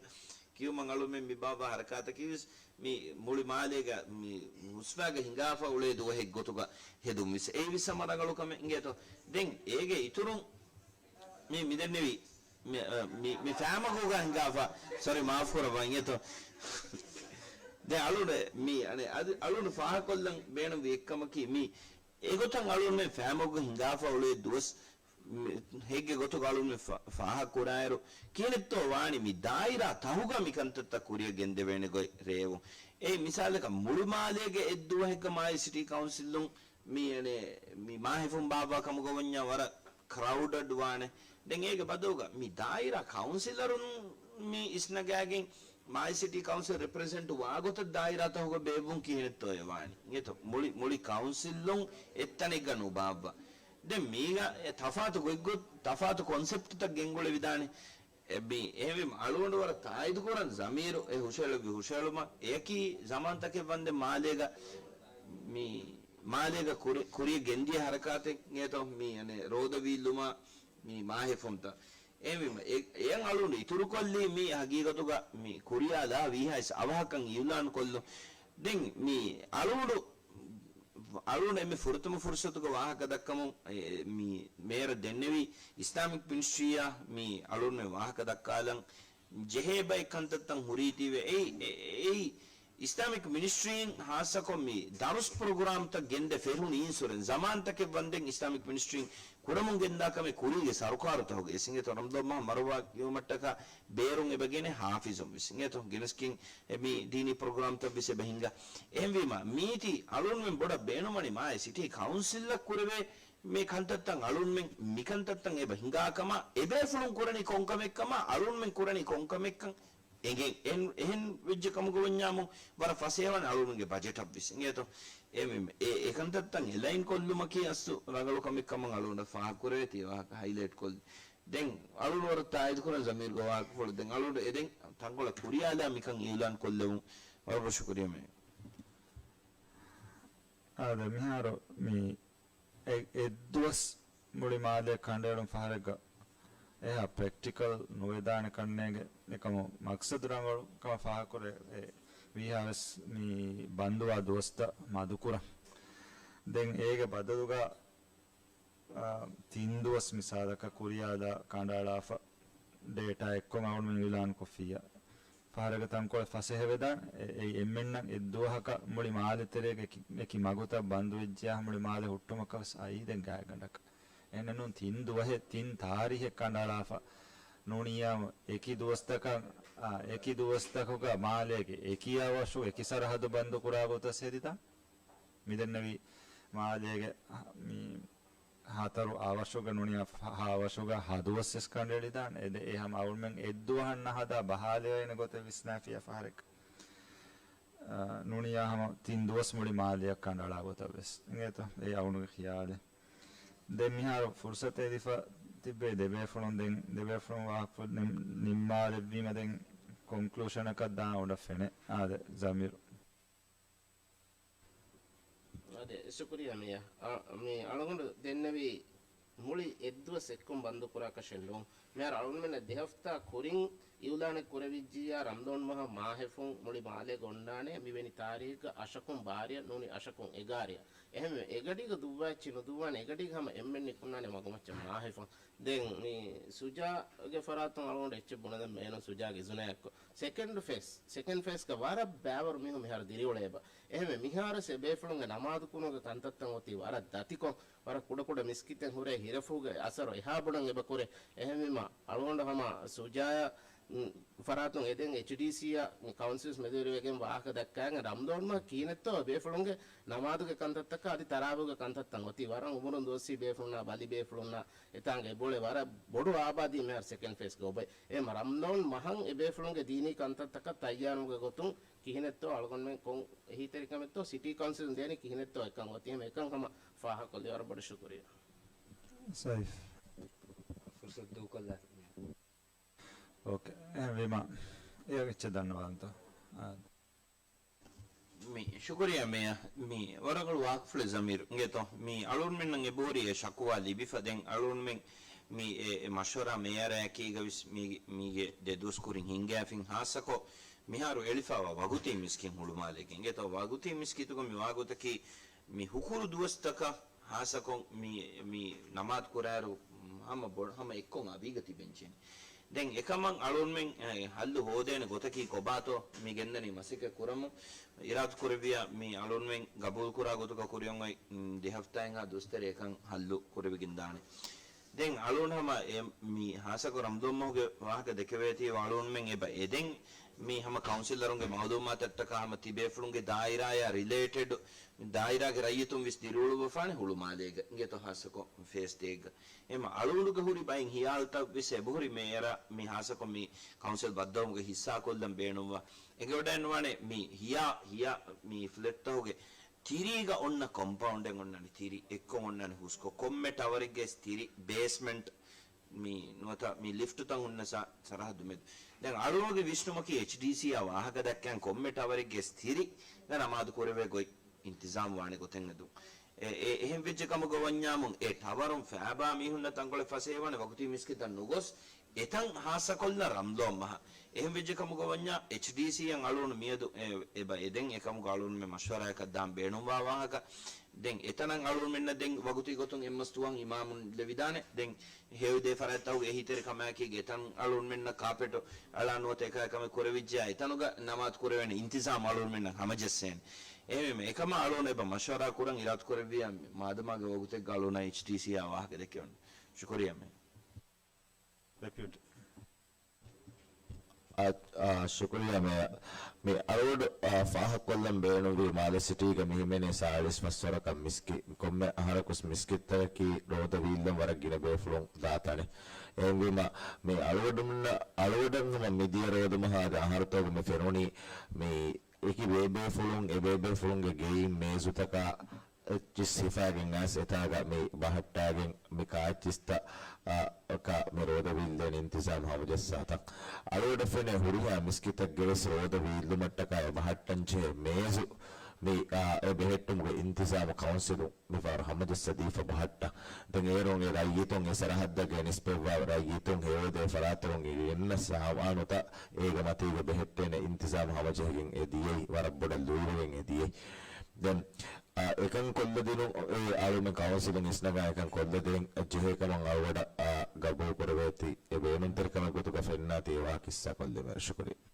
ކިޔުމަށް އަޅުމެން މި ބާއްވާ ހަރަކާތަކީ ވެސް މި މުޅި މާލޭގަ މި ހުސްވާގަ ހިނގާފަ އުޅޭ ދުވަހެއް ގޮތުގަ ހެދުން ވެސް އެއީ ވެސް ހަމަ ރަނގަޅު ކަމެއް އިނގޭތޯ. ދެން އޭގެ އިތުރުން މި މިދެންނެވި މި، މި، މި ފައިމަގުގަ ހިނގާފަ، ސޮރީ މާފުކުރައްވާ އިނގޭތޯ. ދެން އަޅުން މި އަނެ އަދި އަޅުން ފާހަގަކޮށްލަން ބޭނުންވި އެއްކަމަކީ މި އެގޮތަށް އަޅުންމެން ފައިމަގުގަ ހިނގާފަ އުޅޭ ދުވަސް މި ހެއްގެ ގޮތުގަ އަޅުންމެން ފާ-، ފާހަގަކުރާއިރު، ކިހިނެއްތޯ ވާނީ މި ދާއިރާ ތަހުގަ މި ކަންތައްތައް ކުރިއަށް ގެންދެވޭނެ ގޮތް ރޭވުން. އެއީ މިސާލަކަށް މުޅި މާލޭގެ އެއްދުވަހެއްގަ މާލެ ސިޓީ ކައުންސިލުން މި އަނެ، މި މާހެފުން ބާއްވާ ކަމުގަ ވަންޏާ ވަރަށް ކްރައުޑަޑް ވާނެ. ދެން އޭގެ ބަދަލުގަ މި ދާއިރާ ކައުންސިލަރުން މި އިސްނަގާގެން މާލެ ސިޓީ ކައުންސިލް ރެޕްރެޒެންޓް ވާގޮތަށް ދާއިރާ ތަހުގަ ބޭއްވުން ކިހިނެއްތޯއޭ ވާނީ. އިނގޭތޯ؟ މުޅި، މުޅި ކައުންސިލުން އެއްތަނެއްގަ ނުބާއްވާ. ދެން މީގަ އެ ތަފާތު ގޮތްގޮތް، ތަފާތު ކޮންސެޕްޓްތައް ގެންގުޅެވިދާނެ. އެ މި، އެހެންވީމަ އަޅުގަނޑު ވަރަށް ތާއީދުކުރަން ޒަމީރު އެ ހުށައެޅުއްވި ހުށައެޅުމަށް. އެއަކީ ޒަމާންތަކެއް ވަންދެން މާލޭގަ މި، މާލޭގަ ކުރި، ކުރިއަށް ގެންދިޔަ ހަރަކާތެއް އިނގޭތޯ މި އަނެ ރޯދަވީއްލުމާ މި މާހެފުންތައް. އެހެންވީމަ އެ، އެޔަށް އަޅުގަނޑު އިތުރުކޮށްލީ މި ހަގީގަތުގަ މި ކުރިޔާލާ ވީހާވެސް އަވަހަކަށް އިއުލާން ކޮށްލުން. ދެން މި އަޅުގަނޑު އަޅުގަނޑު އެންމެ ފުރަތަމަ ފުރުސަތުގަ ވާހަކަ ދައްކަމުން، އެ، މި މޭޔަރަށް ދެންނެވި އިސްލާމިކް މިނިސްޓްރީއާ މި އަޅުގަނޑުމެން ވާހަކަ ދައްކާލަން ޖެހޭ ބައެއް ކަންތައްތައް ހުރީތީވެ. އެއީ، އެ، އެއީ އިސްލާމިކް މިނިސްޓްރީން ހާއްސަކޮށް މި ދަރުސް ޕްރޮގްރާމްތައް ގެންދެ ފެށުނީ އިންސުރެން ޒަމާންތަކެއް ވަންދެން އިސްލާމިކް މިނިސްޓްރީން ކުރަމުން ގެންދާ ކަމެއް ކުރީގެ ސަރުކާރުތަކުގެ އިސް އިނގޭތޯ ރަމްޟާން މަހަށް މަރުވާ ކިޔުމަށްޓަކާ ބޭރުން އެބަ ގެނެ ހާފިޒުން ވެސް އިނގޭތޯ ގެނެސްގެން އެ މި ދީނީ ޕްރޮގްރާމްތައް ވެސް އެބަ ހިނގާ. އެހެންވީމަ، މީތި އަޅުންމެން ބޮޑަށް ބޭނުމަނީ މާލެ ސިޓީ ކައުންސިލަށް ކުރެވޭ މި ކަންތައްތައް އަޅުންމެން މި ކަންތައްތައް އެބަ ހިނގާ ކަމަށް، އެބޭފުޅުން ކުރަނީ ކޮންކަމެއްކަމަށް، އަޅުންމެން ކުރަނީ ކޮންކަމެއްކަން އެނގެން. އެހެން، އެހެން ވެއްޖެ ކަމުގަ ވަންޏާމު، ވަރަށް ފަސޭހަވާނެ އަޅުންގެ ބަޖެޓަށް ވެސް އިނގޭތޯ. އެ، އެ، އެ ކަންތައްތައް އެލައިން ކޮށްލުމަކީ އަސްލު ރަނގަޅު ކަމެއް ކަމަށް އަޅުގަނޑަށް ފާހަގަކުރެވޭތީ ވާހަކަ ހައިލައިޓް ކޮށްލި. ދެން އަޅުގަނޑު ވަރަށް ތާއީދު ކުރަން ޒަމީރުގެ ވާހަކަފުޅު. ދެން އަޅުގަނޑު އެދެން ތަންކޮޅެއް ކުރިޔާލާ މިކަން އިއުލާން ކޮށްލެވުން. ވަރަށް ބޮޑަށް ޝުކުރިއްޔާ މޭ. އާދެ، މިހާރު މި އެ-، އެއްދުވަސް މުޅި މާލެ ކަނޑައެޅުން ފަހަރެއްގަ އެހާ ޕްރެކްޓިކަލް ނުވެދާނެ ކަންނޭނގެ އެކަމު މަޤްޞަދު ރަނގަޅު ކަމަށް ފާހަގަކުރޭ. އެ ވީހާވެސް މި ބަންދުވާ ދުވަސްތައް މަދުކުރަން. ދެން އޭގެ ބަދަލުގަ، އާ، ތިން ދުވަސް މިސާލަކަށް ކުރިޔާލާ ކަނޑައަޅާފަ ޑޭޓާ އެއްކޮށް އަޅުގަނޑުމެން އިއުލާން ކޮށްފިއްޔާ ފަހަރެއްގަ ތަންކޮޅެއް ފަސޭހަވެދާނެ. އެ-، އެއީ އެންމެންނަށް އެއްދުވަހަކަށް މުޅި މާލެ ތެރޭގެ އެކި، އެކި މަގުތައް ބަންދުވެއްޖިޔާ މުޅި މާލެ ހުއްޓުމަކަށް ވެސް އައީ ދެން ގާތްގަނޑަކަށް. އެހެންނޫން ތިން ދުވަހެއް ތިން ތާރީހެއް ކަނޑައަޅާފަ ނޫނިއްޔާމު އެކި ދުވަސްތަކަށް، އާ، އެކި ދުވަސްތަކުގަ މާލޭގެ އެކި އަވަށު އެކި ސަރަހައްދު ބަންދު ކުރާ ގޮތަށް ހެދިދާނެ. މިދެންނެވި މާލޭގެ މި ހަތަރު އަވަށުގަ ނޫނިއްޔާ ހަ-، ހަ އަވަށުގަ ހަ ދުވަސް ވެސް ކަނޑައެޅިދާނެ. އެ ދެ-، އެ ހަމަ އަޅުމެން އެއްދުވަހަށް ނަހަދާ ބަހާލެވޭނެ ގޮތެއް ވިސްނާފިއްޔާ ފަހަރެއް. އާ، ނޫނިއްޔާ ހަމަ ތިން ދުވަސް މުޅި މާލެއަށް ކަނޑައަޅާ ގޮތަށް ވެސް. އިނގޭތޯ؟ އެ އަޅުގަނޑުގެ ޚިޔާލެއް. ދެން މިހާރު ފުރުސަތެއް ލިބިފަ ތިއްބެވި ދެބޭފުޅުން ދެން، ދެބޭފުޅުން ވާހަކަފުޅު ނިން-، ނިންމާލެއްވީމަ ދެން ކޮންކްލޫޝަނަކަށް ދާން އުޑަ ފެނޭ. އާދެ، ޒަމީރު. އާދެ، ޝުކުރިއްޔާ މޭޔަ. އަ، މި އަޅުގަނޑު ދެންނެވީ މުޅި އެއްދުވަސް އެއްކޮށް ބަންދުކުރާކަށެއް ނޫން. މިހާރު އަޅުގަނޑުމެންނަށް ދެހަފްތާ ކުރިން އިއުލާނެއް ކުރެވިއްޖިއްޔާ ރަމްޟާން މަހަށް މާހެފުން މުޅި މާލޭގަ އޮންނާނެ މިވެނި ތާރީޚްގަ އަށަކުން ބާރައަށް ނޫނީ އަށަކުން އެގާރައަށް. އެހެންވެ، އެގަޑީގަ ދުއްވާ އެއްޗެއް ނުދުއްވާނެ، އެގަޑީގަ ހަމަ އެންމެން ނިކުންނާނެ މަގުމައްޗަށް މާހެފުން. ދެން މި ސުޖާގެ ފަރާތުން އަޅުގަނޑު އެއްޗެއް ބުނެދެން ބޭނުން ސުޖާގެ އިޒުނަޔަށްކޮށް. ސެކެންޑް ފޭސް، ސެކެންޑް ފޭސްގަ ވަރަށް ބައިވަރު މީހުން މިހާރު ދިރިއުޅޭބަ. އެހެންވެ، މިހާރުވެސް އެ ބޭފުޅުންގެ ނަމާދު ކުރުމުގެ ކަންތައްތައް އޮތީ ވަރަށް ދަތިކޮށް، ވަރަށް ކުޑަކުޑަ މިސްކިތެއް ހުރޭ ހިރަފޫގެ އަސަރު އެހާ ބޮޑަށް އެބަ ކުރޭ. އެހެންވީމަ، އަޅުގަނޑު ހަމަ ސުޖާއަށް، މް، ފަރާތުން އެދެން އެޗްޑީސީއަށް ކައުންސިލްސް މެދުވެރިވެގެން ވާހަކަ ދައްކާގެން ރަމްޟާން މަހަށް ކިހިނެއްތޯ އެ ބޭފުޅުންގެ ނަމާދުގެ ކަންތައްތަކާ އަދި ތަރާވީހުގެ ކަންތައްތައް އޮތީ ވަރަށް އުމުރުން ދުވަސްވީ ބޭފުޅުންނާ ބަލި ބޭފުޅުންނާ އެތާނގަ އެބައުޅޭ ވަރަށް ބޮޑު އާބާދީ މިހާރު ސެކެންޑް ފޭސްގަ އޮބައި. އެހެންމަ ރަމްޟާން މަހަށް އެ ބޭފުޅުންގެ ދީނީ ކަންތައްތަކަށް ތައްޔާރުވުމުގެ ގޮތުން ކިހިނެއްތޯ އަޅުގަނޑުމެން ކޮން އެހީތެރިކަމެއްތޯ ސިޓީ ކައުންސިލުން ދޭނީ ކިހިނެއްތޯ އެކަން އޮތީ ހަމަ އެކަން ހަމަ ފާހަގަކޮށްލީ ވަރަށް ބޮޑަށް ޝުކުރިއްޔާ. ސައިފް. ފުރުސަތު ދޫކޮށްލާ. އޯކޭ. އެހެންވީމަ، އެއަށް އެއްޗެއް ދަންނަވާންތޯ؟ އާ. މި، ޝުކުރިއްޔާ މޭޔަރ. މި ވަރަށް ރަނގަޅު ވާހަކަފުޅެއް ޒަމީރު. އިނގޭތޯ، މި އަޅުގަނޑުމެންނަށް އެބަހުރި އެ ޝަކުވާ ލިބިފަ. ދެން އަޅުގަނޑުމެން މި އެ، އެ މަޝްވަރާ މޭޔަރާއެކީގަ ވެސް މީ، މީގެ ދެ ދުވަސް ކުރިން ހިންގާފިން. ހާއްސަކޮށް މިހާރު އެޅިފައިވާ ވަގުތީ މިސްކިތް ހުޅުމާލޭގެ. އިނގޭތޯ، ވަގުތީ މިސްކިތުގަ މި ވާގޮތަކީ މި ހުކުރު ދުވަސްތަކަށް ހާއްސަކޮށް މި، މި ނަމާދު ކުރާއިރު ހަމަ ބޮ-، ހަމަ އެއްކޮށް އަވީގަ ތިބެންޖެހެނީ. ދެން އެކަމަށް އަޅުގަނޑުމެން، އެ، ހައްލު ހޯދޭނެ ގޮތަކީ ކޮބާތޯ މި ގެންދަނީ މަސައްކަތް ކުރަމުން އިރާދަ ކުރެއްވިޔާ މި އަޅުގަނޑުމެން ގަބޫލު ކުރާ ގޮތުގަ ކުރިއަށް އޮތް، މް، ދެ ހަފްތާއެއްހާ ދުވަސްތެރޭ އެކަން ހައްލު ކުރެވިގެން ދާނެ. ދެން އަޅުގަނޑު ހަމަ އެ، މި ހާއްސަކޮށް ރަމްޟާން މަހުގެ ވާހަކަ ދެކެވޭތީ އަޅުގަނޑުމެން އެބަ އެދެން މި ހަމަ ކައުންސިލަރުންގެ މައުލޫމާތަށްޓަކާ ހަމަ ތިބޭފުޅުންގެ ދާއިރާޔާ ރިލޭޓެޑް ދާއިރާގެ ރައްޔިތުން ވެސް ދިރިއުޅުއްވަފާނެ ހުޅުމާލޭގަ. އިނގޭތޯ ހާއްސަކޮށް ފޭސް ތޭއްގަ. އެހެންވީމަ އަޅުގަނޑުގެ ހުރި ބައިން ހިޔާލުތައް ވެސް އެބަހުރި މޭޔަރާ މި ހާއްސަކޮށް މި ކައުންސިލް ބައްދަލުވުމުގެ ހިއްސާކޮށްލަން ބޭނުންވާ. އެނގިވަޑައިނުވާނެ މި ހިޔާ، ހިޔާ މި ފްލެޓްތަކުގެ ތިރީގަ އޮންނަ ކޮމްޕައުންޑެއް އޮންނާނެ ތިރި، އެއްކޮށް އޮންނާނެ ހުސްކޮށް، ކޮންމެ ޓަވަރެއްގަ ވެސް ތިރި، ބޭސްމެންޓް މި ނުވަތަ މި ލިފްޓުތައް ހުންނަ ސަ-، ސަރަހައްދު މެދު. ދެން އަޅުގަނޑުގެ ވިސްނުމަކީ އެޗްޑީސީއާ ވާހަކަ ދައްކަން ކޮންމެ ޓަވަރެއްގެ ވެސް ތިރި ގަ ނަމާދު ކުރެވޭ ގޮތް އިންތިޒާމް ވާނެ ގޮތެއް ހެދުން. އެ، އެ، އެހެން ވެއްޖެ ކަމުގަ ވަންޏާމުން އެ ޓަވަރުން ފައިބާ މީހުންނަށް ތަންކޮޅެއް ފަސޭހަވާނެ ވަގުތީ މިސްކިތަށް ނުގޮސް، އެތަން ހާއްސަކޮށްލަން ރަމްޟާން މަހަށް. އެހެން ވެއްޖެ ކަމުގަ ވަންޏާ އެޗްޑީސީއަށް އަޅުގަނޑު މިއަދު އެ، އެބަ އެދެން އެކަމުގަ އަޅުގަނޑުމެން މަޝްވަރާއަކަށް ދާން ބޭނުންވާ ވާހަކަ. ދެން އެތަނަށް އަޅުގަނޑުމެންނަށް ދެން ވަގުތީ ގޮތުން އެއްމަސް ދުވަހު އިމާމުން ލެވިދާނެ. ދެން ހެޔޮ ދޭ ފަރާތްތަކުގެ އެހީތެރިކަމާއެކީގަ އެތަން އަޅުގަނޑުމެންނަށް ކާޕެޓު އަޅާ ނުވަތަ އެކާ ކަމެއް ކުރެވިއްޖެޔާ އެތަނުގަ ނަމާދު ކުރެވޭނެ އިންތިޒާމް އަޅުގަނޑުމެންނަށް ހަމަޖައްސޭނެ. އެހެންވީމަ އެކަމަށް އަޅުގަނޑު އެބަ މަޝްވަރާ ކުރަން އިރާދަ ކުރެއްވިޔާ މާދަމާގެ ވަގުތެއްގަ އަޅުގަނޑަށް އެޗްޑީސީއާ ވާހަކަ ދެކެވުން. ޝުކުރިއްޔާ މޭ. ޑެޕިއުޓީ. އާ، އާ، ޝުކުރިއްޔާ މޭޔަރ. މި އަޅުގަނޑު، އާ، ފާހަގަކޮށްލަން ބޭނުންވީ މާލެ ސިޓީގަ މިހިމެނޭ ސާޅީސް ފަސް ވަރަކަށް މިސްކި-، ކޮންމެ އަހަރަކުސް މިސްކިތްތަކަކީ ރޯދަ ވީއްލަން ވަރަށް ގިނަ ބޭފުޅުން ދާ ތަނެއް. އެހެންވީމަ މި އަޅުގަނޑުމެންނަށް، އަޅުގަނޑަށް ހަމަ މިދިޔަ ރޯދަ މަހާގެ އަހަރުތަކުގަ މި ފެނުނީ މި އެކި ބޭބޭފުޅުން އެބޭބޭފުޅުންގެ ގެއިން މޭޒުތަކާ އެއްޗިސް ހިފާގެން އައިސް އެތާގަ މި ބަހައްޓާގެން މި ކާއެއްޗިސްތައް، އާ، ކާ މި ރޯދަ ވީއްލޭނެ އިންތިޒާމް ހަމަޖައްސާތަން. އަޅުގަނޑަށް ފެނޭ ހުރިހާ މިސްކިތެއްގެ ވެސް ރޯދަ ވީއްލުމަށްޓަކާ އެ ބަހައްޓަންޖެހޭ މޭޒު މި، އާ، އެ ބެހެއްޓުމުގެ އިންތިޒާމު ކައުންސިލުން މިފަހަރު ހަމަޖައްސަދީފަ ބަހައްޓަން. ދެން އޭރުން އެ ރައްޔިތުން އެ ސަރަހައްދަށް ގެނެސްދެއްވާ ރައްޔިތުން ހެޔޮދޭ ފަރާތަކުން އެ ގެންނަ ސާމާނުތައް އޭގެ މަތީގަ ބެހެއްޓޭނެ އިންތިޒާމް ހަމަޖެހިގެން އެ ދިޔައީ ވަރަށް ބޮޑަށް ލުއިވެގެން އެ ދިޔައީ. ދެން އާ، އެކަން ކޮށްލަދިނުން، އެ އަޅުމެން ކައުންސިލުން އިސްނަގާ އެކަން ކޮށްލަދޭން ޖެހޭ ކަމަށް އަޅުގަޑަށް، އާ، ގަބޫލު ކުރެވޭތީ، އެ ބޭނުންތެރިކަމެއް ގޮތުގަ ފެންނާތީ އެވާހަކަ ހިއްސާ ކޮށްލީމަ ޝުކުރިއްޔާ.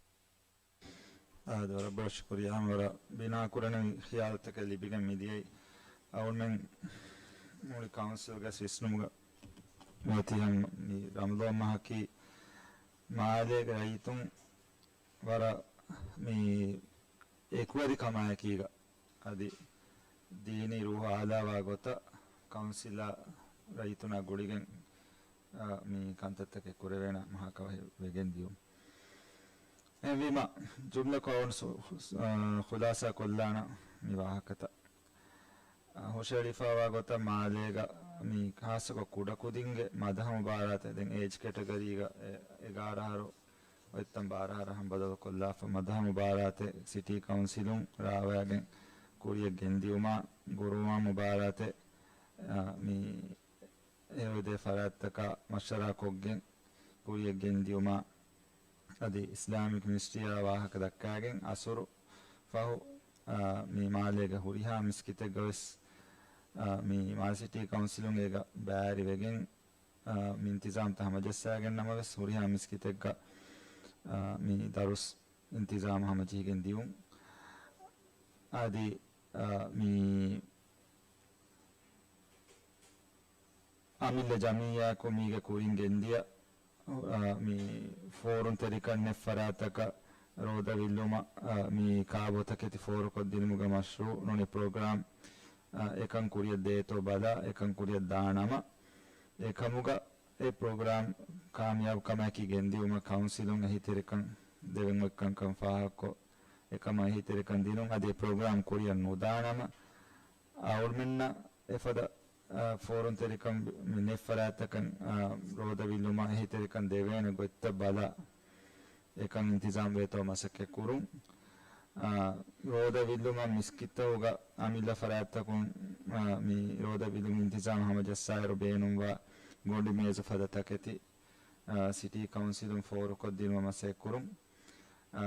އާދެ، ވަރަށް ބޮޑަށް ޝުކުރިއްޔާ. ހަމަ ވަރަށް ބިނާ ކުރަނިވި ޚިޔާލުތަކެއް ލިބިގެން މިދިޔައީ. އަޅުމެން މުޅި ކައުންސިލްގެ ވިސްނުމުގަ މިއޮތީ ހަމަ މި ރަމަޟާން މަހަކީ މާލޭގެ ރައްޔިތުން ވަރަށް މި އެކުވެރިކަމާއެކީގަ އަދި ދީނީ ރޫހު އާލާވާ ގޮތަށް ކައުންސިލާ ރައްޔިތުންނާ ގުޅިގެން، އާ، މި ކަންތައްތަކެއް ކުރެވޭނެ މަހަކަށް ވެގެން ދިޔުން. އެހެންވީމަ، ޖުމްލަކޮށް އަޅުގަނޑު ސު-، ސު-، އާ، ޚުލާސާ ކޮށްލާނަން މި ވާހަކަތައް. އާ، ހުށައެޅިފައިވާ ގޮތަށް މާލޭގަ މި ޚާއްޞަކޮށް ކުޑަކުދިންގެ މަދަހަ މުބާރާތެއް ދެން އޭޖް ކެޓަގަރީގަ އެ-، އެގާރަ އަހަރު އޮތްތަން ބާރަ އަހަރަށް ހަމަ ބަދަލުކޮށްލާފަ، މަދަހަ މުބާރާތެއް ސިޓީ ކައުންސިލުން ރާވައިގެން ކުރިޔަށް ގެންދިއުމާ، ގުރުއާން މުބާރާތެއް، އާ، މި ހެޔޮދޭ ފަރާތްތަކާ މަޝްވަރާކޮށްގެން ކުރިޔަށް ގެންދިއުމާ، އަދި އިސްލާމިކް މިނިސްޓްރީއާ ވާހަކަ ދައްކާގެން އަސުރު ފަހު، އާ، މި މާލޭގެ ހުރިހާ މިސްކިތެއްގަ ވެސް، އާ، މި މާލެ ސިޓީ ކައުންސިލުން އޭގަ ބައިވެރިވެގެން، އާ، މި އިންތިޒާމްތައް ހަމަޖައްސާގެން ނަމަވެސް، ހުރިހާ މިސްކިތެއްގަ، އާ، މި ދަރުސް އިންތިޒާމް ހަމަޖެހިގެން ދިޔުން. އަދި، އާ، މި އަމިއްލަ ޖަމިއްޔާއަކު މީގެ ކުރިން ގެންދިޔަ، އާ، މި ފޯރުންތެރިކަން ނެތް ފަރާތަކަށް ރޯދަ ވިއްލުމަށް، އާ، މި ކާބޯތަކެތި ފޯރުކޮށްދިނުމުގެ މަޝްރޫއު ނޫނީ ޕްރޮގްރާމް، އާ، އެކަން ކުރިއަށް ދޭތޯ ބަލާ، އެކަން ކުރިއަށް ދާނަމަ، އެކަމުގަ އެ ޕްރޮގްރާމް ކާމިޔާބުކަމާއެކީ ގެންދިއުމަށް ކައުންސިލުން އެހީތެރިކަން ދެވެން އޮތްކަންކަން ފާހަގަކޮށް، އެކަމަށް އެހީތެރިކަން ދިނުން. އަދި އެ ޕްރޮގްރާމް ކުރިއަށް ނުދާނަމަ، އަޅުމެންނަށް އެފަދަ، އާ، ފޯރުންތެރިކަން ނެތް ފަރާތްތަކަށް، އާ، ރޯދަ ވިއްލުމަށް އެހީތެރިކަން ދެވޭނެ ގޮތްތައް ބަލާ، އެކަން އިންތިޒާމްވޭތޯ މަސައްކަތްކުރުން. އާ، ރޯދަ ވިއްލުމަށް މިސްކިތްތަކުގަ އަމިއްލަ ފަރާތްތަކުން، އާ، މި ރޯދަ ވިއްލުމުގެ އިންތިޒާމް ހަމަޖައްސާއިރު ބޭނުންވާ ގޮނޑި މޭޒު ފަދަ ތަކެތި، އާ، ސިޓީ ކައުންސިލުން ފޯރުކޮށްދިނުމަށް މަސައްކަތްކުރުން. އާ،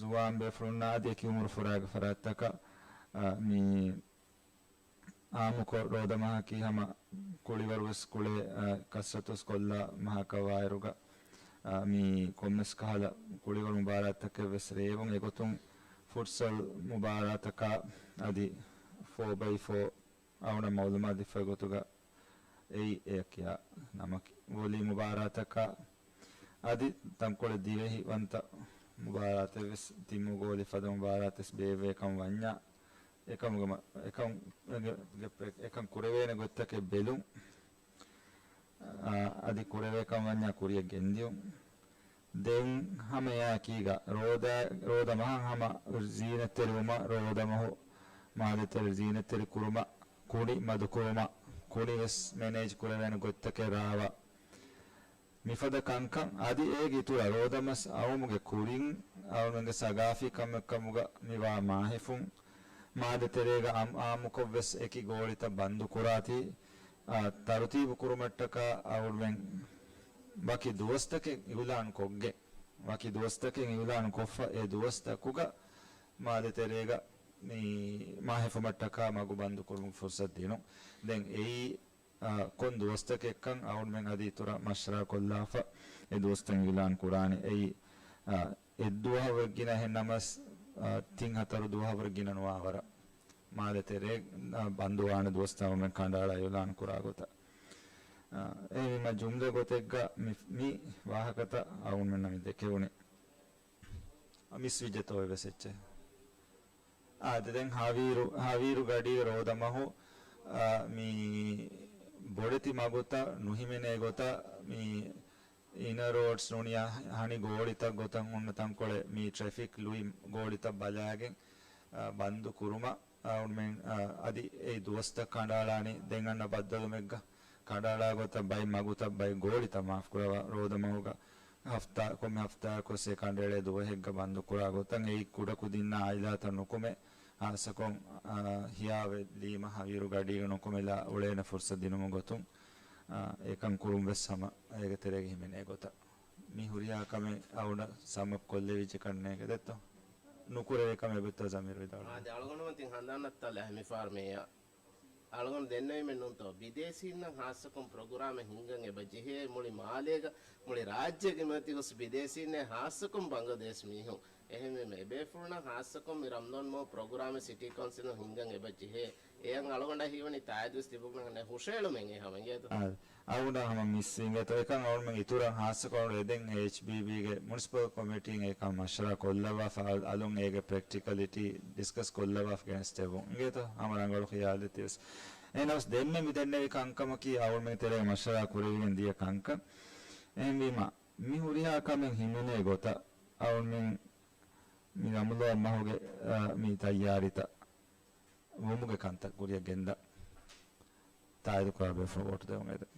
ޒުވާން ބޭފުޅުންނާ އަދި އެކި އުމުރު ފުރާގެ ފަރާތްތަކަށް، އާ، މި އާއްމުކޮށް ރޯދަމަހަކީ ހަމަ ކުޅިވަރުވެސް ކުޅޭ، އާ، ކަސްރަތުވެސް ކޮށްލާ މަހަކަށް ވާއިރުގަ، އާ، މި ކޮންމެސް ކަހަލަ ކުޅިވަރު މުބާރާތްތަކެއްވެސް ރޭވުން އެގޮތުން ފުޓްސަލް މުބާރާތަކާ އަދި ފޯ ބައި ފޯ އަޅުގަނޑަށް މައުލޫމާތު ދެއްވި ގޮތުގަ އެއީ އެޔަށް ކިޔާ ނަމަކީ. ވޮލީ މުބާރާތަކާ އަދި ތަންކޮޅެއް ދިވެހިވަންތަ މުބާރާތެއްވެސް ތިން މަގު އޮލި ފަދަ މުބާރާތެއް ބޭއްވޭ ކަމަށް ވަންޏާ، އެކަމުގެ މަ-، އެކަން، އެކަން ކުރެވޭނެ ގޮތްތަކެއް ބެލުން، އާ، އަދި ކުރެވޭ ކަމަށް ވަންޏާ ކުރިޔަށް ގެންދިޔުން. ދެން ހަމަ އެއާއެކީގަ ރޯދަ، ރޯދަ މަހަށް ހަމަ ޒީނަތްތެރިވުމަށް، ރޯދަ މަހު މާލެތެރެ ޒީނަތްތެރި ކުރުމަށް، ކުނި މަދުކުރުމަށް، ކުނިވެސް މެނޭޖް ކުރެވޭނެ ގޮތްތަކެއް ރާވާ، މިފަދަ ކަންކަން އަދި އޭގެ އިތުރަށް ރޯދަމަސް އައުމުގެ ކުރިން އައުމުގެ ސަގާފީ ކަމެއްކަމުގަ މިވާ މާހެފުން މާލެ ތެރޭގަ އާ-، އާއްމުކޮށްވެސް އެކި ގޯޅިތައް ބަންދު ކުރާތީ، އާ، ތަރުތީބު ކުރުމަށްޓަކާ އައުމެން ވަކި ދުވަސްތަކެއް އިއުލާން ކޮށްގެން، ވަކި ދުވަސްތަކެއް އިއުލާން ކޮށްފަ އެ ދުވަސްތަކުގަ މާލެ ތެރޭގަ މި މާހެފުމަށްޓަކާ މަގު ބަންދު ކުރުމުގެ ފުރުސަތު ދިނުން. ދެން އެއީ އާ، ކޮން ދުވަސްތަކެއްކަން އައުމެން އަދި އިތުރަށް މަޝްވަރާ ކޮށްލާފަ އެ ދުވަސްތައް އިއުލާން ކުރާނެ. އެއީ، އާ، އެއްދުވަހަށް ވެއްގިނަ އެހެން ނަމަސް، އާ، ތިން ހަތަރު ދުވަހަށް ވުރެ ގިނަ ނުވާ ވަރަށް މާލެ ތެރޭ، އާ، ބަންދުވާނެ ދުވަސްތައް އައުމެން ކަނޑައަޅާ އިއުލާން ކުރާ ގޮތަށް. އާ، އެހެންވީމަ ޖުމްލަ ގޮތެއްގަ މި، މި ވާހަކަތައް އައުމެންނަށް މި ދެކެވުނީ. މިސް ވިއްޖެތޯ އެވެސް އެއްޗެއް. އާދެ، ދެން ހަވީރު، ހަވީރު ގަޑީގެ ރޯދަމަހު، އާ، މި ބޮޑެތި މަގުތައް ނުހިމެނޭ ގޮތަށް، މި އިނަރ ރޯޑްސް ނޫނީ ހަނި ގޯޅިތައް ގޮތަށް ހުންނަ ތަންކޮޅެއް، މި ޓްރެފިކް ލުއި ގޯޅިތައް ބަލާގެން، އާ، ބަންދު ކުރުމަށް، އާ، އައުމެން، އާ، އަދި އެ ދުވަސްތައް ކަނޑައަޅާނީ ދެން އަންނަ ބައްދަލުމެއްގަ. ކަނޑައަޅާ ގޮތަށް ބައި މަގުތައް ބައި ގޯޅިތައް މާފުކުރައްވާ، ރޯދަމަހުގަ ހަފްތާ، ކޮންމެ ހަފްތާއަކުވެސް އެ ކަނޑައެޅޭ ދުވަހެއްގަ ބަންދުކުރާ ގޮތަށް އެއީ ކުޑަކުދިންނާ އާއިލާތައް ނުކުމެ، ހާއްސަކޮށް، އާ، ހިޔާވެލީމަ ހަވީރު ގަޑީގަ ނުކުމެލާ އުޅޭނެ ފުރުސަތު ދިނުމުގެ ގޮތުން، އާ، އެކަން ކުރުން ވެސް ހަމަ އޭގެ ތެރޭގަ ހިމެނޭ ގޮތަށް. މި ހުރިހާ ކަމެއް އަޅުގަނޑަށް ސަމްއަޕް ކޮށްލެވިއްޖެ ކަންނޭނގެ ދެއްތޯ؟ ނުކުރެވޭ ކަމެއް އެބައޮތްތޯ ޒަމީރު ވިދާޅުވާ. އާދެ، އަޅުގަނޑުމެން ތިން ހަނދާން ނައްތާލާ މިފަހަރު މިއަށް. އަޅުގަނޑު ދެންނެވީމެއް ނޫންތޯ؟ ބިދޭސީންނަށް ހާއްސަކޮށް ޕްރޮގްރާމެއް ހިންގަން އެބަ ޖެހޭ، މުޅި މާލޭގަ، މުޅި ރާއްޖޭގެ މަތި ހުސް ބިދޭސީންނޭ ހާއްސަކޮށް ބަނގްލަދޭޝް މީހުން. އެހެންވީމަ އެބޭފުޅުންނަށް ހާއްސަކޮށް މި ރަމްޟާން މަހު ޕްރޮގްރާމެއް ސިޓީ ކައުންސިލުން ހިންގަން އެބަ ޖެހޭ. އެއަށް އަޅުގަނޑަށް ހީވަނީ ތާއީދުވެސް ތިބުމެއް ނެތް، ހުށައެޅުމެއް އެ ހަމަ އިނގޭތޯ؟ އާ، އަޅުގަނޑަށް ހަމަ މިސް އިނގޭތޯ. އެކަން އަޅުމެން އިތުރަށް ހާއްސަކޮށް އެދެން އެޗްބީބީގެ މުނިސިޕަލް ކޮމިޓީން އެކަން މަޝްވަރާ ކޮށްލައްވާފަ އަލު-، އަލުން އޭގެ ޕްރެކްޓިކަލިޓީ ޑިސްކަސް ކޮށްލައްވާފަ ގެނެސްދެއްވުން އިނގޭތޯ. ހަމަ ރަނގަޅު ޚިޔާލެއް ތިވެސް. އެހެނަސް ދެންމެ މި ދެންނެވި ކަންކަމަކީ އަޅުމެން ތެރޭގަ މަޝްވަރާ ކުރެވިގެން ދިޔަ ކަންކަން. އެހެންވީމަ، މި ހުރިހާ ކަމެއް ހިމެނޭ ގޮތަށް އަޅުމެން މި ރަމަޟާން މަހުގެ، އާ، މި ތައްޔާރީތައް ވުމުގެ ކަންތައް ކުރިއަށް ގެންދާ ތާއީދު ކުރާ ބޭފުޅުން ވޯޓު ދެވުން އެދެން.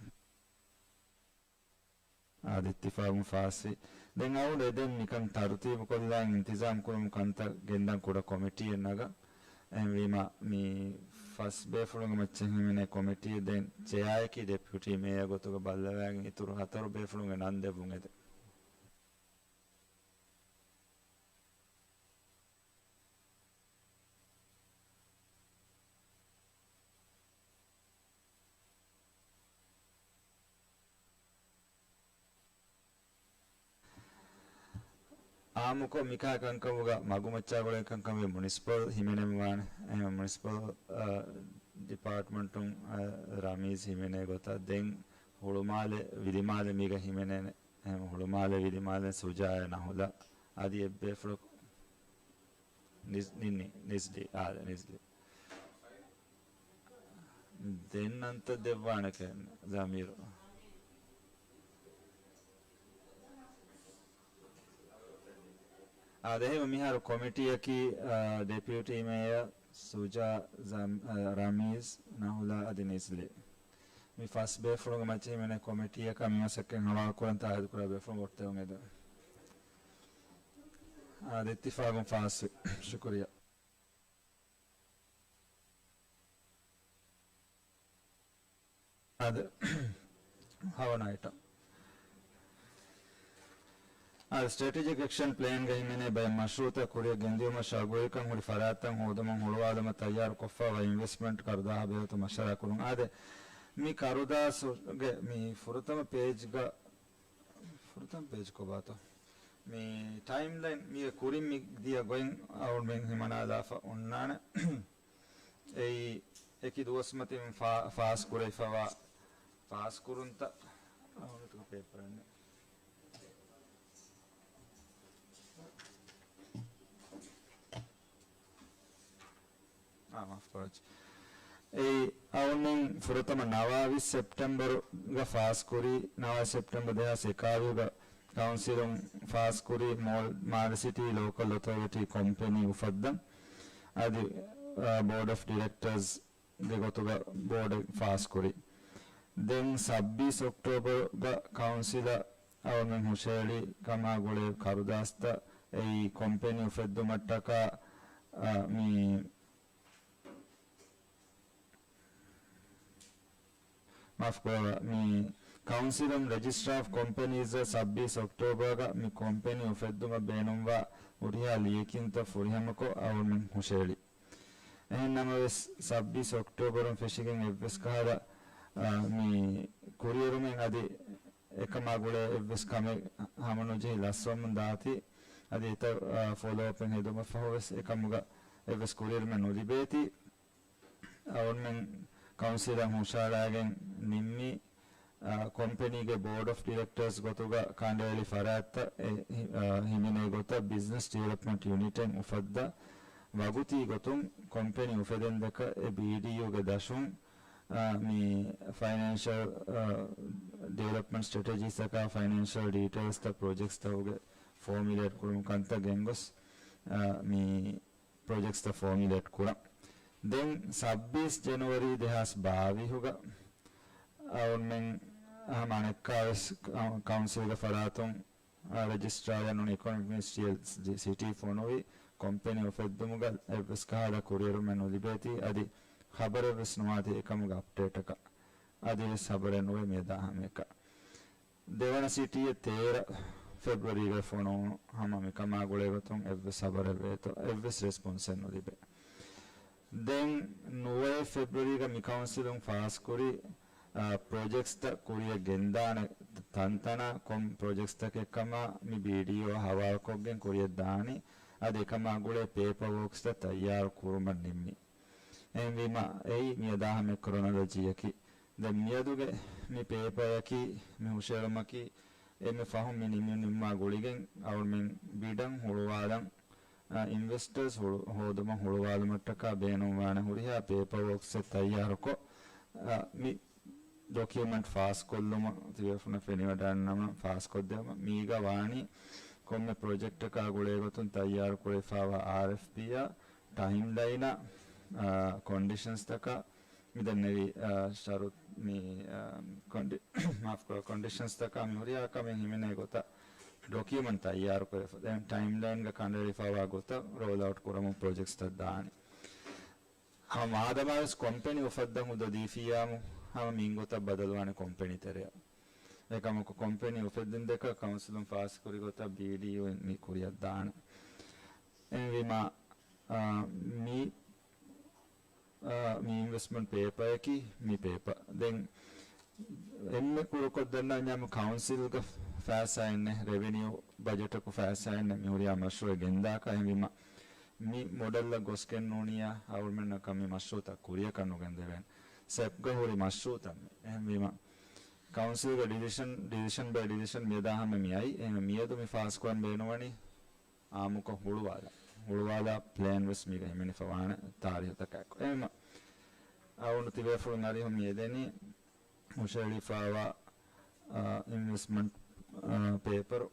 އާދެ، އިއްތިފާގުން ފާސްވި. ދެން އަޅުގަނޑު އެދެން މިކަން ތަރުތީބު ކޮށްލާ އިންތިޒާމް ކުރުމުގެ ކަންތައް ގެންދަން ކުޑަ ކޮމިޓީއެއް ނަގަން. އެހެންވީމަ، މި ފަސް ބޭފުޅުންގެ މައްޗަށް ހިމެނޭ ކޮމިޓީއެއް ދެން ޗެއާއަކީ ޑެޕިއުޓީ މޭޔަރ ގޮތުގަ ބައްލަވާގެން އިތުރު ހަތަރު ބޭފުޅުންގެ ނަން ދެއްވުން އެދެން. އާއްމުކޮށް މިކަހަލަ ކަންކަމުގަ މަގުމައްޗާ ގުޅޭ ކަންކަމެއް މުނިސިޕަލް ހިމެނެން ވާނެ. އެހެން މުނިސިޕަލް، އަ، ޑިޕާޓްމަންޓުން، އަ، ރަމީޒް ހިމެނޭ ގޮތަށް ދެން ހުޅުމާލެ، ވިލިމާލެ މީގަ ހިމެނޭނެ. އެހެން ހުޅުމާލެ، ވިލިމާލެ، ސުޖާއާ، ނަހުލާ އަދި އެއްބޭފުޅަކު ނިޒް-، ނިންނި، ނިޒްލީ، އާދެ، ނިޒްލީ. ދެން ނަންތައް ދެއްވާނެކެ ޒަމީރު. އާދެ، އެހެން މިހާރު ކޮމިޓީއަކީ، އާ، ޑެޕިއުޓީ މޭޔަރ، ސުޖާ، ޒަމް-، އާ، ރަމީޒް، ނަހުލާ އަދި ނިޒްލީ. މި ފަސް ބޭފުޅުންގެ މައްޗަށް ހިމެނޭ ކޮމިޓީއަކަށް މި މަސައްކަތް ހަވާލުކުރަން ތާއީދުކުރާ ބޭފުޅުން ވޯޓު ދެވުން އެދެން. އާދެ، އިއްތިފާގުން ފާސްވި. ޝުކުރިއްޔާ. އާދެ، ހަވަނަ އައިޓަމް. އާދެ، ސްޓްރެޓެޖިކް އެކްޝަން ޕްލޭންގަ ހިމެނޭ ބައެއް މަޝްރޫއުތައް ކުރިއަށް ގެންދިއުމަށް ޝަގުވެރިކަން ހުރި ފަރާތްތައް ހޯދުމަށް ހުޅުވާލުމަށް ތައްޔާރުކޮށްފައިވާ އިންވެސްޓްމަންޓް ކަރުދާހާ ބެހޭގޮތުން މަޝްވަރާ ކުރުން. އާދެ، މި ކަރުދާސްގެ މި ފުރަތަމަ ޕޭޖްގަ، ފުރަތަމަ ޕޭޖް ކޮބާތޯ؟ މި ޓައިމްލައިން މީގެ ކުރިން މި ދިޔަ ގޮތް އަޅުމެން ހިމަނާލާފަ އޮންނާނެ. އެއީ އެކި ދުވަސް މަތިން ފާ-، ފާސް ކުރެވިފައިވާ ފާސް ކުރުންތައް. އަހަރުން ތުކަ ޕޭޕަރެއް ނެތް. އާ، މާފް ކުރައްޗި. އެއީ އަޅުމެން ފުރަތަމަ ނަވާވީސް ސެޕްޓެމްބަރުގަ ފާސް ކުރީ، ނަވާވީސް ސެޕްޓެމްބަރު ދެހާސް އެކާވީހުގަ ކައުންސިލުން ފާސް ކުރީ މޯލް-، މާލެ ސިޓީ ލޯކަލް އޮތޯރިޓީ ކޮމްޕެނީ އުފައްދަން. އަދި، އާ، ބޯޑް އޮފް ޑިރެކްޓަރސް ގެ ގޮތުގަ ބޯޑެއް ފާސްކުރި. ދެން ސައްބީސް އޮކްޓޯބަރުގަ ކައުންސިލަށް އަޅުމެން ހުށަހެޅި ކަމާ ގުޅޭ ކަރުދާސްތައް އެއީ ކޮމްޕެނީ އުފެއްދުމަށްޓަކާ، އާ، މި، މާފްކުރައްވާ، މި ކައުންސިލުން ރެޖިސްޓްރާ އޮފް ކޮމްޕެނީޒަށް ސައްބީސް އޮކްޓޯބަރުގަ މި ކޮމްޕެނީ އުފެއްދުމަށް ބޭނުންވާ ހުރިހާ ލިޔެކިންތައް ފުރިހަމަކޮށް އަޅުމެން ހުށަހެޅި. އެހެން ނަމަވެސް، ސައްބީސް އޮކްޓޯބަރުން ފެށިގެން އެއްވެސް ކަހަލަ، އާ، މި ކުރިއެރުމެއް އަދި އެކަމާ ގުޅޭ އެއްވެސް ކަމެއް ހަމަނުޖެހި ލަސްވަމުން ދާތީ، އަދި އެތައް، އާ، ފޮލޯއަޕެއް ހެދުމަށް ފަހުވެސް އެކަމުގަ އެއްވެސް ކުރިއެރުމެއް ނުލިބޭތީ، އަޅުމެން ކައުންސިލަށް ހުށަހަޅާގެން ނިންމީ، އާ، ކޮމްޕެނީގެ ބޯޑް އޮފް ޑިރެކްޓަރސް ގޮތުގަ ކަނޑައެޅި ފަރާތްތައް އެ، އާ، ހިމެނޭ ގޮތަށް ބިޒްނަސް ޑިވެލޮޕްމަންޓް ޔުނިޓެއް އުފައްދާ ވަގުތީ ގޮތުން ކޮމްޕެނީ އުފެދެން ދެކަ އެ ބީޑީޔޫގެ ދަށުން، އާ، މި ފައިނޭންޝަލް، އާ، ޑިވެލޮޕްމަންޓް ސްޓްރެޓެޖީސްތަކާ ފައިނޭންޝަލް ޑީޓެއިލްސްތައް ޕްރޮޖެކްޓްސްތަކުގެ ފޯމިއުލޭޓް ކުރުމުގެ ކަންތައް ގެންގޮސް، އާ، މި ޕްރޮޖެކްޓްސްތައް ފޯމިއުލޭޓް ކުރަން. ދެން ސައްބީސް ޖެނުއަރީ ދެހާސް ބާވީހުގަ އަޅުމެން ހަމަ އަނެއްކާވެސް ކައު-، ކައުންސިލްގެ ފަރާތުން، އާ، ރެޖިސްޓްރާޔަށް ނޫނީ އިކޮނޮމިކް މިނިސްޓްރީއަށް ސިޓީ ފޮނުވި ކޮމްޕެނީ އުފެއްދުމުގަ އެއްވެސް ކަހަލަ ކުރިއެރުމެއް ނުލިބޭތީ، އަދި ޚަބަރެއްވެސް ނުވާތީ އެކަމުގެ އަޕްޑޭޓަކަށް. އަދިވެސް ޚަބަރެއް ނުވޭ މިއަދާ ހަމައެކަށް. ދެވަނަ ސިޓީއެއް ތޭރަ ފެބްރުއަރީގައި ފޮނުވުނު ހަމަ މިކަމާ ގުޅޭގޮތުން އެއްވެސް ޚަބަރެއް ވޭތޯ، އެއްވެސް ރެސްޕޮންސެއް ނުލިބޭ. ދެން ނުވައެއް ފެބްރުއަރީގަ މި ކައުންސިލުން ފާސްކުރި، އާ، ޕްރޮޖެކްޓްސްތައް ކުރިއަށް ގެންދާނެ ތަންތަނަށް ކޮން ޕްރޮޖެކްޓްސްތަކެއްކަމަށް މި ބީޑީއޯ ހަވާލުކޮށްގެން ކުރިއަށް ދާނީ. އަދި އެކަމާ ގުޅޭ ޕޭޕަ ވޯކްސްތައް ތައްޔާރު ކުރުމަށް ނިންމި. އެހެންވީމަ، އެއީ މިއަދާ ހަމަ ކްރޮނޮލޮޖީއަކީ. ދެން މިއަދުގެ މި ޕޭޕަޔަކީ މި ހުށައެޅުމަކީ އެންމެ ފަހުން މި ނިމި ނިންމާ ގުޅިގެން އަޅުމެން ބިޑަށް ހުޅުވާލަން، އާ، އިންވެސްޓަރސް ހުޅު-، ހޯދުމަށް ހުޅުވާލުމަށްޓަކާ ބޭނުންވާނެ ހުރިހާ ޕޭޕަ ވޯކްސްއެއް ތައްޔާރުކޮށް، އާ، މި ޑޮކިއުމަންޓް ފާސްކޮށްލުމަށް ތިބޭފުޅުންނަށް ފެނިވަޑައިންނަމަ ފާސްކޮށްދެވުމަށް. މީގަ ވާނީ ކޮންމެ ޕްރޮޖެކްޓަކާ ގުޅޭ ގޮތުން ތައްޔާރު ކުރެވިފައިވާ އާރްއެފްޕީއާ، ޓައިމްލައިނާ، އާ، ކޮންޑިޝަންސްތަކާ، މި ދެންނެވި، އާ، ޝަރުތު، މި، އާ، ކޮންޑި-، މާފްކުރާ، ކޮންޑިޝަންސްތަކާ މި ހުރިހާ ކަމެއް ހިމެނޭ ގޮތަށް ޑޮކިއުމަންޓް ތައްޔާރު ކުރެވިފަ. ދެން ޓައިމްލައިންގަ ކަނޑައެޅިފައިވާ ގޮތަށް ރޯލްއައުޓް ކުރަމުން ޕްރޮޖެކްޓްސްތައް ދާނެ. ހަމަ އާދަމާވެސް ކޮމްޕެނީ އުފައްދަން ހުއްދަ ދީފިއްޔާމު ހަމަ މިންގޮތަށް ބަދަލުވާނެ ކޮމްޕެނީ ތެރެއަށް. އެކަމަކު ކޮމްޕެނީ އުފެއްދުން ދެކަ ކައުންސިލުން ފާސްކުރި ގޮތަށް ބީޑީއު މި ކުރިއަށް ދާނެ. އެހެންވީމަ، އާ، މި، އާ، މި އިންވެސްޓްމަންޓް ޕޭޕަޔަކީ މި ޕޭޕަ. ދެން އެންމެ ކުރުކޮށްދަންނަވަންޏާމު ކައުންސިލްގަ ފައިސާއެއްނެ، ރެވެނިއު ބަޖެޓަކު ފައިސާއެއްނެ މި ހުރިހާ މަޝްރޫއެއް ގެންދާކަށް. އެހެންވީމަ، މި މޮޑެލްއަށް ގޮސްގެން ނޫނިއްޔާ އަޅުމެންނަކަށް މި މަޝްރޫއުތައް ކުރިއަކަށް ނުގެންދެވޭނެ. ސެޕްގަ ހުރި މަޝްރޫއުތައް މި. އެހެންވީމަ، ކައުންސިލްގެ ޑިސިޝަން، ޑިސިޝަން ބައި ޑިސިޝަން މިއަދާ ހަމަ މި އައީ. އެހެންވެ، މިއަދު މި ފާސްކުރަން ބޭނުންވަނީ އާއްމުކޮށް ހުޅުވާލާ. ހުޅުވާލާ ޕްލޭން ވެސް މީގަ ހިމެނިފަ ވާނެ ތާރީހުތަކާއެކު. އެހެންވީމަ، އަޅުގަނޑު ތިބޭފުޅުން އަރިހު މި އެދެނީ ހުށަހެޅިފައިވާ، އާ، އިންވެސްޓްމަންޓް، އާ، ޕޭޕަރު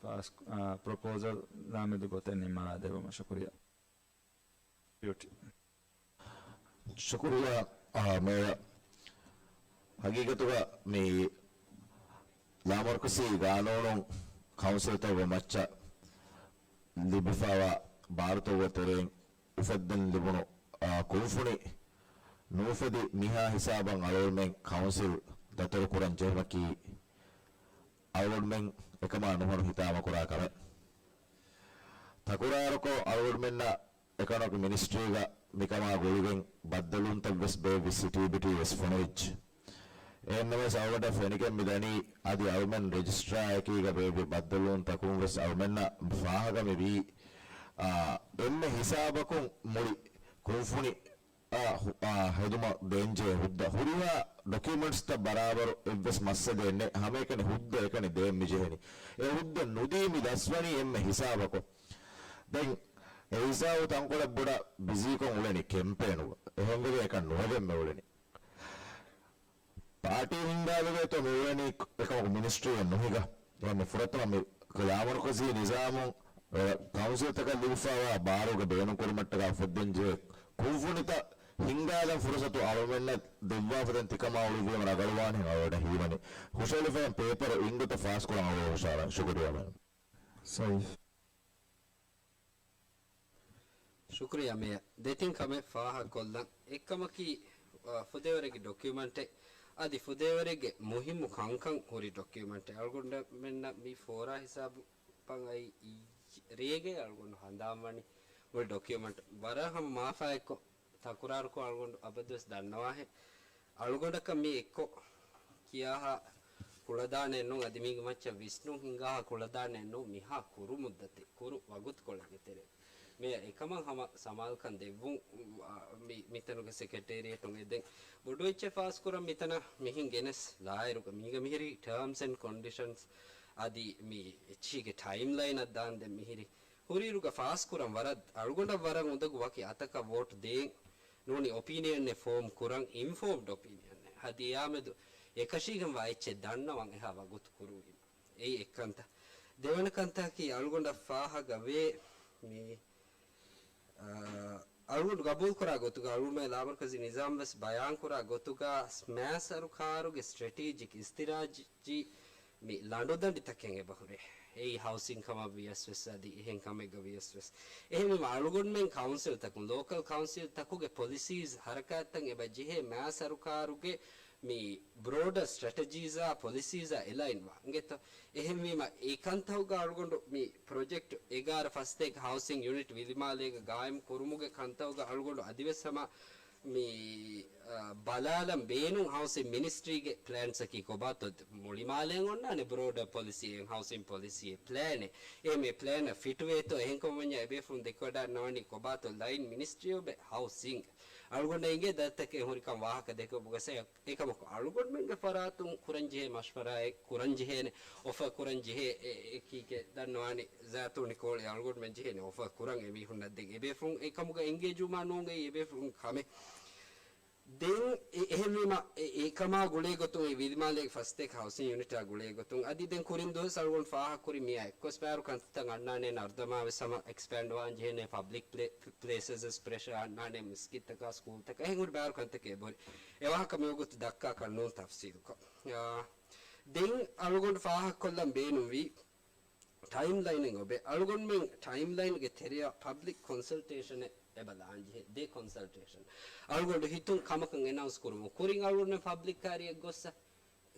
ފާސް، އާ، ޕްރޮޕޯޒަލް ލާމެދު ގޮތެއް ނިންމާލާ ދެއްވުމަށް. ޝުކުރިއްޔާ. ޑިއުޓީ. ޝުކުރިއްޔާ، އާ، މޭޔަރ. ހަގީގަތުގަ މި ލާމަރުކަޒީ ގާނޫނުން ކައުންސިލްތަކުގެ މައްޗަށް ލިބިފައިވާ ބާރުތަކުގެ ތެރެއިން އުފެއްދެން ލިބުނު، އާ، ކުންފުނި ނުއުފެދި މިހާ ހިސާބަށް އަޅުގަނޑުމެން ކައުންސިލް ދަތުރު ކުރަން ޖެހުމަކީ އަޅުގަނޑުމެން އެކަމާ ނުހަނު ހިތާމަކުރާ ކަމެއް. ތަކުރާރުކޮށް އަޅުގަނޑުމެންނަށް އެކަނޮމިކް މިނިސްޓްރީގަ މިކަމާ ގުޅިގެން ބައްދަލުވުންތައް ވެސް ބޭއްވި، ސިޓީބިޓީ ވެސް ފޮނުވިއްޖެ. އެހެންނަމަވެސް އަޅުގަނޑަށް ފެނިގެން މި ދަނީ އަދި އަޅުމެން ރެޖިސްޓްރާއެކީގަ ބޭއްވި ބައްދަލުވުންތަކުން ވެސް އަޅުމެންނަށް ފާހަގަ މިވީ، އާ، އެންމެ ހިސާބަކުން މުޅި ކުންފުނި އާ، ހު-، އާ، ހެދުމަށް ދޭންޖެހޭ ހުއްދަ. ހުރިހާ ޑޮކިއުމެންޓްސްތައް ބަރާބަރު އެއްވެސް މައްސަލައެއް ނެތް. ހަމައެކަނި ހުއްދަ އެކަނި ދޭން މިޖެހެނީ. އެ ހުއްދަ ނުދީ މި ދަސްވަނީ އެންމެ ހިސާބަކުން. ދެން އެ ހިސާބު ތަންކޮޅެއް ބޮޑަށް ބިޒީކޮށް އުޅެނީ ކެމްޕޭނުގަ. އެހެންވެގެން އެކަން ނުވެގެން މި އުޅެނީ. ޕާޓީ ހިންގާލުގަތޯ މި އުޅެނީ އެކަމަކު މިނިސްޓްރީއެއް ނުހިގަ. އެހެން ފުރަތަމަ މި ލާމަރުކަޒީ ނިޒާމުން، އެ، ކައުންސިލްތަކަށް ލިބިފައިވާ ބާރުގެ ބޭނުންކުރުމަށްޓަކާ އުފެއްދެންޖެހޭ ކުންފުނިތައް ހިންގާލަން ފުރުސަތު އަޅުމެންނަށް ދެއްވާފަދައިން ތިކަމާ އުޅެނީމަ ރަގަޅުވާނެހެން އަޅުގަނޑަށް ހީވަނީ. ހުށައެޅިފައި ޕޭޕަރު އިންގޮތަށް ފާސްކުރަން އަޅުގަނޑު ހުށަހަޅަން. ޝުކުރިއްޔާ މެން. ސައިފް. ޝުކުރިއްޔާ މޭޔަރ. ދެތިން ކަމެއް ފާހަގަކޮށްލަން. އެއްކަމަކީ، އަ، ފުދޭވަރެއްގެ ޑޮކިއުމެންޓެއް، އަދި ފުދޭވަރެއްގެ މުހިއްމު ކަންކަން ހުރި ޑޮކިއުމެންޓެއް. އަޅުގަނޑުމެންނަށް މި ފޯރާ ހިސާބަށް އައި ރޭގައި އަޅުގަނޑު ހަނދާންވަނީ މުޅި ޑޮކިއުމެންޓް. ވަރަށް ހަމަ މާފާއެއްކޮށް ތަކުރާރުކޮށް އަޅުގަނޑު އަބަދުވެސް ދަންނަވާހެން. އަޅުގަނޑަކަށް މި އެއްކޮށް ކިޔާހާ ކުޅަދާނައެއް ނޫން، އަދި މީގެ މައްޗަށް ވިސްނުން ހިނގާހާ ކުޅަދާނައެއް ނޫން، މިހާ ކުރު މުއްދަތެއް، ކުރު ވަގުތުކޮޅެއްގެ ތެރޭ. މޭޔަރ އެކަމަށް ހަމަ ސަމާލުކަން ދެއްވުން، އާ، މި، މިތަނުގެ ސެކްރެޓޭރިއޭޓުން އެދެން ބޮޑު އެއްޗެއް ފާސްކުރަން މިތަނަށް މިހިން ގެނެސް ލާއިރުގަ މީގަ މިހިރީ ޓާމްސް އެންޑް ކޮންޑިޝަންސް އަދި މި އެއްޗީގެ ޓައިމްލައިނަށް ދާން ދެން މިހިރީ. ހުރިއިރުގަ ފާސްކުރަން ވަރަށް، އަޅުގަނޑަށް ވަރަށް އުނދަގޫ ވަކި އަތަކަށް ވޯޓް ދޭން ނޫނީ އޮޕީނިއަނެއް ފޯމް ކުރަން، އިންފޯމްޑް އޮޕީނިއަނެއް. އަދި އެއާމެދު އެކަށީގެންވާ އެއްޗެއް ދަންނަވަން އެހާ ވަގުތު ކުރުވީމަ. އެއީ އެއްކަންތައް. ދެވަނަ ކަންތަކަކީ އަޅުގަނޑަށް ފާހަގަވޭ މި، އާ، އަޅުގަނޑު ގަބޫލުކުރާ ގޮތުގަ އަޅުގަނޑުމެން ލާމަރުކަޒީ ނިޒާމް ވެސް ބަޔާންކުރާ ގޮތުގަ މާ ސަރުކާރުގެ ސްޓްރެޓީޖިކް އިސްތިރާޖީ މި ލަނޑުދަނޑިތަކެއް އެބަހުރޭ. އެއީ ހައުސިން ކަމަށް ވިޔަސް ވެސް އަދި އެހެން ކަމެއްގަ ވިޔަސް ވެސް. އެހެންވީމަ އަޅުގަނޑުމެން ކައުންސިލްތަކުން، ލޯކަލް ކައުންސިލްތަކުގެ ޕޮލިސީސް ހަރަކާތްތައް އެބަ ޖެހޭ މާ ސަރުކާރުގެ މި ބްރޯޑަ ސްޓްރެޓެޖީޒާ ޕޮލިސީޒާ އެލައިންވާ އިނގޭތޯ. އެހެންވީމަ އެ ކަންތައްގަ އަޅުގަނޑު މި ޕްރޮޖެކްޓް އެގާރަ ފަސްތޭކަ ހައުސިން ޔުނިޓް ވިލިމާލޭގަ ގާއިމް ކުރުމުގެ ކަންތައްގަ އަޅުގަނޑު އަދިވެސް ހަމަ މި، އަ، ބަލާލަން ބޭނުން ހައުސިން މިނިސްޓްރީގެ ޕްލޭންސްއަކީ ކޮބާތޯ؟ މުޅިމާލޭން އޮންނާނެ ބްރޯޑަ ޕޮލިސީއެއް، ހައުސިން ޕޮލިސީއެއް ޕްލޭނެއް. އެހެން އެ ޕްލޭނަށް ފިޓްވޭތޯ؟ އެހެންކަމުންޏާ އެބޭފުޅުން ދެކެވަޑައިގަންނަވަނީ ކޮބާތޯ؟ ލައިން މިނިސްޓްރީ އޮފް ހައުސިން. އަޅުގަނޑަށް އިނގޭ ދަތިތަކެއް ހުރިކަން ވާހަކަ ދެކެވުމުގަ އެކަމަކު އަޅުގަނޑުމެންގެ ފަރާތުން ކުރަންޖެހޭ މަޝްވަރާއެއް ކުރަންޖެހޭނެ، އޮފަރ ކުރަންޖެހޭ އެ، އެކީގެ ދަންނަވާނީ ޒާތޫނި ކޯޅި އަޅުގަނޑުމެން ޖެހޭނެ އޮފަރ ކުރަން އެމީހުންނަށް ދެން އެބޭފުޅުން އެކަމުގަ އެންގޭޖުވުމާ ނޫން އެއީ އެބޭފުޅުން ކަމެއް. ދެން އެ، އެހެންވީމަ އެ، އެކަމާ ގުޅޭގޮތުން އެ ވިލިމާލޭގެ ފަސްތޭކަ ހައުސިން ޔުނިޓާ ގުޅޭގޮތުން އަދި ދެން ކުރިން ދުވަސް އަޅުގަނޑު ފާހަގަކުރި މިއާ އެއްކޮސް ބާރު ކަންތައް އަންނާނޭ ނަރުދަމާ ވެސް ހަމަ އެކްސްޕޭންޑް ވާން ޖެހޭނޭ ޕަބްލިކް ޕްލޭ، ޕްލޭސަސް ޕްރެޝަރ އަންނާނެ މިސްކިތްތަކާ ސްކޫލްތަކާ އެހެން ހުރި ބާރު ކަންތަކެއް އެބަހުރި. އެ ވާހަކަ މިވަގުތު ދައްކާކަށް ނޫން ތަފްސީލުކޮށް. އާ، ދެން އަޅުގަނޑު ފާހަގަކޮށްލަން ބޭނުންވީ ޓައިމްލައިނެއް އޮބެ. އަޅުގަނޑުމެން ޓައިމްލައިންގެ ތެރެއަށް ޕަބްލިކް ކޮންސަލްޓޭޝަނެއް އެބަލާންޖެހޭ. ދެ ކޮންސަލްޓޭޝަން. އަޅުގަނޑު ހިތުން ކަމަކަށް އެނައުންސް ކުރުމުން ކުރިން އަޅުގަނޑުމެން ޕަބްލިކް ކާރިއަށް ގޮއްސަ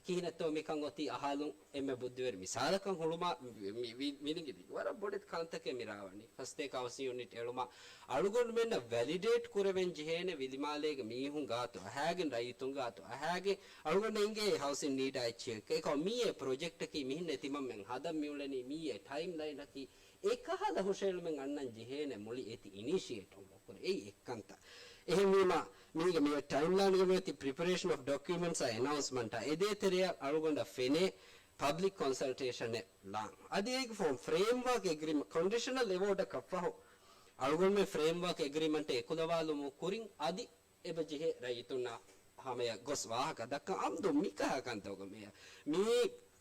ކިހިނެއްތޯ މިކަން އޮތީ އަހާލުން އެންމެ ބުއްދިވެރި މިސާލަކަށް ހުޅުމާ މި، މި، މި، މިނިގި ވަރަށް ބޮޑެތި ކަންތަކެއް މި ރާވަނީ. ފަސްތޭކަ ހައުސިން ޔުނިޓް އެޅުމަށް އަޅުގަނޑުމެންނަށް ވެލިޑޭޓް ކުރެވެން ޖެހޭނެ ވިލިމާލޭގެ މީހުން ގާތު އަހާގެން، ރައްޔިތުން ގާތު އަހާގެން، އަޅުގަނޑަށް އިނގޭ ހައުސިން ނީޑާ އެއްޗެއް. އެކަމަކު މިއީ އެ ޕްރޮޖެކްޓަކީ މިހެން ނެތިމަންމެން ހަދަން މިއުޅެނީ މިއީ އެ ޓައިމްލައިނަކީ. އެކަހަލަ ހުށައެޅުމެއް އަންނަން ޖެހޭނެ މުޅި އޭތި އިނީޝިއޭޓް ކުރެ. އެއީ އެއްކަންތައް. އެހެންވީމަ، މީގެ މި ޓައިމްލައިންގެ މިއޮތީ ޕްރިޕަރޭޝަން އޮފް ޑޮކިއުމެންޓްސް އާ އެނައުންސްމަންޓް އާ. އެ ދޭތެރެއަށް އަޅުގަނޑަށް ފެނޭ ޕަބްލިކް ކޮންސަލްޓޭޝަނެއް ލާން. އަދި އޭގެ ފޯމް ފްރޭމްވާކް އެގްރިމަ، ކޮންޑިޝަނަލް އެވޯޑަކަށްފަހު، އަޅުގަނޑުމެން ފްރޭމްވާކް އެގްރިމަންޓެއް އެކުލަވާލުމުގެ ކުރިން އަދި އެބަ ޖެހޭ ރައްޔިތުންނާ ހަމަޔަށް ގޮސް ވާހަކަ ދައްކަން. އަމްދު މިކަހަލަ ކަންތަކުގަ މިއަށް މީ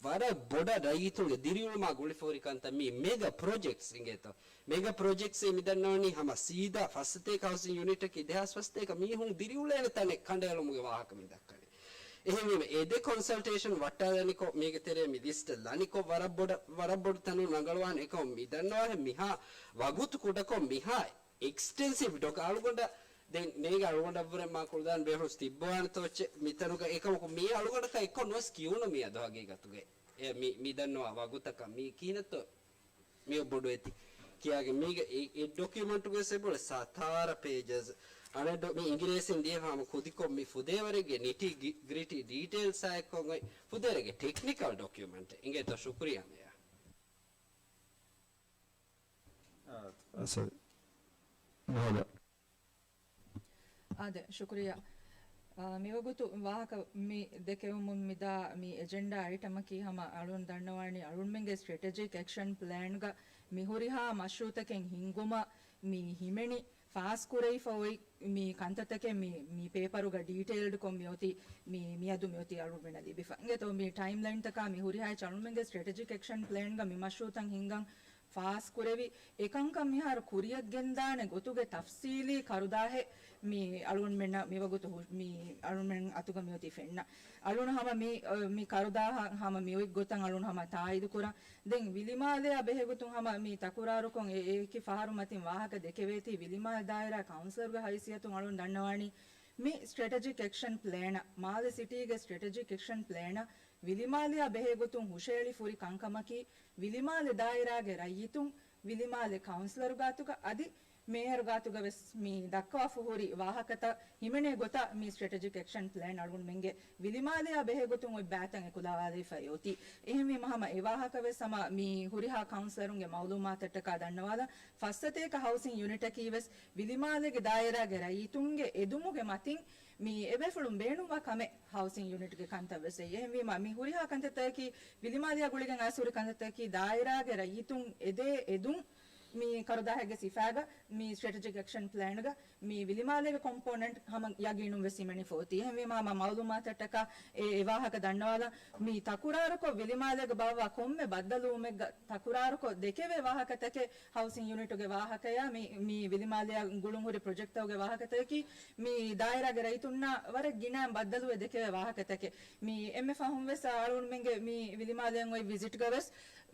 ވަރަށް ބޮޑަށް ރައްޔިތުންގެ ދިރިއުޅުމާ ގުޅިފަހުރި ކަންތައް މީ މެގަ ޕްރޮޖެކްޓްސް އިނގޭތޯ. މެގަ ޕްރޮޖެކްޓްސް މި ދަންނަވަނީ ހަމަ ސީދާ ފަސްސަތޭކަ ހައުސިން ޔުނިޓަކީ ދެހާސް ފަސްސަތޭކަ މީހުން ދިރިއުޅޭނެ ތަނެއް ކަނޑައެޅުމުގެ ވާހަކަ މި ދައްކަނީ. އެހެންވީމަ، އެ ދެ ކޮންސަލްޓޭޝަން ވައްޓާލަނިކޮށް، މީގެ ތެރޭ މި ލިސްޓް ލަނިކޮށް، ވަރަށް ބޮޑަށް، ވަރަށް ބޮޑު ތަނުން ރަނގަޅުވާނެ. އެކަމަކު މި ދަންނަވާހެން މިހާ ވަގުތު ކުޑަކޮށް، މިހާ އެކްސްޓެންސިވް ޑޮކް އަޅުގަނޑަށް ދެން މީގެ އަޅުގަނޑަށްވުރެ މާ ކުޅަދާން ބޭފުޅުން ތިއްބަވާނެތޯ އެއްޗެއް މިތަނުގަ. އެކަމަކު މީ އަޅުގަނޑަކަށް އެއްކޮށް ނުވެސް ކިޔުނު މިއަދު ހަގީގަތުގައި. އެ މި، މި ދަންނަވާ ވަގުތަކަށް މީ ކިހިނެއްތޯ މިއޮއް ބޮޑު އެތި ކިޔާގެ މީގެ އެ، އެ ޑޮކިއުމަންޓުގެ ސެބޮޅެ ސަތާރަ ޕޭޖަސް. އަނެއް ޑޮ-، މި އިނގިރޭސިން ދިޔަ ހަމަ ކުދިކޮށް މި ފުދޭވަރެއްގެ ނިޓީ ގްރިޓީ ޑީޓެއިލްސާ އެއްކޮށް އޮތް ފުދޭވަރެއްގެ ޓެކްނިކަލް ޑޮކިއުމަންޓެއް. އިނގޭތޯ؟ ޝުކުރިއްޔާ މޭޔާ. އާ، ސޮރީ. ނޯލާ. އާދެ، ޝުކުރިއްޔާ. އާ، މިވަގުތު ވާހަކަ މި ދެކެވުމުން މިދާ މި އެޖެންޑާ އައިޓަމަކީ ހަމަ އަޅުން ދަންނަވާނީ އަޅުންމެންގެ ސްޓްރެޓެޖިކް އެކްޝަން ޕްލޭންގަ މި ހުރިހާ މަޝްރޫއުތަކެއް ހިންގުމަށް މި ހިމެނި ފާސްކުރެވިފަ އޮތް މި ކަންތައްތަކެއް މި، މި ޕޭޕަރުގަ ޑީޓެއިލްޑްކޮށް މިއޮތީ މި، މިއަދު މިއޮތީ އަޅުންމެންނަށް ލިބިފަ. އިނގޭތޯ މި ޓައިމްލައިންތަކާ މި ހުރިހާ އެއްޗެއް އަޅުންމެންގެ ސްޓްރެޓެޖިކް އެކްޝަން ޕްލޭންގަ މި މަޝްރޫއުތައް ހިންގަން ފާސްކުރެވި، އެކަންކަން މިހާރު ކުރިއަށް ގެންދާނެ ގޮތުގެ ތަފްސީލީ ކަރުދާހެއް މި އަޅުގަނޑުމެންނަށް މިވަގުތު ހު-، މި އަޅުގަނޑުމެން އަތުގަ މިއޮތީ ފެންނަ. އަޅުން ހަމަ މި، މި ކަރުދާހަށް ހަމަ މިއޮތް ގޮތަށް އަޅުން ހަމަ ތާއީދު ކުރަން. ދެން ވިލިމާލެއާ ބެހޭގޮތުން ހަމަ މި ތަކުރާރުކޮށް އެ، އެކި ފަހަރު މަތިން ވާހަކަ ދެކެވޭތީ، ވިލިމާލެ ދާއިރާ ކައުންސިލަރުގެ ހައިސިއްޔަތުން އަޅުން ދަންނަވާނީ މި ސްޓްރެޓެޖިކް އެކްޝަން ޕްލޭނަށް، މާލެ ސިޓީގެ ސްޓްރެޓެޖިކް އެކްޝަން ޕްލޭނަށް ވިލިމާލެއާ ބެހޭގޮތުން ހުށައެޅި ފުރި ކަންކަމަކީ، ވިލިމާލެ ދާއިރާގެ ރައްޔިތުން، ވިލިމާލެ ކައުންސިލަރު ގާތުގަ އަދި މޭޔަރު ގާތުގަވެސް މި ދައްކަވާފަ ހުރި ވާހަކަތައް ހިމެނޭ ގޮތަށް މި ސްޓްރެޓެޖިކް އެކްޝަން ޕްލޭން އަޅުގަނޑުމެންގެ ވިލިމާލެއާ ބެހޭގޮތުން އޮތް ބައިތައް އެކުލަވާލައިފައި އޮތީ. އެހެންވީމަ ހަމަ އެ ވާހަކަވެސް ހަމަ މި ހުރިހާ ކައުންސިލަރުންގެ މައުލޫމާތަށްޓަކާ ދަންނަވާލަން. ފައްސަތޭކަ ހައުސިން ޔުނިޓަކީވެސް ވިލިމާލޭގެ ދާއިރާގެ ރައްޔިތުންގެ އެދުމުގެ މަތިން މި އެބޭފުޅުން ބޭނުންވާ ކަމެއް ހައުސިން ޔުނިޓްގެ ކަންތައްވެސް އެއީ. އެހެންވީމަ މި ހުރިހާ ކަންތައްތަކަކީ ވިލިމާލެއާ ގުޅިގެން އައިސް ހުރި ކަންތައްތަކަކީ ދާއިރާގެ ރައްޔިތުން އެދޭ އެދުން މި ކަރުދާހެއްގެ ސިފައިގަ މި ސްޓްރެޓެޖިކް އެކްޝަން ޕްލޭންގަ މި ވިލިމާލޭގެ ކޮމްޕޯނެންޓް ހަމަ ޔަގީނުން ވެސް ހިމެނިފަ އޮތީ. އެހެންވީމަ ހަމަ މައުލޫމާތަށްޓަކާ އެ، އެ ވާހަކަ ދަންނަވާލަން. މި ތަކުރާރުކޮށް ވިލިމާލޭގަ ބާއްވާ ކޮންމެ ބައްދަލުވުމެއްގަ ތަކުރާރުކޮށް ދެކެވޭ ވާހަކަތަކެއް ހައުސިން ޔުނިޓުގެ ވާހަކަޔާ މި، މި ވިލިމާލެއާ ގުޅުން ހުރި ޕްރޮޖެކްޓްތަކުގެ ވާހަކަތަކަކީ މި ދާއިރާގެ ރައްޔިތުންނާ ވަރަށް ގިނައިން ބައްދަލުވެ ދެކެވޭ ވާހަކަތަކެއް. މި އެންމެ ފަހުން ވެސް އަޅުގަނޑުމެންގެ މި ވިލިމާލެއަށް އޮތް ވިޒިޓްގަ ވެސް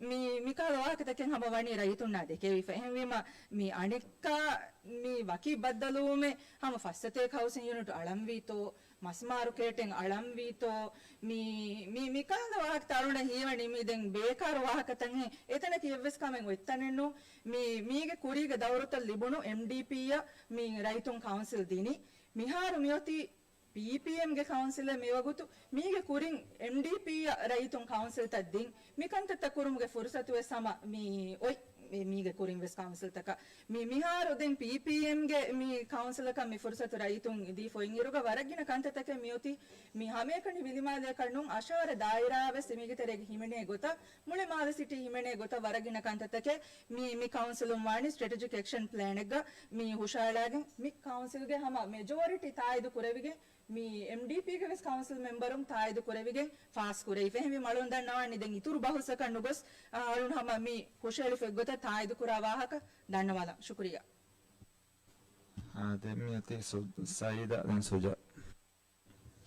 މި، މިކަހަލަ ވާހަކަތަކެއް ހަމަ ވަނީ ރައްޔިތުންނާ ދެކެވިފަ. އެހެންވީމަ މި އަނެއްކާ މި ވަކި ބައްދަލުވުމެއް ހަމަ ފައްސަތޭކަ ހައުސިން ޔުނިޓު އަޅަންވީތޯ، މަސް މާރުކޭޓެއް އަޅަންވީތޯ، މި، މި، މިކަހަލަ ވާހަކަތައް އަޅުގަނޑަށް ހީވަނީ މި ދެން ބޭކާރު ވާހަކަތައްހެން. އެތަނަކީ އެއްވެސް ކަމެއް އޮތްތަނެއް ނޫން. މި، މީގެ ކުރީގެ ދައުރުތައް ލިބުނު އެމްޑީޕީއަށް މި ރައްޔިތުން ކައުންސިލް ދިނީ. މިހާރު މިއޮތީ ޕީޕީއެމްގެ ކައުންސިލެއް މިވަގުތު. މީގެ ކުރިން އެމްޑީޕީއަށް ރައްޔިތުން ކައުންސިލްތައް ދިން. މި ކަންތައްތައް ކުރުމުގެ ފުރުސަތުވެސް ހަމަ މި އޮތް މި، މީގެ ކުރިން ވެސް ކައުންސިލްތަކަށް. މި، މިހާރު ދެން ޕީޕީއެމްގެ މި ކައުންސިލަކަށް މި ފުރުސަތު ރައްޔިތުން ދީފަ އޮތް އިރުގަ ވަރަށް ގިނަ ކަންތައްތަކެއް މިއޮތީ މި ހަމައެކަނި ވިލިމާލެއަކަށް ނޫން، އަށާވަރެއް ދާއިރާވެސް މީގެ ތެރޭގަ ހިމެނޭ ގޮތަށް، މުޅި މާލެ ސިޓީ ހިމެނޭ ގޮތަށް ވަރަށް ގިނަ ކަންތައްތަކެއް މި، މި ކައުންސިލުން ވާނީ ސްޓްރެޓެޖިކް އެކްޝަން ޕްލޭނެއްގަ މި ހުށައަޅާގެން. މި ކައުންސިލްގެ ހަމަ މެޖޯރިޓީ ތާއީދު ކުރެވިގެން މި އެމްޑީޕީގެ ވެސް ކައުންސިލް މެމްބަރުން ތާއީދު ކުރެވިގެން ފާސް ކުރެވިފަ. އެހެންވީމަ އަޅުން ދަންނަވާނީ ދެން އިތުރު ބަހުސްއަކަށް ނުގޮސް، އަ، އަޅުން ހަމަ މި ހުށައެޅިފަ އެއްގޮތަށް ތާއީދު ކުރާ ވާހަކަ ދަންނަވާލަން. ޝުކުރިއްޔާ. އާ، ދެން މިއޮތީ ސު-، ސައީދާ، ދެން ސުޖާ.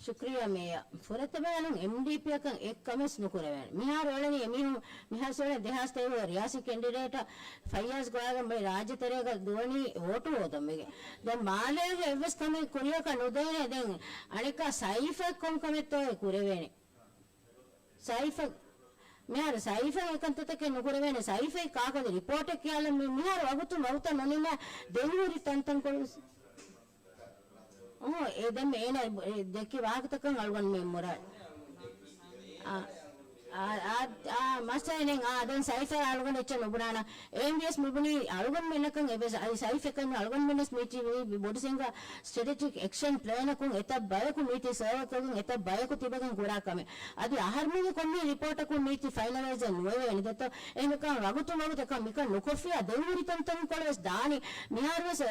ޝުކުރިއްޔާ މޭޔާ. ފުރަތަމަ އަޅުން އެމްޑީޕީއަކަށް އެއްކަމެއް ނުކުރެވޭނެ. މިހާރު އެޅެނީ އެމީހުން، މިހާރު އެޅެނީ ދެހާސް ތޭރަ ރިޔާސީ ކެންޑިޑޭޓަށް ފައްޔާޒް ގޮވާގެން ބައި ރާއްޖެ ތެރޭގަ ދުވަނީ ވޯޓު ހޯދަން ވެގެން. ދެން މާލޭގެ އެއްވެސް ކަމެއް ކުރިއަކަށް ނުދޭނެ. ދެން އަނެއްކާ ސައިފަށް ކޮން ކަމެއްތޯ އެ ކުރެވޭނެ؟ ސައިފަ، މިހާރު ސައިފަ އެކަންތައްތަކެއް ނުކުރެވޭނެ. ސައިފައި ކާކު އަދި ރިޕޯޓެއް ކިޔާލަން މި، މިހާރު ވަގުތު ވަގުތަށް ނުނިމާ ދެން ހުރި ތަންތަންކޮޅު ވެސް. އުނގޫ، އެ ދެން އޭނަ ދެއްކި ވާހަކަތަކަށް އަޅުގަނޑުމެން މުރާ. އާ، އާ، އާ، އާ، މައްސަލައެއް ނެތް. އާ، ދެން ސައިފަ އަޅުގަނޑު އެއްޗެއް ނުބުނާނަ. އޭމްޑީއެސް މިބުނީ އަޅުގަނޑުމެންނަކަށް އެއްވެސް އަދި ސައިފަކަށް ނޫން އަޅުގަނޑުމެންނަސް މީޓި ވީ ބޮޑު ސިންގާ ސްޓްރެޓެޖިކް އެކްޝަން ޕްލޭނަކުން އެތައް ބަޔަކު މީޓި ސަރވޭކޮށްގެން އެތައް ބަޔަކު ތިބެގެން ކުރާ ކަމެއް. އަދި އަހަރުމެންގެ ކޮންމެ ރިޕޯޓަކުން މީޓި ފައިނަލައިޒް ނުވެވޭނެ ދެތޯ. އެހެންކަމަށް ވަގުތު ވަގުތަކަށް މިކަން ނުކޮށްފިއްޔާ ދެން ހުރި ތަންތަންކޮޅު ވެސް ދާނީ. މިހާރު ވެސް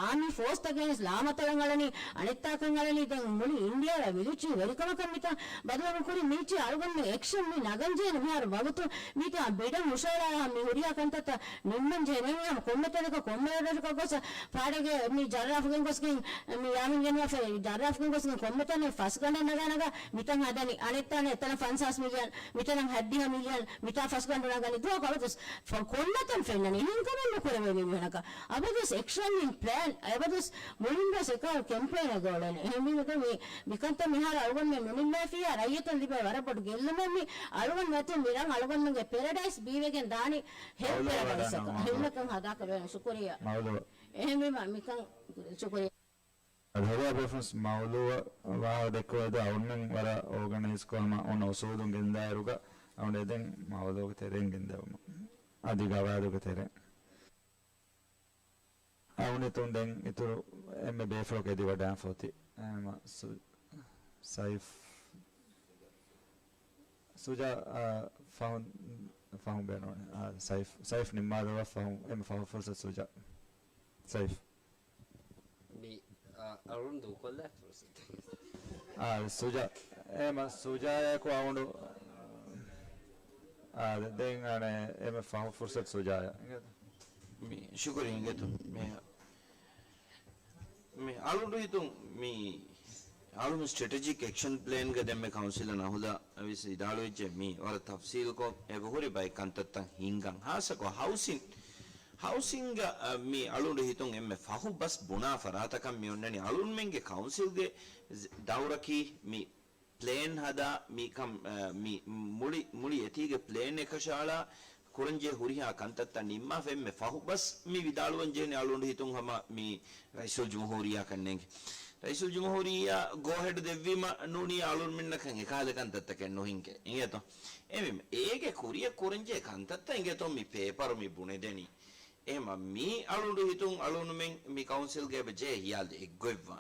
އާމީ ފޯސްތަކެއް ވެސް ލާމަތަޅަން އަޅަނީ، އަނެއްތާކަން އަޅަނީ. ދެން މުޅި އިންޑިއާ މިލިޓްރީ ވެރިކަމަކަށް މިތަން ބަދަލު ކުރި މީޓި އަޅުގަނޑު އެކްޝަން މި ނަގަންޖެހޭނެ މިހާރު ވަގުތު މީތި ބިޑަށް ހުށަހަޅާ މި ހުރިހާ ކަންތައްތައް ނިންމަން ޖެހޭނެ. އެހެންވީމަ ކޮންމެ ތަނަކަށް ކޮންމެ ރަށަކަށް ގޮސް ފާޑެއްގެ މި ޖައްރާފުގެން ގޮސްގެން މި ޔާމިންގެންވާފައި ޖައްރާފުގެން ގޮސްގެން ކޮންމެ ތަނެއް ފަސްގަނޑެއް ނަގާ ނަގާ މިތަން ހަދަނީ. އަނެއް ތަނެއް އެތަނަށް ފަންސާސް މިލިއަން، މިތަނަށް ހަތްދިހަ މިލިއަން، މިތާ ފަސްގަނޑު ނަގަނީ. ދުވަހަކު އަބަދުސް ފަ-، ކޮންމެތަން ފެންނަނީ. އެހެން ކަމެއް ނުކުރެވޭ މީހުނަކަށް. އަބަދުސް އެކްޝަން އިން ޕްލޭން، އަބަދުސް މުޅިން ވެސް އެކަހަލަ ކެމްޕޭނެއް ގޮވަޅެން. އެހެންވީމަ މި މިކަންތައް މިހާރު އަޅުގަނޑުމެން ނުނިންމާފިއްޔާ ރައްޔިތުން ލިބޭ ވަރަށް ބޮޑު ގެއްލުމެއް މި އަޅުގަނޑު މަތިން މި ރަށް އަޅުގަނޑުމެންގެ ޕެރަޑައިސް ބީވެގެން ދާނީ ހެލް މައުލޫ ޕެރަޑައިސްއަކަށް. ވަޑާން ހެލްމަކަށް ހަދާކަށް ވެގެން ޝުކުރިއްޔާ. މައުލޫ. އެހެންވީމަ މިކަން ޝުކުރިއްޔާ. އަދި ހަދާ ބޭފުޅުން މައުލޫއަށް ވާހަކަ ދެއްކުވައިދޫ އަޅުންމެން ވަރަށް އޯގަނައިޒްކޮށް ހަމަ އޮންނަ އުސޫލުން ގެންދާއިރުގަ އަޅުން އެދެން މައުލޫގެ ތެރެއިން ގެންދެވުމަށް. އަދި ގަވާއިދުގެ ތެރެއިން. އަޅުން އިތުން ދެން އިތުރު އެންމެ ބޭފުޅަކު އެދިވަޑާން ފޮތި. އެހެންމަ ސު-، ސައިފް، ސުޖާ، އާ، ފަހުން، ފަހުން ބޭނުން. އާ، ސައިފް، ސައިފް ނިންމާލަވާ ފަހުން، އެންމެ ފަހު ފުރުސަތު ސުޖާ. ސައިފް. މި، އާ، އަޅުން ދޫކޮށްލާ ފުރުސަތު. އާ، ސުޖާ، އެމަ ސުޖާޔަކު އަޅުން، އާ، ދެން އަނެ، އެމެ ފަހު ފުރުސަތު ސުޖާޔަ. މި ޝުކުރި އިނގޭތޯ. މި، މި އަޅުން ހިތުން މި އަޅުން ސްޓްރެޓެޖިކް އެކްޝަން ޕްލޭންގަ ދެންމެ ކައުންސިލަށް ނަހުލާ ވެސް ވިދާޅުވެއްޖެ މި ވަރަށް ތަފްސީލްކޮށް އެބަހުރި ބައެއް ކަންތައްތައް ހިންގަން. ހާއްސަކޮށް ހައުސިން ހައުސިންގ، އަ، މި އަޅުގަނޑު ހިތުން އެންމެ ފަހު ބަސް ބުނާ ފަރާތަކަށް މި އޮންނަނީ އަޅުންމެންގެ ކައުންސިލްގެ ދައުރަކީ މި ޕްލޭން ހަދާ މި ކަން، އަ، މި މުޅި، މުޅި އެތީގެ ޕްލޭން އެކަށައަޅާ ކުރަންޖެހޭ ހުރިހާ ކަންތައްތައް ނިންމާފަ އެންމެ ފަހު ބަސް މި ވިދާޅުވަން ޖެހެނީ އަޅުގަނޑު ހިތުން ހަމަ މި ރައީސުލްޖުމްހޫރިއްޔާ ކަންނޭނގެ. ރައީސުލްޖުމްހޫރިއްޔާ ގޯހެޑް ދެއްވީމަ ނޫނީ އަޅުންމެންނަކަށް އެކަހަލަ ކަންތައްތަކެއް ނުހިނގޭ. އިނގޭތޯ؟ އެމީ އޭގެ ކުރިއަށް ކުރަންޖެހޭ ކަންތައްތައް އިނގޭތޯ މި ޕޭޕަރު މި ބުނެދެނީ. އެހެމަ މީ އަޅުނޑު ހިތުން އަޅުނޑުމެން މި ކައުންސިލްގަ އެބަ ޖެހޭ ހިޔާލު އެއްގޮތްވާ.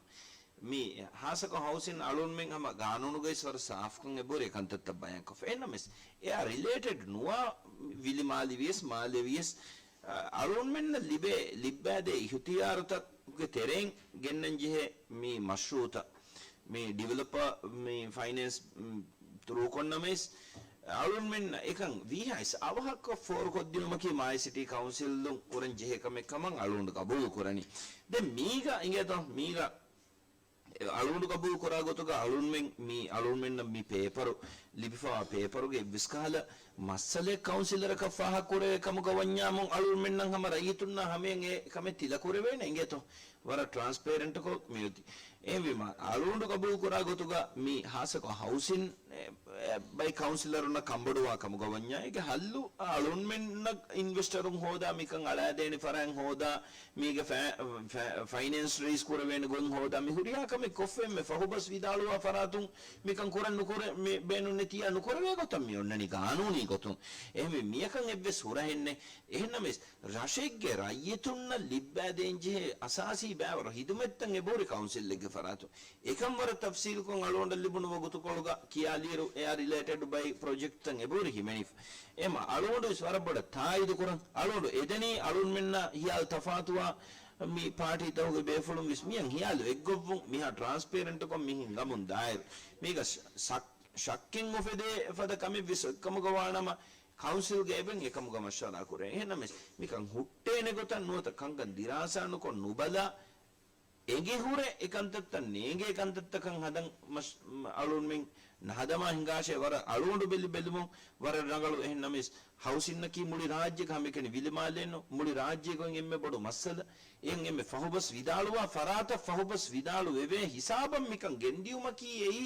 މި ހާއްސަކޮށް ހައުސިން އަޅުންމެން ހަމަ ގާނޫނުގައި ވަރަށް ސާފުކަން އެބަހުރި ކަންތައްތައް ބަޔާންކޮށްފަ. އެހެންނަމަވެސް އެއާ ރިލޭޓެޑް ނުވާ ވިލިމާލެ ވިޔަސް މާލެ ވިޔަސް، އަ، އަޅުންމެންނަށް ލިބޭ، ލިއްބާދޭ އިހުތިޔާރުތަކުގެ ތެރެއިން ގެންނަން ޖެހޭ މި މަޝްރޫއުތައް، މި ޑިވެލޮޕަރ، މި ފައިނޭންސް، މް، ތުރޫކޮށްނަމަވެސް، އަޅުންމެންނަށް އެކަން ވީހާވެސް އަވަހަކަށް ފޯރުކޮށްދިނުމަކީ މާލެ ސިޓީ ކައުންސިލުން ކުރަން ޖެހޭ ކަމެއް ކަމަށް އަޅުގަނޑު ގަބޫލު ކުރަނީ. ދެން މީގަ އިނގޭތޯ، މީގަ އެ އަޅުގަނޑު ގަބޫލު ކުރާ ގޮތުގަ އަޅުންމެން މި އަޅުންމެންނަށް މި ޕޭޕަރު ލިބިފަވާ ޕޭޕަރުގެ އެއްވެސް ކަހަލަ މައްސަލައެއް ކައުންސިލަރަކަށް ފާހަގަކުރެވޭ ކަމުގަ ވަންޏާމު އަޅުންމެންނަށް ހަމަ ރައްޔިތުންނާ ހަމަޔަށް އެ ކަމެއް ތިލަކުރެވޭނެ އިނގޭތޯ. ވަރަށް ޓްރާންސްޕޭރެންޓްކޮށް މިއޮތީ. އެހެންވީމަ، އަޅުގަނޑު ގަބޫލުކުރާ ގޮތުގަ މި ހާއްސަކޮށް ހައުސިން، އެ، އެ، ބައި ކައުންސިލަރުންނަށް ކަންބޮޑުވާ ކަމުގަ ވަންޏާ، އޭގެ ހައްލު އަޅުންމެންނަށް އިންވެސްޓަރުން ހޯދާ، މިކަން އަޅާދޭނެ ފަރާތް ހޯދާ، މީގެ ފަ-، ފަ-، ފައިނޭންސް ރޭސް ކުރެވޭނެ ގޮތް ހޯދާ، މި ހުރިހާ ކަމެއް ކޮށްފަ އެންމެ ފަހުބަސް ވިދާޅުވާ ފަރާތުން މިކަން ކުރަން ނުކުރެ-، މި ބޭނުން ނެތިއްޔާ ނުކުރެވޭ ގޮތަށް މި އޮންނަނީ ގާނޫނީ ގޮތުން. އެހެންވެ، މިޔަކަން އެއްވެސް ހުރަހެއް ނެތް. އެހެންނަމަވެސް، ރަށެއްގެ ރައްޔިތުންނަށް ލިއްބާދޭންޖެހޭ އަސާސީ ބައިވަރު ހިދުމަތްތައް އެބަހުރި ކައުންސިލެއްގެ ފަރާތުން. އެކަން ވަރަށް ތަފްސީލުކޮށް އަޅުގަނޑަށް ލިބުނު ވަގުތުކޮޅުގަ ކިޔާލިއިރު، އެއާ ރިލޭޓެޑް ބައި ޕްރޮޖެކްޓްތައް އެބަހުރި ހިމެނިފަ. އެމަ އަޅުގަނޑު ވެސް ވަރަށް ބޮޑަށް ތާއީދުކުރަން. އަޅުގަނޑު އެދެނީ އަޅުންމެންނާ ހިޔާލު ތަފާތުވާ މި ޕާޓީތަކުގެ ބޭފުޅުން ވެސް މިއަށް ހިޔާލު އެއްގޮށްވުން، މިހާ ޓްރާންސްޕޭރެންޓްކޮށް މި ހިންގަމުން ދާއިރު. މީގަ ޝަ-، ޝަކް-، ޝައްކެއް އުފެދޭ ފަދަ ކަމެއް ވެސް އޮތްކަމުގަ ވާނަމަ، ކައުންސިލްގަ އެބަ އެކަމުގަ މަޝްވަރާ ކުރޭ. އެހެންނަމަވެސް، މިކަން ހުއްޓޭނެ ގޮތަށް ނުވަތަ ކަންކަން ދިރާސާ ނުކޮށް ނުބަލާ، އެނގިހުރެ އެކަންތައްތައް ނޭނގޭ ކަންތައްތަކަށް ހަދަން މަޝް-، އަޅުންމެން ނަހަދަމާ ހިނގާށޭ ވަރަށް އަޅުގަނޑު ބެލި ބެލުމުން ވަރަށް ރަނގަޅު. އެހެންނަމަވެސް، ހައުސިންއަކީ މުޅި ރާއްޖޭގެ ހަމައެކަނި ވިލިމާލެއެއްނު، މުޅި ރާއްޖޭގަ އޮތް އެންމެ ބޮޑު މައްސަލަ. އެހެން އެންމެ ފަހުބަސް ވިދާޅުވާ ފަރާތަށް ފަހުބަސް ވިދާޅުވެވޭ ހިސާބަށް މިކަން ގެންދިއުމަކީ އެއީ،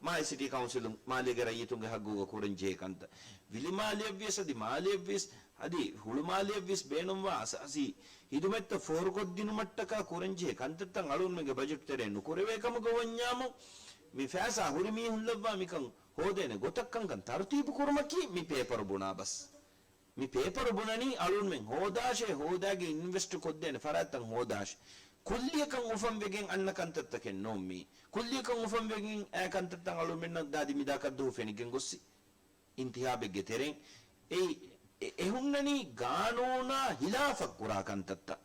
މާލެ ސިޓީ ކައުންސިލުން މާލޭގެ ރައްޔިތުންގެ ހައްގުގަ ކުރަންޖެހޭ ކަންތައް. ވިލިމާލެއަށްވިޔަސް އަދި މާލެއަށްވިޔަސް އަދި ހުޅުމާލެއަށްވިޔަސް ބޭނުންވާ އަސާސީ ހިދުމަތްތައް ފޯރުކޮށްދިނުމަށްޓަކާ ކުރަންޖެހޭ ކަންތައްތައް އަޅުންމެންގެ ބަޖެޓް ތެރޭ ނުކުރެވޭ ކަމުގަ ވަންޏާމު، މި ފައިސާ ހުރި މީހުން ލައްވާ މިކަން ހޯދޭނެ ގޮތަށް ކަންކަން ތަރުތީބު ކުރުމަކީ މި ޕޭޕަރު ބުނާ ބަސް. މި ޕޭޕަރު ބުނަނީ އަޅުންމެން ހޯދާށޭ، ހޯދާގެން އިންވެސްޓް ކޮށްދޭނެ ފަރާތްތައް ހޯދާށޭ. ކުއްލިއަކަށް އުފަންވެގެން އަންނަ ކަންތައްތަކެއް ނޫން މީ. ކުއްލިއަކަށް އުފަންވެގެން އައި ކަންތައްތައް އަޅުންމެންނަށް ދާދި މިދާ ކަށްދުވަހު ފެނިގެން ގޮއްސި. އިންތިހާބެއްގެ ތެރެއިން އެ، އެ، އެ ހުންނަނީ ގާނޫނާ ހިލާފަށް ކުރާ ކަންތައްތައް.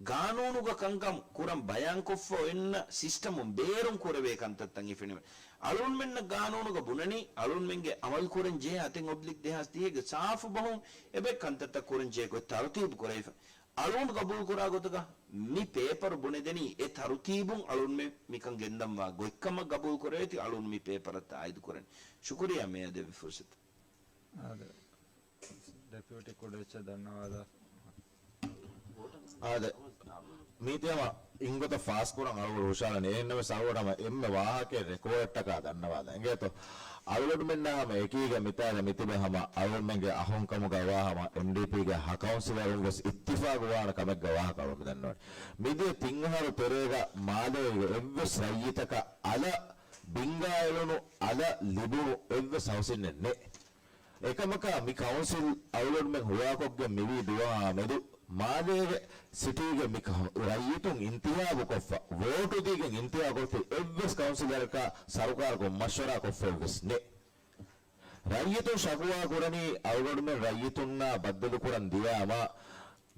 ގާނޫނުގަ ކަންކަން ކުރަން ބަޔާންކޮށްފަ އޮތްނަ ސިސްޓަމުން ބޭރުން ކުރެވޭ ކަންތައްތައް އެ ފެނިވަނީ. އަޅުގަނޑުމެންނަށް ގާނޫނުގަ ބުނަނީ، އަޅުގަނޑުމެންގެ އަމަލު ކުރަން ޖެހޭ އަތެއް އޮބްލިކް ދެހާސް ތީހެއްގެ ސާފު ބަހުން އެބައި ކަންތައްތައް ކުރަން ޖެހޭ ގޮތް ތަރުތީބު ކުރެވިފަ. އަޅުގަނޑު ގަބޫލު ކުރާ ގޮތުގަ މި ޕޭޕަރު ބުނެދެނީ އެ ތަރުތީބުން އަޅުގަނޑުމެން މިކަން ގެންދަންވާ ގޮތްކަމަށް ގަބޫލު ކުރެވޭތީ އަޅުގަނޑު މި ޕޭޕަރަށް ތާއީދު ކުރަން. ޝުކުރިއްޔާ މިއަދު އެއްވެ ފުރުސަތަށް. އާދެ، ޑެޕިއުޓީ ކުޑައެއްޗަށް ދަންނަވާލާ. އާދެ، މީތި ހަމަ އިންގޮތަށް ފާސްކުރަން އަޅުގަނޑު ހުށަހަޅަނީ. އެހެންނަމަވެސް އަޅުގަނޑު ހަމަ އެންމެ ވާހަކައެއް ރެކޯޑަށްޓަކާ ދަންނަވާލަން. އިނގޭތޯ؟ އަޅުގަނޑުމެންނާ ހަމަ އެކީގަ މިތާގަ މިތިބެ ހަމަ އަޅުގަނޑުމެންގެ އަހުންކަމުގަ ވާ ހަމަ އެމްޑީޕީގެ ހަ ކައުންސިލަރުން ވެސް އިއްތިފާގުވާނެ ކަމެއްގަ ވާހަކަ އަޅުގަނޑު ދަންނަވަނީ. މިދިޔަ ތިން އަހަރު ތެރޭގަ މާލޭގެ އެއްވެސް ރައްޔިތަކަށް އަލަށް ބިންގާއެޅުނު، އަލަށް ލިބުނު އެއްވެސް ހައުސިންއެއް ނެތް. އެކަމަކާ، މި ކައުންސިލް އަޅުގަނޑުމެން ހުޅުވާކޮށްގެން މިވީ ދުވަހާ މެދު، މާލޭގެ ސިޓީގެ މި ކަ-، ރައްޔިތުން އިންތިހާބުކޮށްފަ، ވޯޓު ދީގެން އިންތިހާބުކޮށްފި އެއްވެސް ކައުންސިލަރަކާ ސަރުކާރުގަ މަޝްވަރާ ކޮށްފައެއްވެސް ނެތް. ރައްޔިތުން ޝަކުވާ ކުރަނީ އަޅުގަނޑުމެން ރައްޔިތުންނާ ބައްދަލުކުރަން ދިޔާމަ،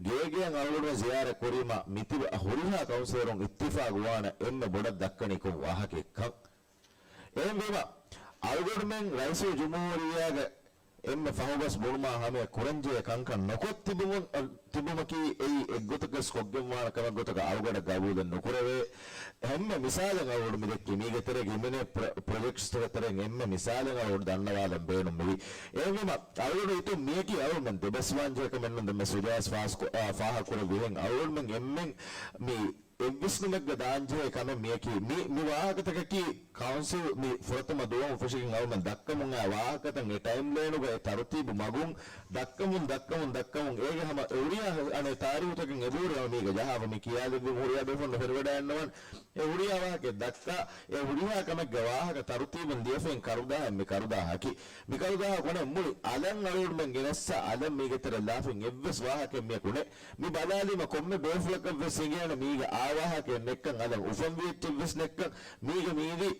ގޭގެއަށް އަޅުގަނޑުމެން ޒިޔާރަތް ކުރީމަ، މިތިބި ހުރިހާ ކައުންސިލަރުން އިއްތިފާގުވާނެ އެންމެ ބޮޑަށް ދައްކަނީ ކޮން ވާހަކައެއްކަން. އެހެންވީމަ، އަޅުގަނޑުމެން ރައީސުލްޖުމްހޫރިއްޔާގެ އެންމެ ފަހުބަސް ބުނުމާ ހަމަޔަށް ކުރަންޖެހޭ ކަންކަން ނުކޮށް ތިބުމުން، ތިބުމަކީ އެއީ އެއްގޮތަކަސް ކޮށްގެންވާނެ ކަމެއް ގޮތަކަށް އަޅުގަނޑަށް ގަބޫލެއް ނުކުރެވޭ. އެންމެ މިސާލެއް އަޅުގަނޑު މި ދެއްކީ މީގެ ތެރޭގަ ހިމެނޭ ޕްރޮ-، ޕްރޮޖެކްޓްސްތަކެއް ތެރެއިން އެންމެ މިސާލެއް އަޅުގަނޑު ދަންނަވާލަން ބޭނުން މިވީ. އެހެންވީމަ، އަޅުގަނޑު ހިތުން މިޔަކީ އަޅުގަނޑުމެން ދެބަސްވާންޖެހޭ ކަމެއް ނޫން. ދެންމެ ސުޖާސް ފާސް ކޮ-، އާ، ފާހަގަކުރެއްވިހެން އަޅުގަނޑުމެން އެންމެން މި އެއްވިސްނުމެއްގަ ދާންޖެހޭ ކަމެއް މިޔަކީ. މި، މި ވާހަކަތަކަކީ ކައުންސިލް މި ފުރަތަމަ ދުވަހުން ފެށިގެން އަޅުމެން ދައްކަމުން އައި ވާހަކަތައް އެ ޓައިމްލައިނުގަ އެ ތަރުތީބު މަގުން ދައްކަމުން، ދައްކަމުން، ދައްކަމުން އޭގެ ހަމަ އެ ހުރިހާ އަނެއް ތާރީހުތަކެއް އެބަހުރި ހަމަ މީގަ ޖަހާފަ މި ކިޔާލެއްވި ހުރިހާ ބޭފުޅުން ފެނިވަޑައިގަންނަވަން. އެ ހުރިހާ ވާހަކައެއް ދައްކާ، އެ ހުރިހާ ކަމެއްގެ ވާހަކަ ތަރުތީބުން ލިޔެފައިން ކަރުދާހެއް މި ކަރުދާހަކީ. މި ކަރުދާހަ ކޮނެ މުޅި އަލަށް އަޅުގަނޑުމެން ގެނެއްސަ އަލަށް މީގެ ތެރެ ލާފައިން އެއްވެސް ވާހަކައެއް މިޔަކު ނެތް. މި ބަލާލީމަ ކޮންމެ ބޭފުޅަކަށް ވެސް އެނގޭނެ މީގަ އާ ވާހަކައެއް ނެއްކަން، އަލަށް އުފަންވި އެއްޗެއް ވެސް ނެއްކަން. މީގަ މީވީ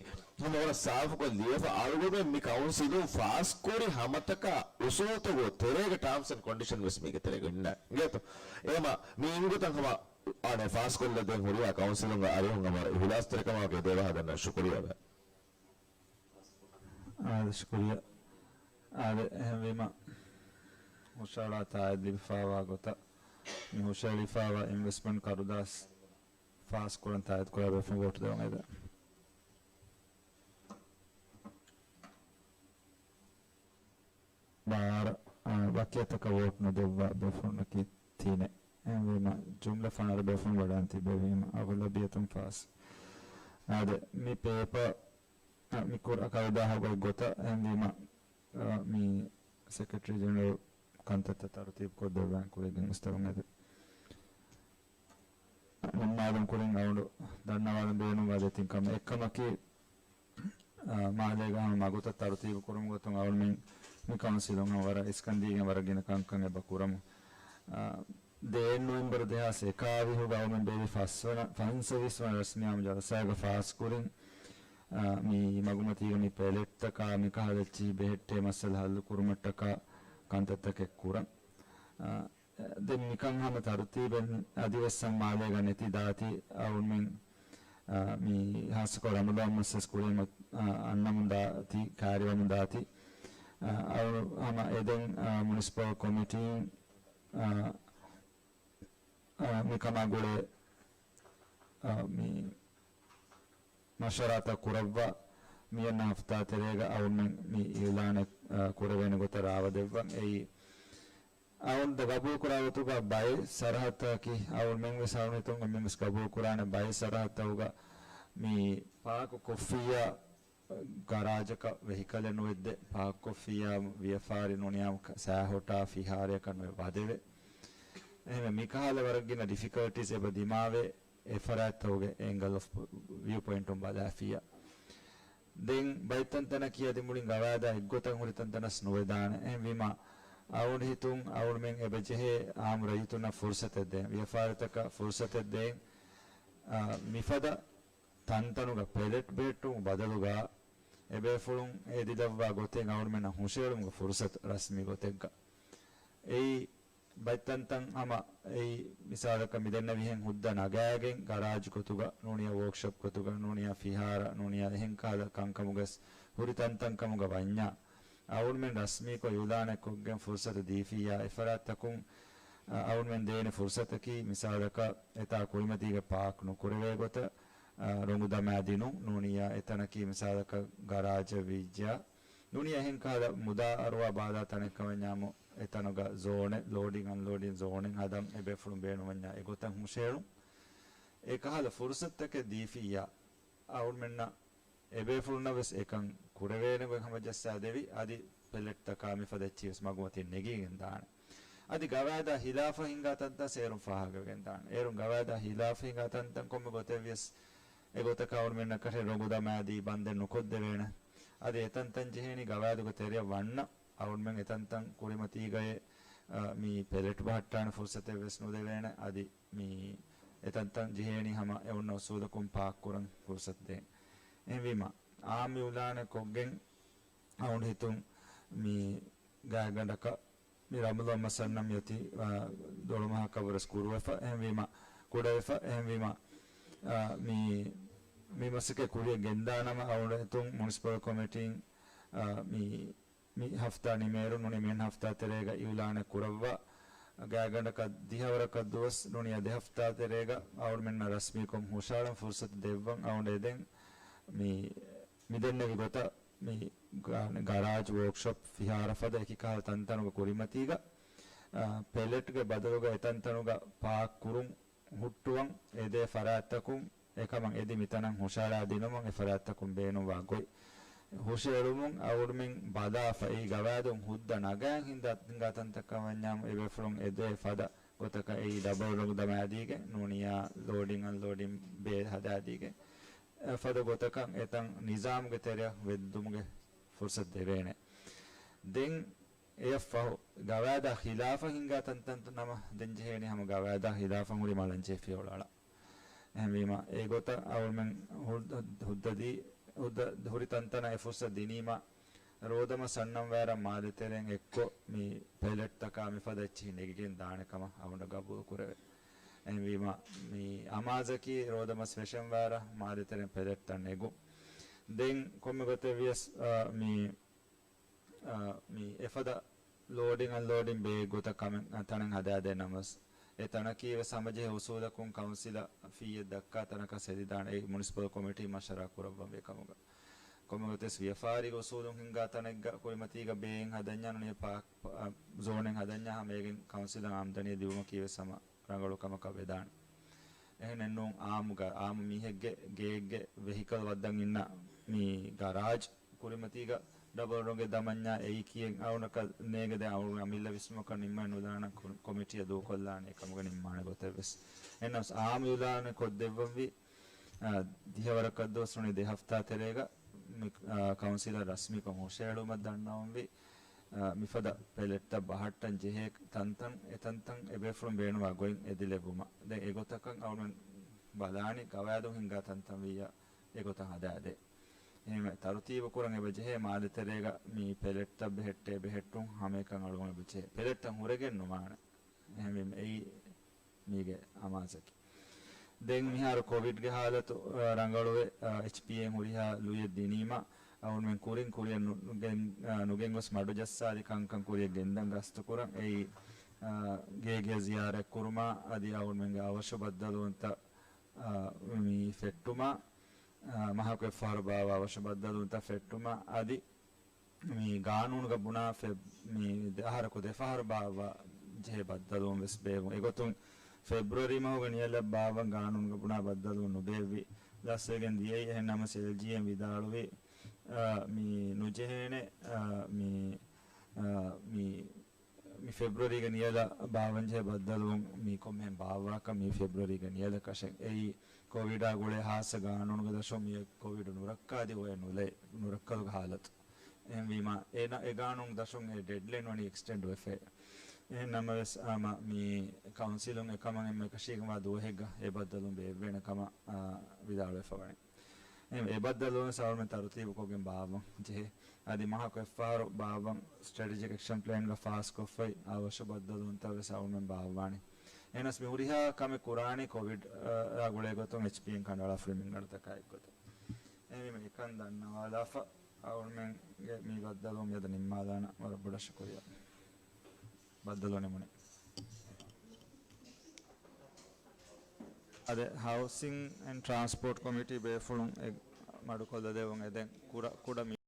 ހަމަ ވަރަށް ސާފުކޮށް ލިޔެފަ އަޅުގަނޑުމެން މި ކައުންސިލުން ފާސްކުރި ހަމަތަކާ އުސޫލުތަކުގެ ތެރޭގަ ޓާމްސް އެންޑް ކޮންޑިޝަން ވެސް މީގެ ތެރޭގަ އިންނާ. އިނގޭތޯ؟ އެހެމަ މި އިންގޮތަށް ހަމަ އާނެ ފާސްކޮށްލަދޭން ހުރިހާ ކައުންސިލުންގެ އަރިހުން ހަމަ އިހުލާސްތެރިކަމާ ދޭ ބަހަށް ދަންނަ ޝުކުރިއްޔާ. އާދެ، ޝުކުރިއްޔާ. އާދެ، އެހެންވީމަ، ހުށަހަޅާ ތާއެއް ލިބިފާވާ ގޮތަށް، މި ހުށަހެޅިފާވާ އިންވެސްޓްމަންޓް ކަރުދާސް ފާސްކުރަން ތާއީދުކުރާ ބޭފުޅުން ވޯޓު ދެވަން އެދެން. ބާރަ، އާ، ވަކިއަތަކަށް ވޯޓް ނުދެއްވާ ބޭފުޅުންނަކީ ތިނެއް. އެހެންވީމަ، ޖުމްލަ ފަނަރަ ބޭފުޅުން ވަޑައިން ތިބެވީމަ، އަޣުލަބިއްޔަތުން ފާސް. އާދެ، މި ޕޭޕަރ، އާ، މި ކުރާ ކަރުދާހަ ގޮތް ގޮތަށް އެހެންވީމަ، އާ، މި ސެކްރެޓަރީ ޖެނެރަލް ކަންތައްތައް ތަރުތީބު ކޮށްދެއްވާން ކުރިއަށް ގެންގޮސްދެވުން އެދެން. ނިންމާލުން ކުރިން އަޅުގަނޑު ދަންނަވާލަން ބޭނުންވާ ދެތިން ކަމެއް. އެއްކަމަކީ، އާ، މާލޭގަ ހަމަ މަގުތައް ތަރުތީބު ކުރުމުގެ ގޮތުން އަޅުމެން މި ކައުންސިލުން ހަމަ ވަރަށް އިސްކަންދީގެން ވަރަށް ގިނަ ކަންކަން އެބަ ކުރަމު. އާ، ދެއެއް ނޮވެމްބަރު ދެހާސް އެކާވީހުގަ އަޅުމެން ބޭއްވި ފަސްވަނަ، ފަންސަވީސް ވަނަ ރަސްމީ އާއްމު ޖަލްސާގަ ފާސްކުރިން، އާ، މި މަގުމަތީގަ މި ޕެލެޓްތަކާ މިކަހަލަ އެއްޗިހި ބެހެއްޓޭ މައްސަލަ ހައްލު ކުރުމަށްޓަކާ ކަންތައްތަކެއް ކުރަން. އާ، ދެން މިކަން ހަމަ ތަރުތީބެއް އަދިވެސް ހަމަ މާލޭގަ ނެތި ދާތި އަޅުމެން، އާ، މި ހާއްސަކޮށް ރަމަޟާން މަސްވެސް ކުރީމަ، އާ، އަންނަމުން ދާތި، ކައިރިވަމުން ދާތި، އާ، އަޅު ހަމަ އެދެން، އާ، މުނިސިޕަލް ކޮމިޓީން، އާ، އާ، މިކަމާ ގުޅޭ، އާ، މި މަޝްވަރާތައް ކުރައްވާ، މިއަންނަ ހަފްތާ ތެރޭގަ އަޅުމެން މި އިއުލާނެއް، އާ، ކުރެވޭނެ ގޮތަށް ރާވަދެއްވަން. އެއީ، އަޅުގަނޑު ގަބޫލުކުރާ ގޮތުގަ ބައެއް ސަރަހައްދަކީ އަޅުގަނޑުމެން ވެސް އަޅުގަނޑު ހިތުން އެންމެން ވެސް ގަބޫލުކުރާނެ ބައެއް ސަރަހައްދަކުގަ މި ޕާކު ކޮށްފިއްޔާ ގަރާޖަކަށް ވެހިކަލެއް ނުވެއްދޭ، ޕާކު ކޮށްފިއްޔާ ވިޔަފާރި ނޫނިއްޔާ ސައިހޮޓާ ފިހާރަޔަކަށް ނުވެ ވަދެވޭ. އެހެންވެ މިކަހަލަ ވަރަށް ގިނަ ޑިފިކަލްޓީސް އެބަ ދިމާވޭ އެ ފަރާތްތަކުގެ އެންގަލް އޮފް ވިއު ޕޮއިންޓުން ބަލާފިއްޔާ. ދެން ބައެއް ތަންތަނަކީ އަދި މުޅިން ގަވާއިދާ އެއްގޮތަށް ހުރި ތަންތަނަސް ނުވެދާނެ. އެހެންވީމާ، އަޅުގަނޑު ހިތުން އަޅުގަނޑުމެން އެބަ ޖެހޭ އާއްމު ރައްޔިތުންނަށް ފުރުސަތެއް ދޭން، ވިޔަފާރިތަކަށް ފުރުސަތެއް ދޭން. އާ، މިފަދަ ތަންތަނުގަ ޕެލެޓް ބެހެއްޓުމުގެ ބަދަލުގަ އެބޭފުޅުން އެދިލައްވާ ގޮތެއް އަޅުގަނޑުމެންނަށް ހުށައެޅުމުގެ ފުރުސަތު ރަސްމީ ގޮތެއްގަ. އެއީ، ބައްތަންތަން ހަމަ އެއީ މިސާލަކަށް މިދެންނެވިހެން ހުއްދަ ނަގާގެން ގަރާޖް ގޮތުގަ ނޫނިޔާ ވޯކްޝޮޕް ގޮތުގަ ނޫނިޔާ ފިހާރަ ނޫނިޔާ އެހެން ކަހަލަ ކަންކަމުގަސް ހުރި ތަންތަންކަމުގަ ވަންޏާ، އަޅުމެން ރަސްމީކޮށް އިއުލާނެއް ކޮށްގެން ފުރުސަތު ދީފިއްޔާ އެފަރާތްތަކުން އަޅުމެން ދޭނެ ފުރުސަތަކީ މިސާލަކަށް އެތާ ކުރިމަތީގަ ޕާކް ނުކުރެވޭ ގޮތަށް ރޮނގު ދަމާދިނުން ނޫނިޔާ އެތަނަކީ މިސާލަކަށް ގަރާޖަށް ވިއްޔާ ނޫނިޔާ އެހެން ކަހަލަ މުދާ އަރުވާ ބާލާ ތަނެއްކަމަންޏާމު އެތަނުގަ ޒޯނެއް ލޯޑިން އަންލޯޑިން ޒޯނެއް ހަދަން އެބޭފުޅުން ބޭނުމަންޏާ އެގޮތަށް ހުށައެޅުން. އެކަހަލަ ފުރުސަތުތަކެއް ދީފިއްޔާ އަޅުމެންނަށް އެބޭފުޅުންނަށް ވެސް އެކަން ކުރެވޭނެ ގޮތް ހަމަޖައްސާދެވި، އަދި ޕެލެޓްތަކާ މިފަދަ އެއްޗިހި ވެސް މަގުމަތިން ނެގިގެން ދާނެ. އަދި ގަވާއިދާ ހިލާފަށް ހިނގާ ތަންތަން އޭރުން ފާހަގަވެގެން ދާނެ. އޭރުން ގަވާއިދާ ހިލާފަށް ހިނގާ ތަންތަން ކޮންމެ ގޮތެއް ވިޔަސް އެގޮތަކަށް އަޅުމެންނަށް ކަށެއް ރޮނގު ދަމާދީ ބަންދެއް ނުކޮށްދެވޭނެ. އަދި އެތަންތަން ޖެހޭނީ ގަވާއިދުގެ ތެރެއަށް ވަންނަ އަޅުމެން އެތަންތަން ކުރިމަތީގައި، އަ، މި ޕެލެޓް ބަހައްޓާނެ ފުރުސަތެއް ވެސް ނުދެވޭނެ. އަދި މި އެތަންތަން ޖެހޭނީ ހަމަ އެ އޮންނަ އުސޫލަކުން ޕާކް ކުރަން ފުރުސަތު ދޭން. އެހެންވީމަ، އާއްމު އިއުލާނެއް ކޮށްގެން އަޅުގަނޑު ހިތުން މި ގާތްގަނޑަކަށް މި ރަމަޟާން މަސް އަންނަން މިއޮތީ، އާ، ދޮޅުމަހަކަށްވުރެސް ކުރުވެފަ، އެހެންވީމަ، ކުޑަވެފަ، އެހެންވީމަ، އާ، މި، މި މަސައްކަތް ކުރިއަށް ގެންދާނަމަ އަޅުގަނޑު ހިތުން މުނިސިޕަލް ކޮމިޓީން، އާ، މި މި ހަފްތާ ނިމޭއިރު ނޫނީ މިހެން ހަފްތާ ތެރޭގަ އިއުލާނެއް ކުރައްވާ، ގާތްގަނޑަކަށް ދިހަވަރަކަށް ދުވަސް ނޫނީ ދެ ހަފްތާ ތެރޭގަ އަޅުމެންނަށް ރަސްމީކޮށް ހުށައަޅަން ފުރުސަތު ދެއްވަން އަޅުގަނޑު އެދެން. މި، މިދެންނެވި ގޮތަށް މި ގަ-، ގަރާޖް، ވޯކްޝޮޕް، ފިހާރަ ފަދަ އެކި ކަހަލަ ތަންތަނުގެ ކުރިމަތީގަ، އާ، ޕެލެޓްގެ ބަދަލުގަ އެތަންތަނުގަ ޕާކް ކުރުން ހުއްޓުވަން އެދޭ ފަރާތްތަކުން އެކަމަށް އެދި މިތަނަށް ހުށައަޅާ ދިނުމުން އެ ފަރާތްތަކުން ބޭނުންވާ ގޮތް ހުށައެޅުމުން އަޅުގަނޑުމެން ބަލާފަ އެއީ ގަވާއިދުން ހުއްދަ ނަގައިން ހިނގާ، ހިނގާ ތަންތަންކަމަށް ވަންޏާމު އެބޭފުޅުން އެދޭ ފަދަ ގޮތަކަށް އެއީ ޑަބަލް ރޮނގު ދަމާދީގެން ނޫނިޔާ ލޯޑިން އަންލޯޑިން ބޭ ހަދާދީގެން އެ ފަދަ ގޮތަކަށް އެތަން ނިޒާމުގެ ތެރެއަށް ވެއްދުމުގެ ފުރުސަތު ދެވޭނެ. ދެން އެއަށްފަހު، ގަވާއިދާ ޚިލާފަށް ހިނގާ ތަންތަން ނަމަ، ދެން ޖެހޭނީ ހަމަ ގަވާއިދާ ޚިލާފަށް ހުރި މަޅަންޖެހޭ ފިޔަވަޅު އަޅަން. އެހެންވީމަ، އެގޮތަށް އަޅުމެން ހުއްދަ، ހުއްދަ ދީ، ހުއްދަ ހުރި ތަންތަނަށް އެ ފުރުސަތު ދިނީމަ، ރޯދަމަ ސަންނަން ވާރަށް މާލެ ތެރެއިން އެއްކޮށް، މި ޕެލެޓްތަކާ މިފަދަ އެއްޗިހި ނެގިގެން ދާނެ ކަމަށް އަޅުގަނޑަށް ގަބޫލު ކުރެވޭ. އެހެންވީމަ، މި އަމާޒަކީ ރޯދަމަސް ފެށެން ވާރަށް މާލެ ތެރެއިން ޕެލެޓްތައް ނެގުން. ދެން ކޮންމެ ގޮތެއް ވިޔަސް، އާ، މި އާ، މި އެފަދަ ލޯޑިން އަންލޯޑިން ބޭ ގޮތަށް ކަމެއް، އާ، ތަނެއް ހަދާދޭ ނަމަވެސް، އެ ތަނަކީ ވެސް ހަމަޖެހޭ އުސޫލަކުން ކައުންސިލަށް ފީއެއް ދައްކާ ތަނަކަށް ހެދިދާނެ. އެ މުނިސިޕަލް ކޮމިޓީ މަޝްވަރާ ކުރައްވަންވީ ކަމުގަ. ކޮންމެ ގޮތެއް ވިޔަފާރީގެ އުސޫލުން ހިންގާ ތަނެއްގަ ކުރިމަތީގަ ބޭއެއް ހަދަންޏާ ނޫނީ ޕާކް، އާ، ޒޯނެއް ހަދަންޏާ ހަމައޭގެން ކައުންސިލަށް އާމްދަނީ ލިބުމަކީ ވެސް ހަމަ ރަނގަޅު ކަމަކަށް ވެދާނެ. އެހެނެއްނޫން އާއްމު ގަ-، އާއްމު މީހެއްގެ ގެއެއްގެ ވެހިކަލް ވައްދަން އިންނަ މި ގަރާޖް ކުރިމަތީގަ ޑަބަލް ރޮނގެއް ދަމަންޏާ އެއީ ކިޔެއް އަޅުގަނޑަކަށް ނޭނގެ ދެން އަޅުގަނޑު އަމިއްލަ ވިސްނުމަކަށް ނިންމަން ނުދާނަން ކޮ-، ކޮމިޓީއަށް ދޫކޮށްލާނެ އެކަމުގެ ނިންމާނެ ގޮތެއް ވެސް. އެހެންނަމަވެސް އާއްމު އިއުލާނެއް ކޮށްދެއްވަންވީ، އާ، ދިހަވަރަކަށް ދުވަސް ނޫނީ ދެ ހަފްތާ ތެރޭގަ މި، އާ، ކައުންސިލަށް ރަސްމީކޮށް ހުށައެޅުމަށް ދަންނަވަންވީ. އާ، މިފަދަ ޕެލެޓްތައް ބަހައްޓަން ޖެހޭ ތަންތަން، އެ ތަންތަން އެބޭފުޅުން ބޭނުންވާ ގޮތް އެދިލެއްވުމަށް. ދެން އެގޮތަކަށް އަޅުމެން ބަލާނީ ގަވާއިދުން ހިންގާ ތަންތަން ވިއްޔާ އެގޮތަށް ހަދާދޭ. އެހެންވެ ތަރުތީބު ކުރަން އެބަ ޖެހޭ މާލެ ތެރޭގަ މި ޕެލެޓްތައް ބެހެއްޓޭ ބެހެއްޓުން ހަމައެކަން އަޅުގަނޑު އެބަ ޖެހޭ. ޕެލެޓްތައް ހުރެގެން ނުވާނެ. އެހެންވީމަ އެއީ މީގެ އަމާޒަކީ. ދެން މިހާރު ކޮވިޑްގެ ހާލަތު، އަ، ރަނގަޅުވެ، އަ، އެޗްޕީއޭން ހުރިހާ ލުޔެއް ދިނީމަ، އަ، އަޅުމެން ކުރިން ކުރިއަށް ނު-، ނުގެން، އަ، ނުގެންގޮސް މަޑުޖައްސާލި ކަންކަން ކުރިއަށް ގެންދަން ގަސްތުކުރަން. އެއީ، އަ، ގޭގެ ޒިޔާރަތްކުރުމާ، އަދި އަޅުމެންގެ އަވަށު ބައްދަލުވުންތައް، އަ، މި ފެއްޓުމާ، އަ، މަހަކު އެއްފަހަރު ބާއްވާ އަވަށު ބައްދަލުވުންތައް ފެއްޓުމާ، އަދި މި ގާނޫނުގަ ބުނާ ފެ-، މި ދެ އަހަރަކު ދެފަހަރު ބާއްވާ ޖެހޭ ބައްދަލުވުން ވެސް ބޭއްވުން. އެގޮތުން ފެބްރުއަރީ މަހުގެ ނިޔަލަށް ބާއްވަން ގާނޫނުގަ ބުނާ ބައްދަލުވުން ނުބޭއްވި ލަސްވެގެން ދިޔައީ. އެހެން ނަމަވެސް އެލްޖީއޭން ވިދާޅުވީ، އާ، މި ނުޖެހޭނެ، އާ، މި، އާ، މި، މި ފެބްރުއަރީގެ ނިޔަލަށް ބާއްވަން ޖެހޭ ބައްދަލުވުން މި ކޮންމެހެން ބާއްވާކަށް މި ފެބްރުއަރީގެ ނިޔަލަކަށެއް. އެއީ ކޮވިޑާ ގުޅޭ ހާއްސަ ގާނޫނުގެ ދަށުން މިއޮތް ކޮވިޑު ނުރައްކާ އަދި އޮތް ނުލައި-، ނުރައްކަލުގެ ހާލަތު. އެހެންވީމަ، އޭނަ އެ ގާނޫނު ދަށުން އެ ޑެޑްލައިން ވަނީ އެކްސްޓެންޑް ވެފައި. އެހެން ނަމަވެސް، ހަމަ މި ކައުންސިލުން އެކަމަށް އެންމެ އެކަށީގެންވާ ދުވަހެއްގަ އެ ބައްދަލުން ބޭއްވޭނެ ކަމަށް، އާ، ވިދާޅުވެފަ ވަނީ. އެހެން އެ ބައްދަލުވުން ވެސް އަޅުމެން ތަރުތީބު ކޮށްގެން ބާއްވަން ޖެހޭ. އަދި މަހަކު އެއްފަހަރު ބާއްވަން ސްޓްރެޓެޖިކް އެކްޝަން ޕްލޭންގަ ފާސްކޮށްފައި އަވަށު ބައްދަލުވުންތައް ވެސް އަޅުމެން ބާއްވާނެ. އެހެނަސް މި ހުރިހާ ކަމެއް ކުރާނީ ކޮވިޑް އާ ގުޅޭ ގޮތުން އެޗްޕީއިން ކަނޑައަޅާފަ މިންގަނޑުތަކާ އެއްގޮތަށް. އެހެންވީމަ އެކަން ދަންނަވާލާފަ އަޅުމެންގެ މި ބައްދަލުވުން މިއަދު ނިންމާލާނަން. ވަރަށް ބޮޑަށް ޝުކުރިއްޔާ. ބައްދަލުވުން ނިމުނީ. އަދި ހައުސިން އެންޑް ޓްރާންސްޕޯޓް ކޮމިޓީ ބޭފުޅުން އެ މަޑުކޮށްލަދެއްވުން އެދެން ކުޑަ، ކުޑަ މި